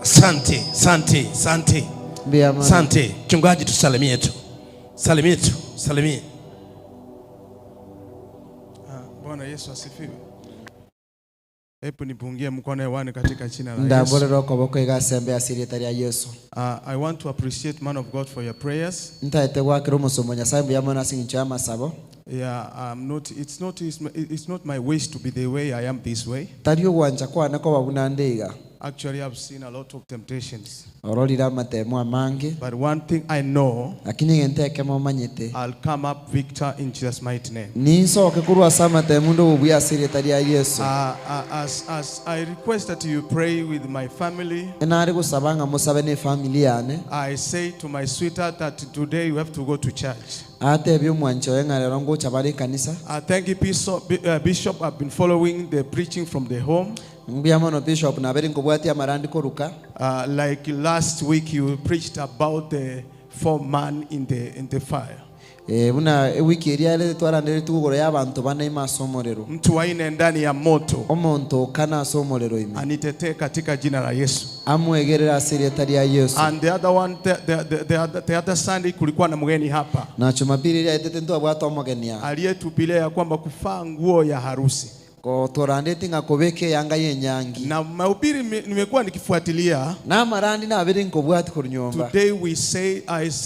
Speaker 7: Asante, asante, asante. Asante. Mchungaji, tusalimie tu. Salimie tu, salimie.
Speaker 2: Bwana Yesu asifiwe. Hebu nipungie mkono hewani katika jina la Yesu.
Speaker 3: Ndamborera okoboko igasembe asirieta ria Yesu.
Speaker 2: I want to appreciate man of God for your prayers.
Speaker 3: Ntaete gwakira omosomo Nyasaye mbuya mono ase eng'encho ya amasabo.
Speaker 2: Yeah, I'm not, it's not, it's not my wish to be the way I am this way.
Speaker 3: Tari ogwancha kwane koba buna nde iga.
Speaker 2: Actually, I've seen a lot of temptations.
Speaker 3: Ororire amatemo amange.
Speaker 2: But one thing I know,
Speaker 3: Lakini egento ekemo omanyete.
Speaker 2: I'll come up victor in Jesus' mighty name.
Speaker 3: Ninsoke korwa ase amatemo nde obuya ase erieta ria Yesu.
Speaker 2: As I request that you pray with my family,
Speaker 3: Enare gosaba ng'a mosabe ne family yane.
Speaker 2: I say to my sweetheart that today you have to go to church.
Speaker 3: Atebie omwancho oye ng'a rero ngocha bare ekanisa.
Speaker 2: Thank you, Bishop. I've been following the preaching from the home.
Speaker 3: Mbuya mono Bishop, nabere nkobwatia amarandi koruka.
Speaker 2: Like last week, you preached about the four man in the fire.
Speaker 3: Buna wiki eria ere twarandire tugoro ya abantu bane ime ase omorero.
Speaker 2: Mtu waine ndani ya moto.
Speaker 3: Omonto okana ase omorero ime.
Speaker 2: Anitetee katika jina la Yesu.
Speaker 3: Amwegerera ase erieta ria Yesu.
Speaker 2: And the other one, the other Sunday kulikuwa na mgeni hapa.
Speaker 3: Na Jumapili ria etete ntwabwata omogeni aa.
Speaker 2: Aliyetupilia ya kwamba kufaa nguo ya harusi.
Speaker 3: Ko torandeti ngakobeke yanga yenyangi.
Speaker 2: Na mahubiri nimekuwa nikifuatilia.
Speaker 3: Na marandi na abiri nkobwati kurunyomba.
Speaker 2: Today we say,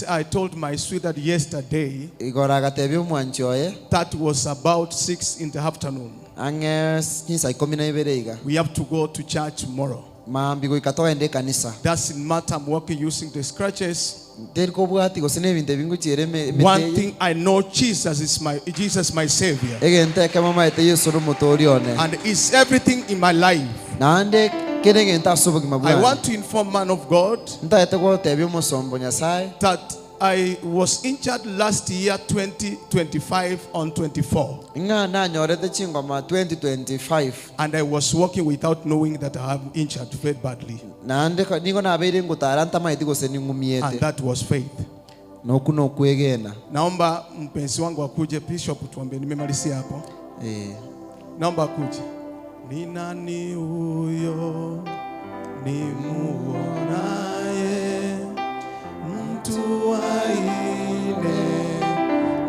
Speaker 2: I told my sweetheart yesterday.
Speaker 3: Igora agatebia omwanchi oye.
Speaker 2: That was about 6 in the afternoon.
Speaker 3: Ange chinsa ikumi na ibere iga.
Speaker 2: We have to go to church tomorrow.
Speaker 3: Mambi goika togende kanisa.
Speaker 2: Doesn't matter, I'm working using the scratches.
Speaker 3: Teri kobwati gose n'ebintu ebinguchiere emete
Speaker 2: One
Speaker 3: eye.
Speaker 2: thing I know, Jesus is my savior.
Speaker 3: Egento ekemo maete Yesu n'omotoori one.
Speaker 2: And it's everything in my life.
Speaker 3: Naende kere egento ase obogima
Speaker 2: I
Speaker 3: bwane.
Speaker 2: want to inform man of God
Speaker 3: Ntaete gotebia omosombo Nyasaye
Speaker 2: that I was injured last year 2025 on 24.
Speaker 3: Ng'a nanyorete chingoma 2025.
Speaker 2: And I was walking without knowing that I have injured very badly.
Speaker 3: Naende nigo nabeire ngotara ntamaeti gose ning'umiete.
Speaker 2: And that was faith.
Speaker 3: Noku nokwegena.
Speaker 2: Naomba mpenzi wangu akuje, Bishop, tuombe. Nimemalizia hapo. Naomba akuje. Ni nani huyo nimuonaye, mtu wa ine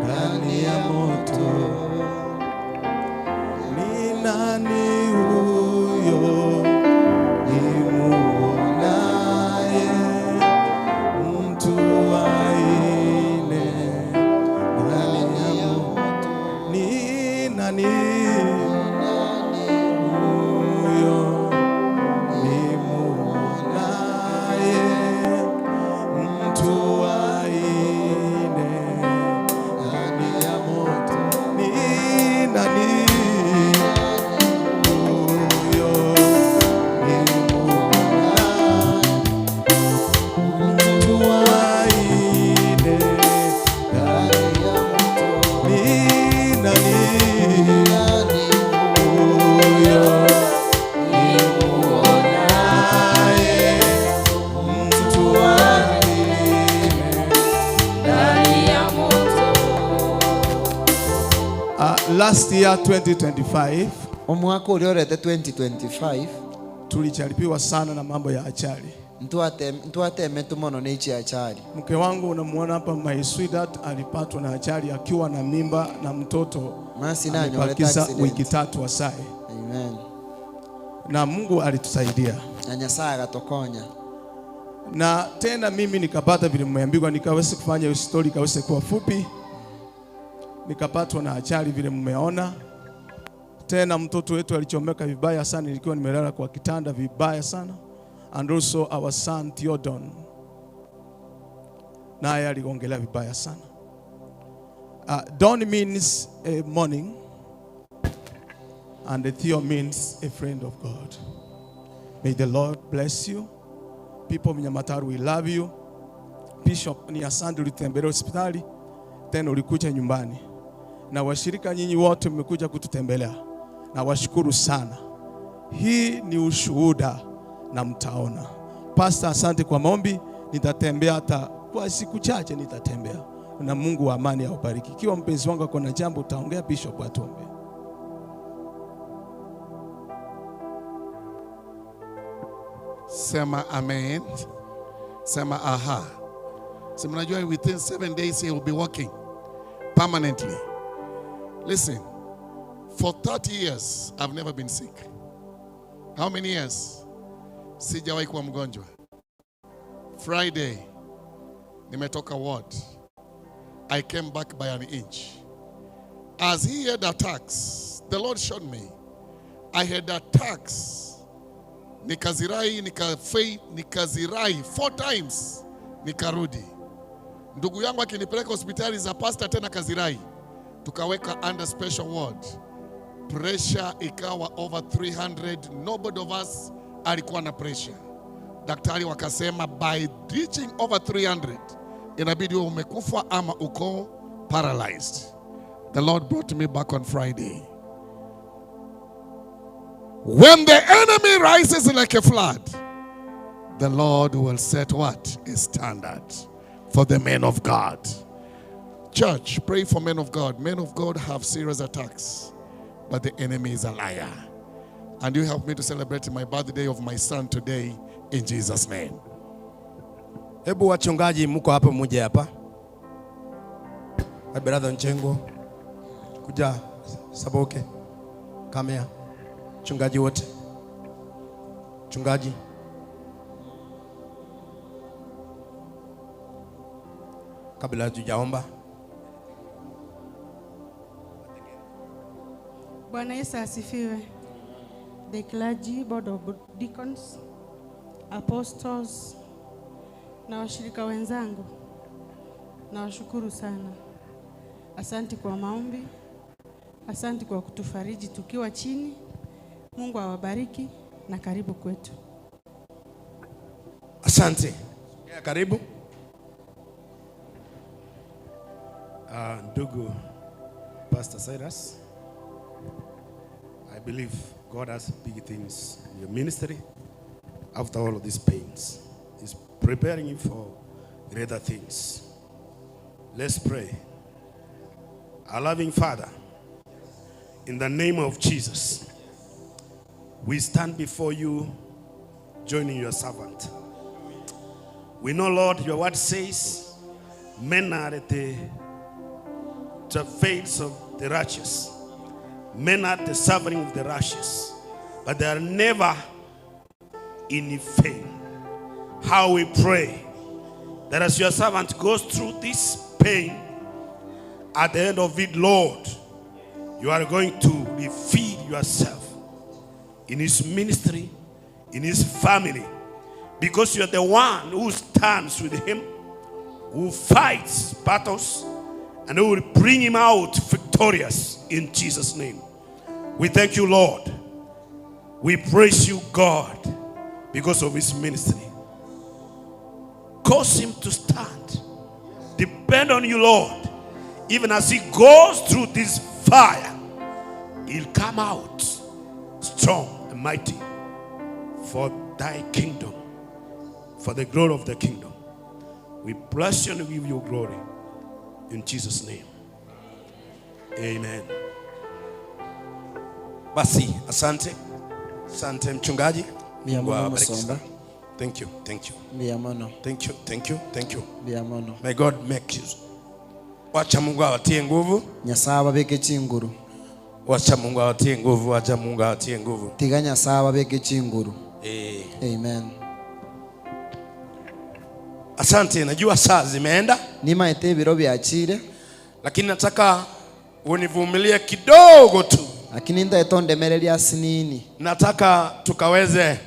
Speaker 2: ndani ya moto? Ni nani huyo nimuonaye, mtu wa ine ndani ya moto? Ni nani huyo nimuonaye, mtu wa ine ndani ya moto? Ni nani huyo nimuonaye, mtu wa ine ndani ya moto? Ni nani huyo nimuonaye, mtu wa ine
Speaker 6: ndani ya moto?
Speaker 2: Last year 2025,
Speaker 3: Omwaka uria urete 2025,
Speaker 2: tulijaribiwa sana na mambo ya ajali.
Speaker 3: Ntwatemetwe mono ni ichi ajali.
Speaker 2: Mke wangu unamuona hapa, my sweetheart, alipatwa na ajali akiwa na mimba na mtoto.
Speaker 3: Masi nanyo aleta
Speaker 2: Amebakiza
Speaker 3: accident.
Speaker 2: wiki 3 asae.
Speaker 3: Amen.
Speaker 2: Na Mungu alitusaidia.
Speaker 3: Na Nyasaye akatokonya.
Speaker 2: Na tena mimi nikapata vile mmeambiwa, nikaweza kufanya hiyo story ikaweza kuwa fupi. Nikapatwa na ajali vile mmeona. Tena mtoto wetu alichomeka vibaya sana, nilikuwa nimelala kwa kitanda vibaya sana. And also our son Theodon naye aliongelea vibaya sana. Don means a morning, and Theo means a friend of God. May the Lord bless you. People of Nyamataru, we love you. Bishop, ni asante ulitembelea hospitali, tena ulikuja nyumbani. Na washirika nyinyi wote mmekuja kututembelea. Na washukuru sana. Hii ni ushuhuda na mtaona. Pastor, asante kwa maombi. Nitatembea hata kwa siku chache nitatembea. Na Mungu wa amani awabariki. Ikiwa mpenzi wangu ako na jambo utaongea, Bishop atuombe.
Speaker 10: Sema amen. Sema aha. Si mnajua within 7 days he will be working permanently. Listen, for 30 years I've never been sick. How many years? Sijawahi kuwa mgonjwa. Friday nimetoka ward. I came back by an inch. As he had attacks, the Lord showed me. I had attacks. Nikazirai, nikafei, nikazirai 4 times, nikarudi. Ndugu yangu akinipeleka hospitali za pastor tena kazirai. Tukaweka under special ward. Pressure ikawa over 300. Nobody of us alikuwa na pressure. Daktari wakasema by reaching over 300 inabidi wewe umekufa ama uko paralyzed. The Lord brought me back on Friday. When the enemy rises like a flood, the Lord will set what? A standard for the men of God. Church, pray for men of God. Men of God have serious attacks, but the enemy is a liar. And you help me to celebrate my birthday of my son today in Jesus' name.
Speaker 7: Hebu wachungaji mko hapa mmoja hapa. My brother Nchengo, kuja Saboke, Kamea, chungaji wote. Chungaji. Kabla hatujaomba.
Speaker 6: Bwana Yesu asifiwe. The clergy, board of deacons, apostles na washirika wenzangu, nawashukuru sana. Asante kwa maombi, asante kwa kutufariji tukiwa chini. Mungu awabariki na karibu kwetu.
Speaker 7: Asante. Karibu.
Speaker 12: Ndugu Pastor Cyrus, I believe God has big things in your ministry after all of these pains. He's preparing you for greater things. Let's pray. Our loving Father, in the name of Jesus, we stand before you, joining your servant. We know, Lord, your word says, men are at the travails of the righteous. Men are the suffering of the righteous, but they are never in vain. How we pray that as your servant goes through this pain, at the end of it, Lord, you are going to reveal yourself in his ministry, in his family, because you are the one who stands with him, who fights battles, and who will bring him out victorious in Jesus' name. We thank you, Lord. We praise you, God, because of his ministry. Cause him to stand. Depend on you, Lord. Even as he goes through this fire, he'll come out strong and mighty for thy kingdom, for the glory of the kingdom. We bless you and give you glory. In Jesus' name. Amen.
Speaker 7: Basi, asante. Asante mchungaji.
Speaker 3: Mia
Speaker 7: Mungu
Speaker 3: mono
Speaker 7: awabariki
Speaker 3: musomba.
Speaker 7: sana. Thank you, thank you.
Speaker 3: Mia mono.
Speaker 7: Thank you, thank you, thank you.
Speaker 3: Mia mono.
Speaker 7: May God make you. Wacha Mungu awatie nguvu.
Speaker 3: Nyasaye ababeke chinguru.
Speaker 7: Wacha Mungu awatie nguvu, wacha Mungu awatie nguvu.
Speaker 3: Tiga Nyasaye ababeke chinguru. Amen.
Speaker 7: Asante, najua saa zimeenda.
Speaker 3: Nimaete biro byachire.
Speaker 7: Lakini nataka univumilie kidogo tu.
Speaker 3: Lakini ndaetondemereria sinini.
Speaker 7: Nataka tukaweze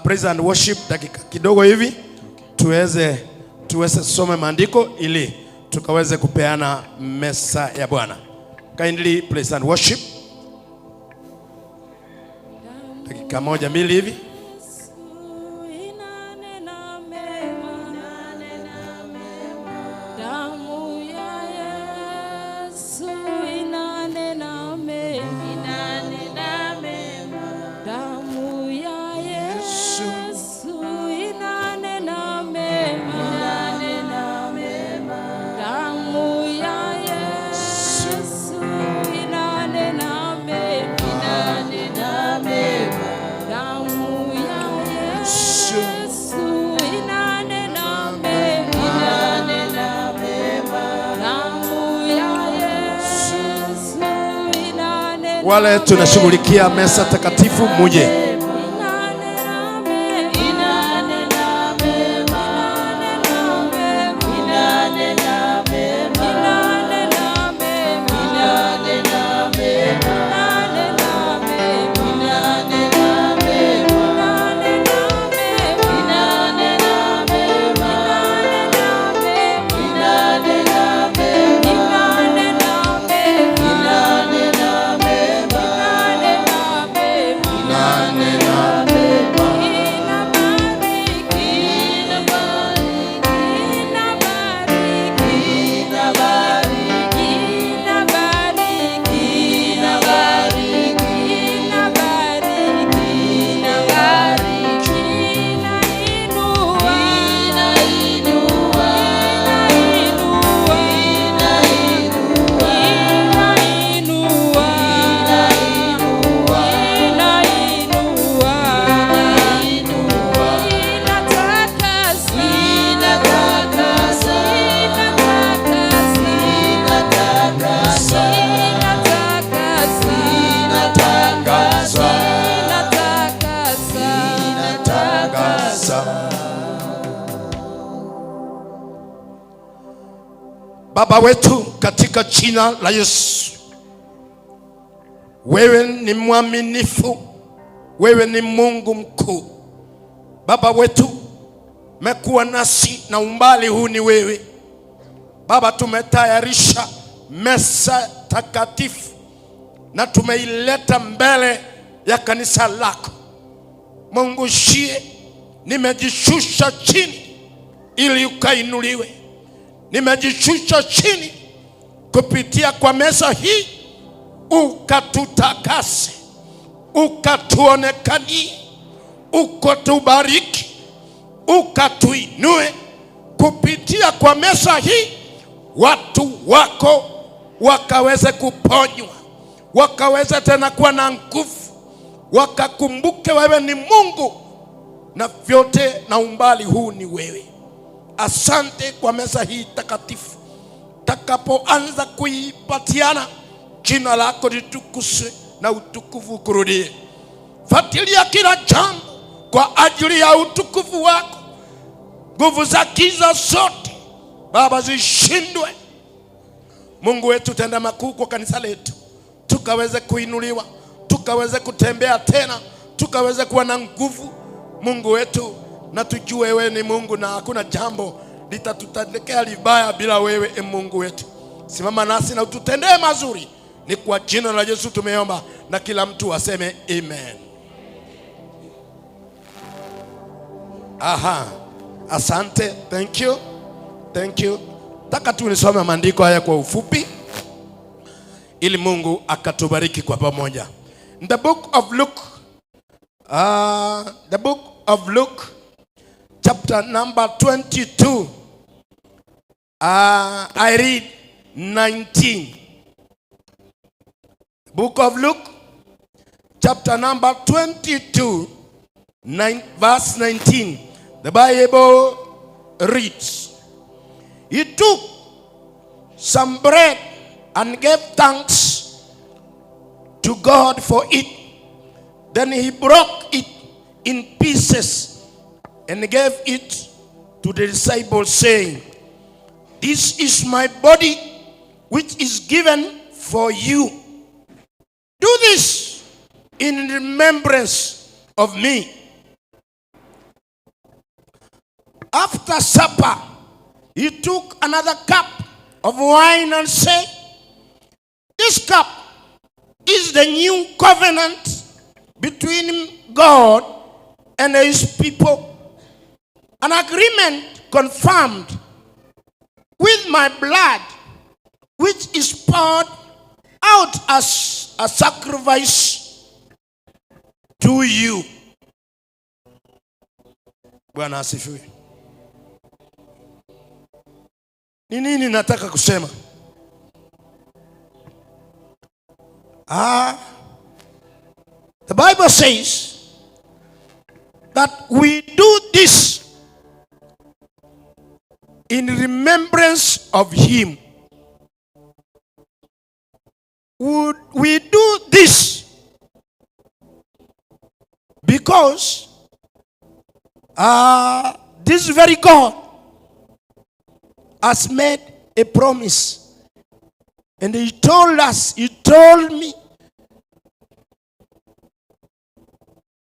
Speaker 7: praise and worship dakika kidogo hivi. Okay. Tuweze some maandiko ili tukaweze kupeana mesa ya Bwana. Kindly praise and worship. Dakika moja mbili hivi. Wale tunashughulikia mesa takatifu muje. Baba wetu katika jina la Yesu, wewe ni mwaminifu, wewe ni Mungu mkuu. Baba wetu, umekuwa nasi na umbali huu ni wewe. Baba, tumetayarisha mesa takatifu na tumeileta mbele ya kanisa lako. Mungu shie, nimejishusha chini ili ukainuliwe. Nimejishusha chini
Speaker 11: kupitia kwa meza hii ukatutakase, ukatuonekanie, ukatubariki, ukatuinue. Kupitia kwa meza hii watu wako wakaweze kuponywa, wakaweze tena kuwa na nguvu, wakakumbuke wewe ni Mungu na vyote na umbali huu ni wewe. Asante kwa meza hii takatifu, takapoanza kuipatiana, jina lako litukuzwe na utukufu kurudie. Fuatilia kila jambo kwa ajili ya utukufu wako. Nguvu za giza zote Baba zishindwe. Mungu wetu, tenda makuu kwa kanisa letu, tukaweze kuinuliwa, tukaweze kutembea tena, tukaweze kuwa na nguvu. Mungu wetu, na tujue wewe ni Mungu na hakuna jambo litatutendekea libaya bila wewe. E Mungu wetu, simama nasi na ututendee mazuri. Ni kwa jina la Yesu tumeomba, na kila mtu aseme amen. Aha, asante, thank you, thank you. Taka tu nisome maandiko haya kwa ufupi ili Mungu akatubariki kwa pamoja. In the book of Luke, the book of Luke chapter number 22, I read 19. Book of Luke chapter number 22, verse 19. The Bible reads, He took some bread and gave thanks to God for it. Then he broke it in pieces and gave it to the disciples, saying, This is my body, which is given for you. Do this in remembrance of me. After supper, he took another cup of wine and said, This cup is the new covenant between God and his people, an agreement confirmed with my blood, which is poured out as a sacrifice to you. Bwana asifiwe. Ni nini nataka kusema? The Bible says that we do this in remembrance of him. Would we do this because this very God has made a promise, and he told us, he told me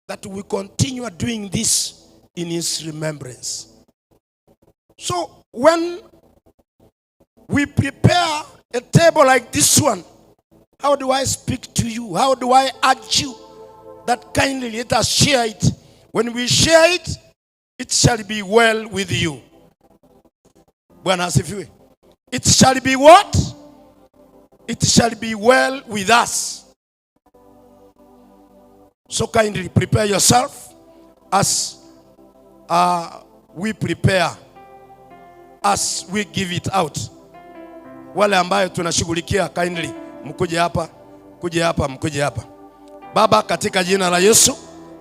Speaker 11: that we continue doing this in his remembrance. So when we prepare a table like this one, how do I speak to you? How do I urge you that kindly let us share it? When we share it, it shall be well with you. Bwana asifiwe. It shall be what? It shall be well with us. So kindly prepare yourself as we prepare, as we give it out. Wale ambayo tunashughulikia, kindly mkuje hapa, kuje hapa, mkuje hapa. Baba, katika jina la Yesu,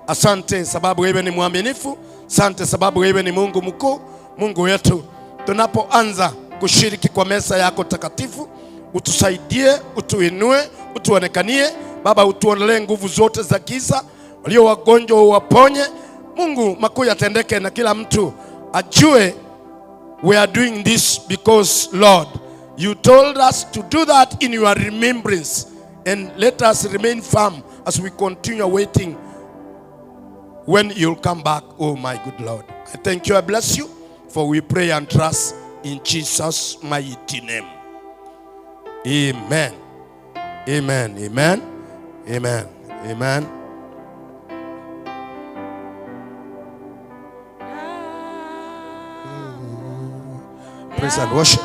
Speaker 11: asante sababu wewe ni mwaminifu, asante sababu wewe ni Mungu mkuu, Mungu wetu. Tunapoanza kushiriki kwa meza yako takatifu, utusaidie, utuinue, utuonekanie. Baba, utuondolee nguvu zote za giza, walio wagonjwa uwaponye. Mungu, makuu yatendeke na kila mtu ajue we are doing this because, Lord, you told us to do that in your remembrance, and let us remain firm as we continue waiting when you'll come back, oh my good Lord. I thank you, I bless you, for we pray and trust in Jesus' mighty name. Amen. Amen. Amen. Amen. Amen. Praise and worship.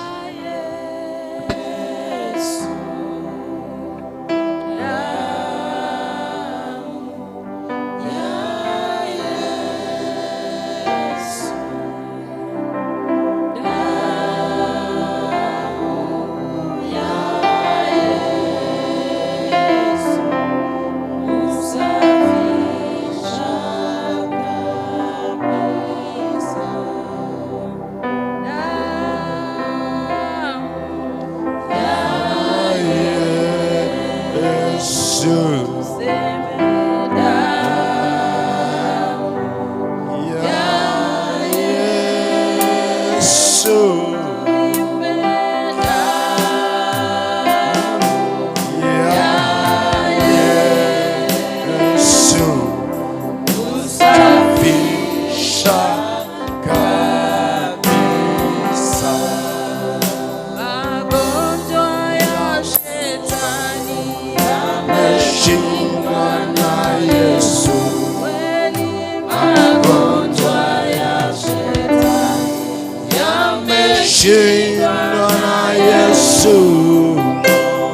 Speaker 7: Yameshindwa na Yesu.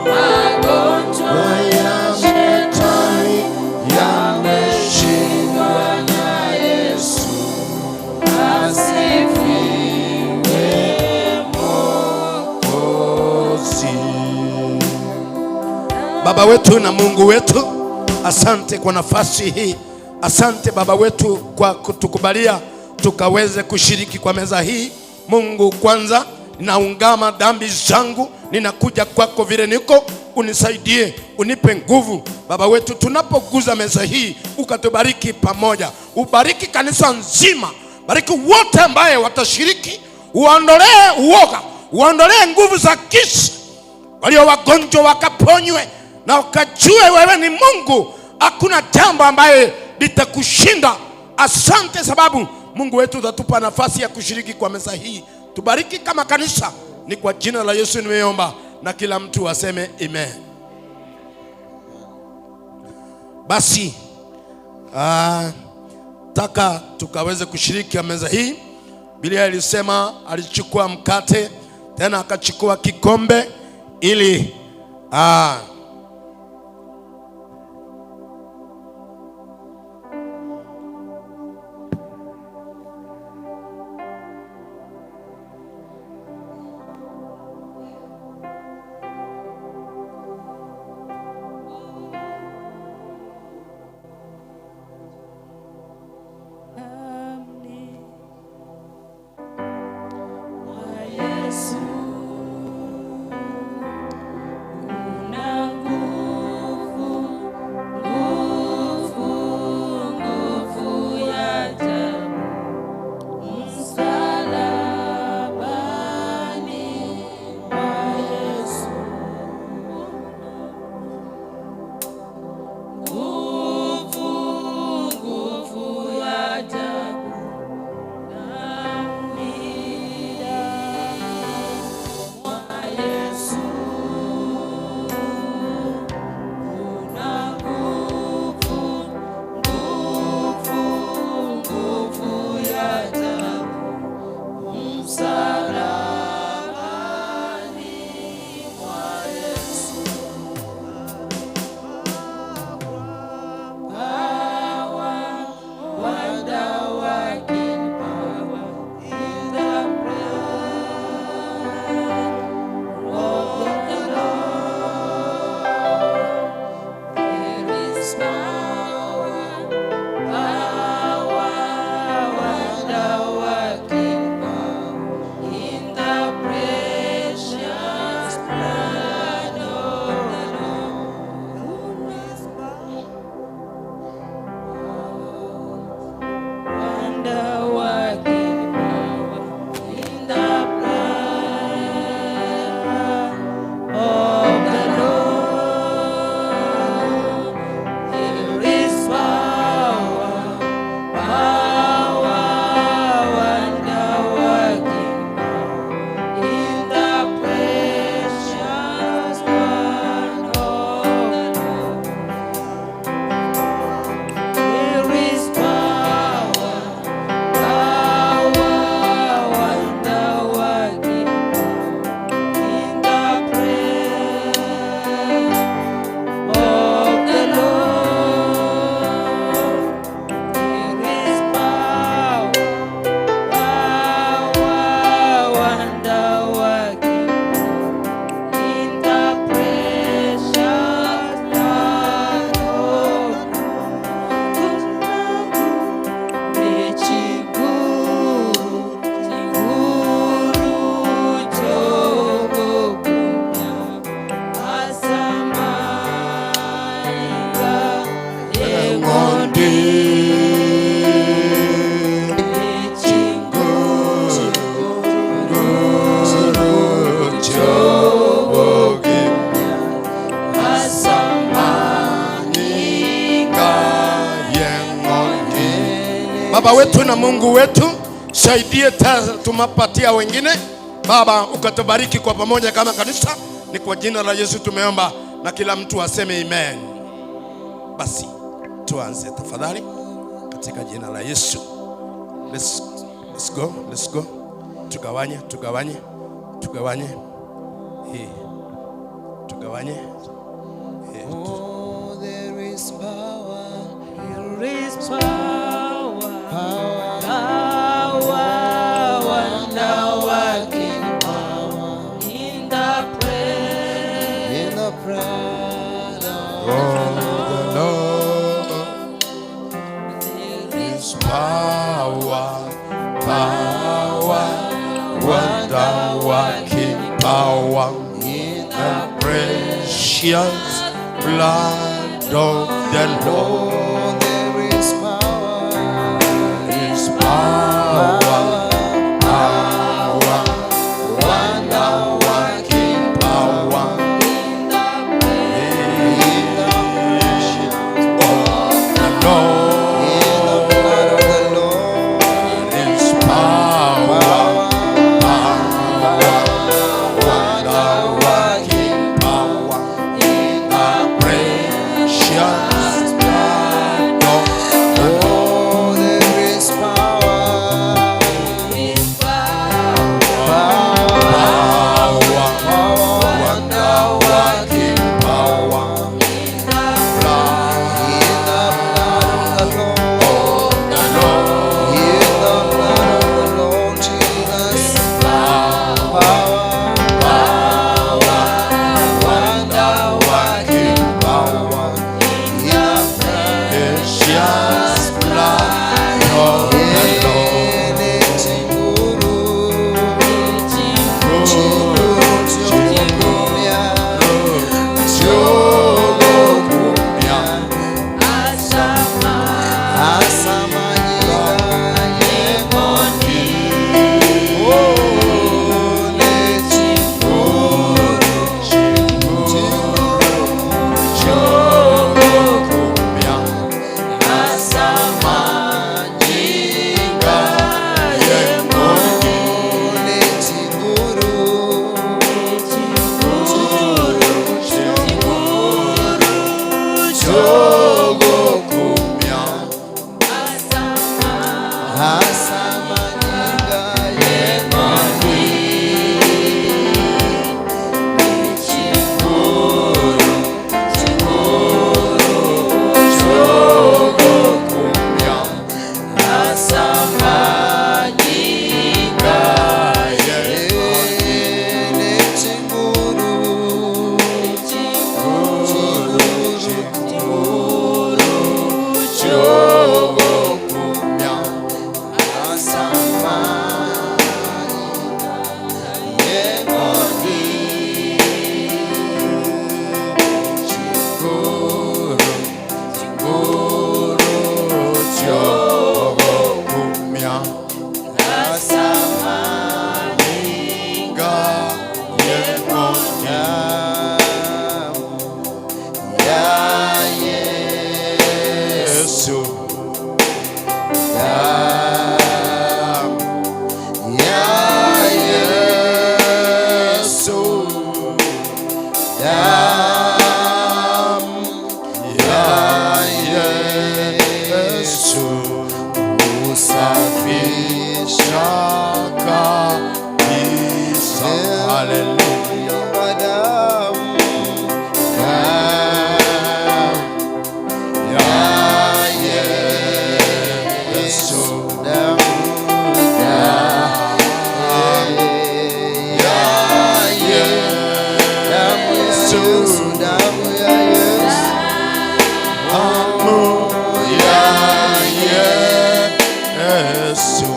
Speaker 6: Magonjwa ya shetani yameshindwa na Yesu. Asifiwe
Speaker 7: Mwokozi. Baba wetu na Mungu wetu, asante kwa nafasi hii. Asante Baba wetu kwa kutukubalia tukaweze kushiriki kwa meza hii. Mungu, kwanza naungama dhambi zangu, ninakuja kwako vile niko, unisaidie, unipe nguvu. Baba wetu, tunapoguza meza hii, ukatubariki pamoja, ubariki kanisa nzima, bariki wote ambaye watashiriki, uondolee uoga, uondolee nguvu za giza, walio wagonjwa wakaponywe na wakajue wewe ni Mungu, hakuna jambo ambaye litakushinda. Asante sababu Mungu wetu utatupa nafasi ya kushiriki kwa meza hii. Tubariki kama kanisa, ni kwa jina la Yesu nimeomba, na kila mtu aseme amen. Basi taka tukaweze kushiriki kwa meza hii. Biblia ilisema alichukua mkate tena akachukua kikombe ili
Speaker 6: Yesu kuna nguvu, nguvu, nguvu ya ajabu msalabani mwa Yesu. Nguvu, nguvu ya ajabu ndani mwa Yesu. Kuna nguvu, nguvu, nguvu ya ajabu msalabani mwa Yesu. Power, wonder working power in the blood of the Lord. There is power, power, wonder working power in the precious blood of the Lord. Wonder working power in the blood of the Lord. There is power, power, wonder working power in the precious blood of the Lord. There is power, power, wonder working power in the prayer of the Lord. There is power, power, wonder working power in the precious blood of Chinguru, chinguru chogokumya asamaiga
Speaker 7: Ngondi.
Speaker 6: Chinguru,
Speaker 7: chobogi
Speaker 6: asamaiga
Speaker 7: yengondi. Baba wetu na Mungu wetu, saidie tumapatia wengine Baba, ukatubariki kwa pamoja kama kanisa. Ni kwa jina la Yesu tumeomba, na kila mtu aseme amen. Basi tuanze tafadhali, katika jina la Yesu. Let's go, let's go. Tugawanye, tugawanye. Tugawanye. Tugawanye.
Speaker 3: Oh, there is power.
Speaker 13: There is power. Power. Power. Wonder-working power. In the prayer.
Speaker 3: In the prayer.
Speaker 7: Oh, the Lord.
Speaker 13: There
Speaker 7: is power. Power. Wonder-working power.
Speaker 3: In
Speaker 7: the precious blood of the Lord.
Speaker 3: There is power.
Speaker 7: There is power, power, wonder-working power.
Speaker 3: In the precious
Speaker 7: of the Lord.
Speaker 3: In the blood of the Lord.
Speaker 7: There is power, power, wonder-working power.
Speaker 3: In
Speaker 7: the precious blood of the Lord.
Speaker 3: Oh, there is power.
Speaker 7: Power,
Speaker 3: Power.
Speaker 7: wonder-working power. Blood
Speaker 3: In the blood of the Lord.
Speaker 7: of the Lord.
Speaker 3: In the blood of the Lord Jesus.
Speaker 7: Power,
Speaker 3: Power.
Speaker 7: wonder-working power.
Speaker 3: In the
Speaker 7: Precious blood of the Lord. Chogokumya, chogokumya, asamanyinga yemoni. Chogokumya, chogokumya, asamanyinga yemoni. Chogokumya, Chikuru, chikuru, chogokumya, asamanyinga yemoni. Yesu, damu ya Yesu, damu ya Yesu, usafisha kabisa. Haleluya. Damu ya Yesu, damu ya Yesu,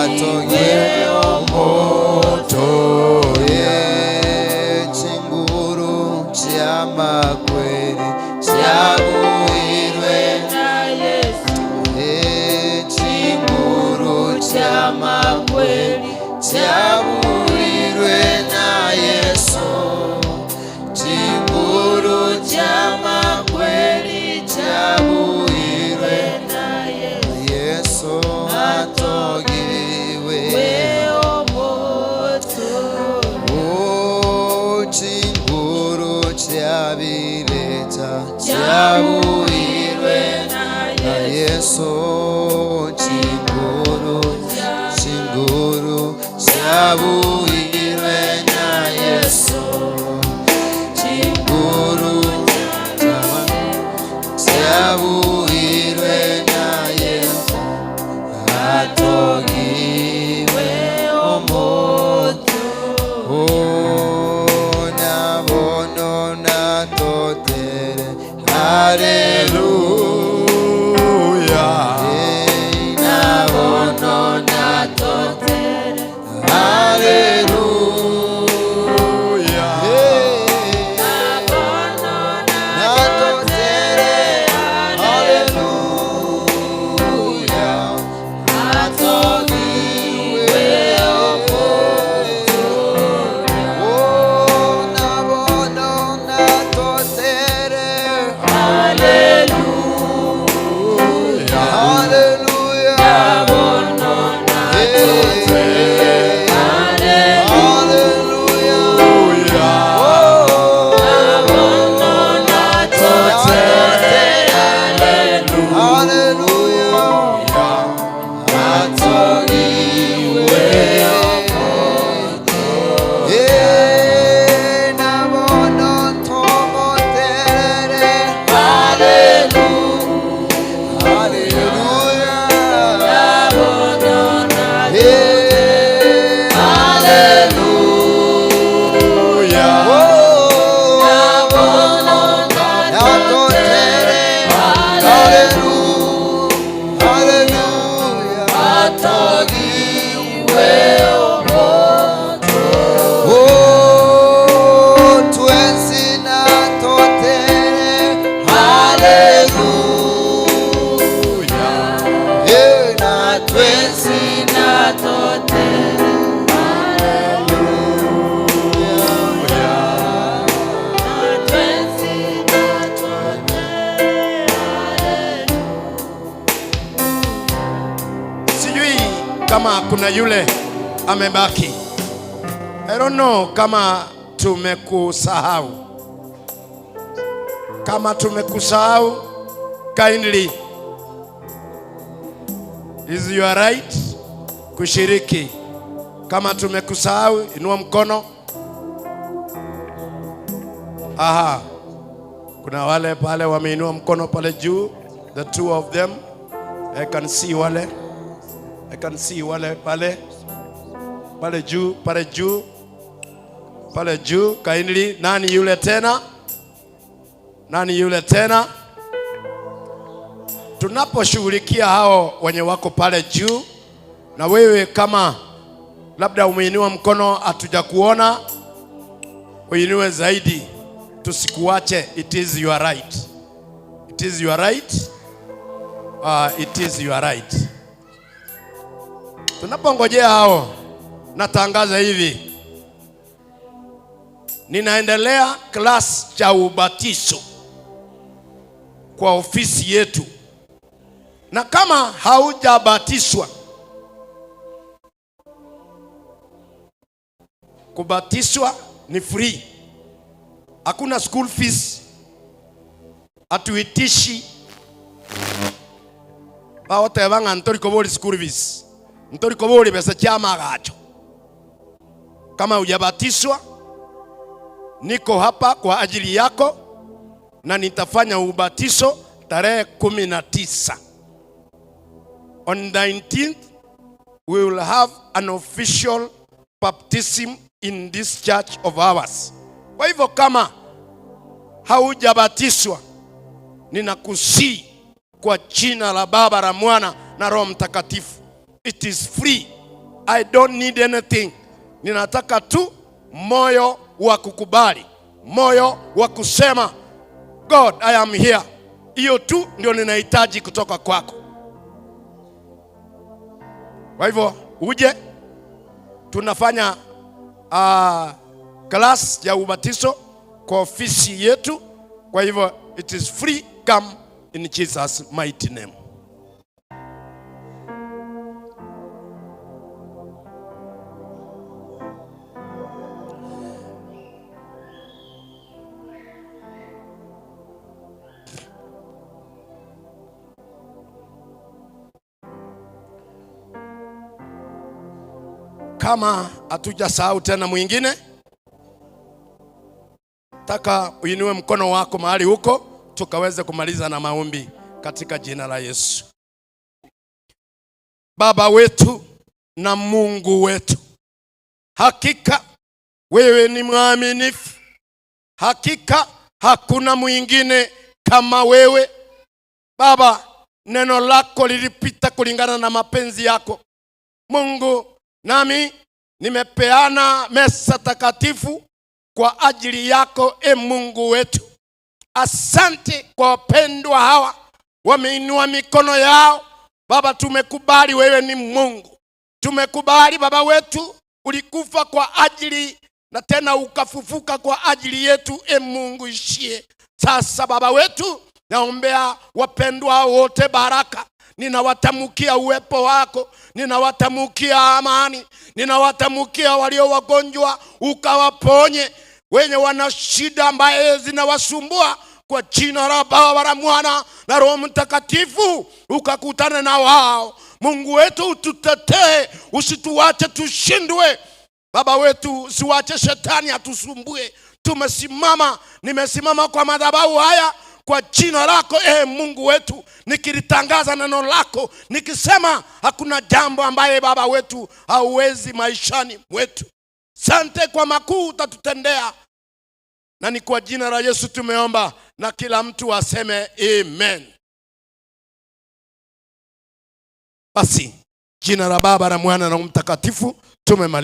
Speaker 3: Atogiwe omoto chinguru chiamakweri chiabuirwe
Speaker 13: na Yesu.
Speaker 3: Chinguru chiamakweri chiabuirwe na Yesu. Chinguru chiamakweri chiabuirwe
Speaker 13: na Yesu.
Speaker 3: Yesu atogiwe
Speaker 13: omoto.
Speaker 3: Oh, chinguru chiabirecha chiabuirwe na Yesu. Chinguru, chinguru chiabuirwe na Yesu. Chinguru chiabuirwe na Yesu. Atogiwe omoto. Oh, nabono natotere. Hallelujah. Nabono
Speaker 13: natotere.
Speaker 3: Hallelujah.
Speaker 13: Nabono
Speaker 3: natotere. Hallelujah.
Speaker 13: Atogiwe omoto.
Speaker 3: Oh, nabono natotere.
Speaker 13: Hallelujah.
Speaker 3: Hallelujah.
Speaker 13: Nabono natotere.
Speaker 3: Hallelujah.
Speaker 13: Nabono natotere.
Speaker 3: Hallelujah. Atogiwe omoto. Eh, nabono tomotere.
Speaker 13: Hallelujah.
Speaker 3: Hallelujah.
Speaker 13: Nabono
Speaker 3: Eh,
Speaker 7: Hallelujah.
Speaker 3: oh,
Speaker 13: Nabono
Speaker 3: natotere. Hallelujah. Hallelujah.
Speaker 13: Atogiwe omoto.
Speaker 3: Oh, twensi natotere. Hallelujah. Eh, na twensi
Speaker 13: Natotere.
Speaker 7: Sijui kama kuna yule amebaki. I don't know kama tumekusahau. Kama tumekusahau, kindly is your right kushiriki. Kama tumekusahau, inua mkono. Aha, kuna wale pale wameinua mkono pale juu, the two of them. I can see wale. I can see wale pale pale juu, pale juu, pale juu. Kindly, nani yule tena? Nani yule tena? Tunaposhughulikia hao wenye wako pale juu, na wewe kama labda umeinua mkono hatujakuona, uinue zaidi, tusikuache. It is your right, it is your right, it is your right. Tunapongojea hao, natangaza hivi, ninaendelea class cha ubatizo kwa ofisi yetu, na kama haujabatizwa, kubatizwa ni free, hakuna school fees, hatuitishi bagoteba ng'a ntorikobori school fees, ntorikobori pesa chia magacho. Kama hujabatizwa, niko hapa kwa ajili yako na nitafanya ubatizo tarehe 19. On 19th we will have an official baptism in this church of ours. Kwa hivyo kama haujabatizwa, ninakusii kwa jina la Baba, la Mwana na Roho Mtakatifu. It is free. I don't need anything. Ninataka tu moyo wa kukubali, moyo wa kusema God, I am here. Hiyo tu ndio ninahitaji kutoka kwako. Kwa hivyo uje, tunafanya class ya ubatizo kwa ofisi yetu. Kwa hivyo it is free, come in Jesus mighty name. Kama hatujasahau tena mwingine, taka uinue mkono wako mahali huko, tukaweze kumaliza na maombi katika jina la Yesu. Baba wetu na Mungu wetu, hakika wewe ni mwaminifu, hakika hakuna mwingine kama wewe. Baba, neno lako lilipita kulingana na mapenzi yako. Mungu, nami nimepeana meza takatifu kwa ajili yako, e Mungu wetu. Asante kwa wapendwa hawa wameinua mikono yao. Baba, tumekubali wewe ni Mungu. Tumekubali Baba wetu ulikufa kwa ajili na tena ukafufuka kwa ajili yetu, e Mungu ishie. Sasa Baba wetu, naombea wapendwa wote baraka. Ninawatamukia uwepo wako, ninawatamukia amani, ninawatamukia walio wagonjwa ukawaponye, wenye wana shida ambaye zinawasumbua, kwa jina la Baba la Mwana na Roho Mtakatifu ukakutane na wao. Mungu wetu, ututetee, usituache tushindwe. Baba wetu, usiwache shetani atusumbue. Tumesimama, nimesimama kwa madhabahu haya kwa jina lako, Mungu wetu, nikilitangaza neno lako, nikisema hakuna jambo ambaye Baba wetu hauwezi maishani mwetu. Sante kwa makuu utatutendea, na ni kwa jina la Yesu tumeomba, na kila mtu aseme amen. Basi jina la Baba na Mwana na Mtakatifu tumemaliza.